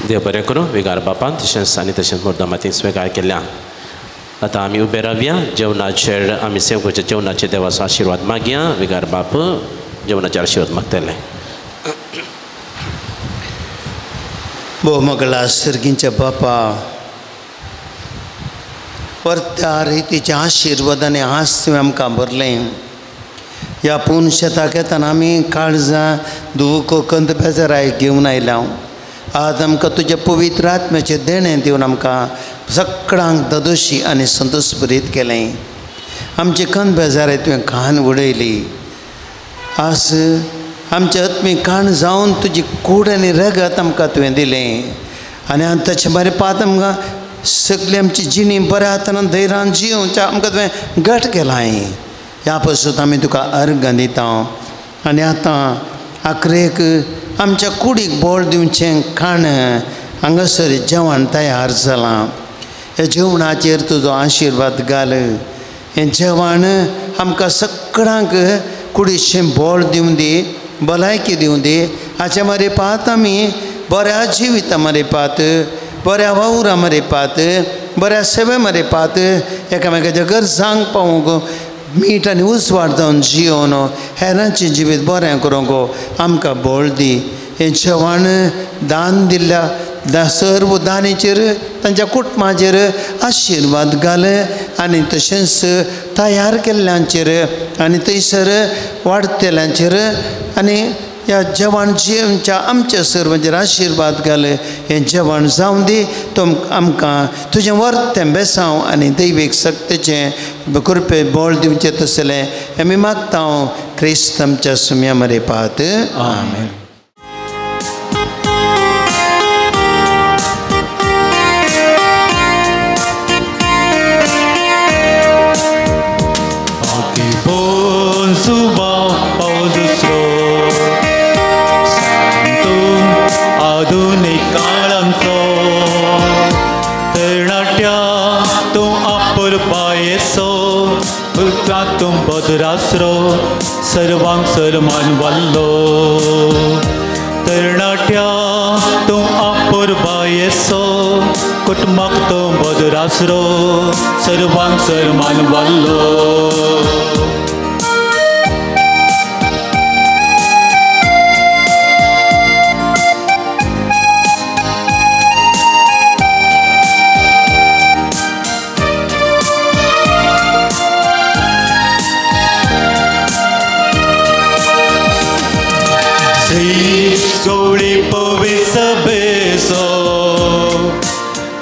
देव बरें करूं विगार बापान तशेंच आनी तशेंच मुर्दमाती स्विकार केल्या. आतां आमी उबे रावया, जेवणाचेर आमी सेवकाच्या जेवणाचेर देवाचो आशिर्वाद मागया. विगार बाप जेवणाचेर आशिर्वाद मागतले. भोवमगळा सर्गींच्या बापा, परत्या रितीच्या आशिर्वाद आनी आस तुवें आमकां भरलें. ह्या पूर्ण शेताक येतना आमी काळजां दुखो कंद बेजाराय घेवन आयल्या. आज आमकां तुज्या पवित्र आत्म्याचें देणें दिवन आमकां सगळ्यांक ददोशी आनी संतोश भरीत केलें. आमचे कंद बेजाराय तुवें खान उडयली. आज आमचे आत्मीक काण जावन तुजी कूड आनी रगत आमकां तुवें दिलें आनी ताचे बरें पात आमकां सगळी आमची जिणी बऱ्या हातान धैर्यान जियोवच्या आमकां तुवें घट केलां. ह्या पासून आमी तुका अर्गां दिता. आनी आतां आखरेक आमच्या कुडीक बळ दिवचें खाण हांगासर जेवण तयार जालां. ह्या जेवणाचेर तुजो आशिर्वाद घाल. हें जेवण आमकां सगळ्यांक कुडीचें बळ दिवं दी, भलायकी दिवं दी. हाचे मरे पात आमी बऱ्या जिविता मरे पात, बऱ्या वावरा मरे पात, बऱ्या सेवे मरे पात एकामेकाच्या गरजांक पावूंक मीठ आनी उजवाड जावन जियोवन हेरांचें जिवीत बरें करूंक आमकां बळ दी. हें जेवण दान दिल्ल्या सर्व दानीचेर तांच्या कुटुंबाचेर आशिर्वाद घाल आनी तशेंच तयार केल्ल्यांचेर आनी थंयसर वाडटल्यांचेर आनी ह्या जेवण जेवच्या आमच्या सर्वांचेर आशिर्वाद घाल. हें जेवण जावं दी तो आमकां तुजें वर्तें बेसांव आनी दैवीक शक्तीचें कृपे बळ दिवचें तसलें आमी मागता. क्रिस्त आमच्या सुम्या मरे पात. आमेन. आधुनिक काळांचो तरणाट्यांचो भद्रासरो सर्वांक सर्मान वाल्लो. तरणाट्या तूं अपुरबायेचो कुटुंबाक तूं भद्रासरो सर्वांक सर्मान वाल्लो. गवळी पवी सभेचो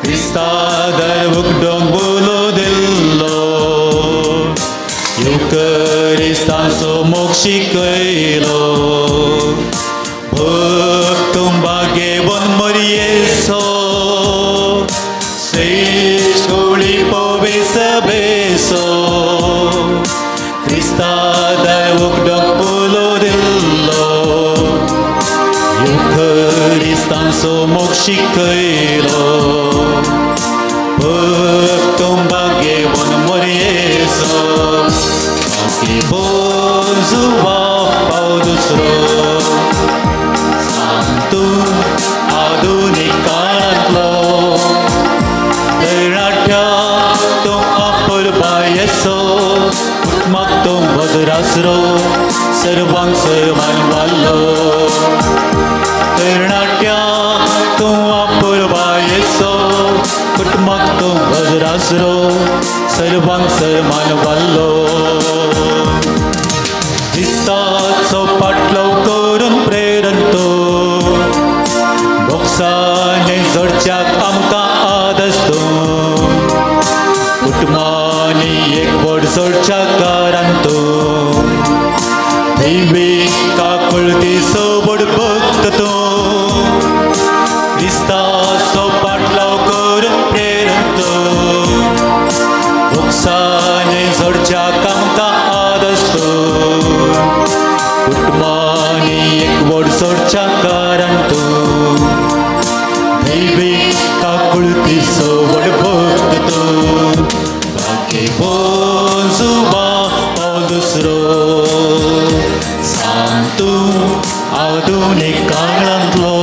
क्रिस्तादर उगडोंक बोलो दिल्लो युकरिस्ताचो मोग शिकयलो भक्तुंबा घेवन मरयेचो श्रेश्ठ गवळी पवी सभेचो क्रिस्तादर उगडोंक बोलो दिल्लो युखरिस्तांचो मोग शिकयलो भक्तुंबा घेवन मरयेचो जुवाब पाव दुसरो सांग तूं आधुनीक काळांतलो तरणाट्या तूं अपुरबायेचो कुटुंबाक तूं भद्रासरो सर्वांक सर्वान वाल्लो. तरणाट्या तूं अपुरबायेचो कुटुंबाक तूं भद्रासरो सर्वांक सर्मान वाल्लो. क्रिस्ताचो पाटलो करून प्रेरण तूं बोक्सांनी जोडच्याक आमकां आदर्श तूं कुटुंबांनी एकवट जोडच्या कारान तूं दैवी काकुळती सोबड भक्त तूं क्रिस्ताचो पाटलाव करून प्रेरण तूं बोक्सांनी जोडच्याक आमकां आदर्श तूं कुटुंबांनी एकवट जोडच्या कारान तूं दैवी काकुळती सोबड भक्त तूं बाकी बोजुबा पाव दुसरो सांग तूं आधुनीक काळांतलो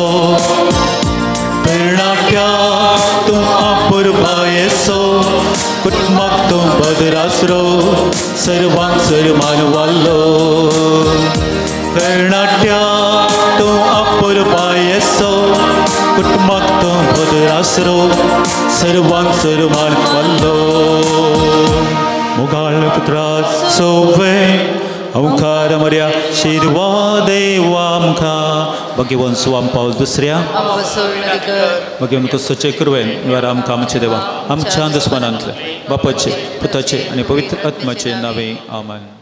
तरणाट्या तूं अपुरबायेचो कुटुंबाक तूं भद्रासरो सर्वांक सर्मान वाल्लो. तरणाट्या तूं अपुरबायेचो कुटुंबाक तूं भद्रासरो सर्वांक सर्मान वाल्लो. मुगाळ पुत्रा सोवे अंकार मर्या शिरवा देवा आमकां भगवंत सुवाम पावल दुसऱ्या भगवंत क्रिस्ताचे कृपेन निवार आमकां आमचे देवा आमच्या दुस्मानांतले बापाचे पुताचे आनी पवित्र आत्माचे नावे आमेन.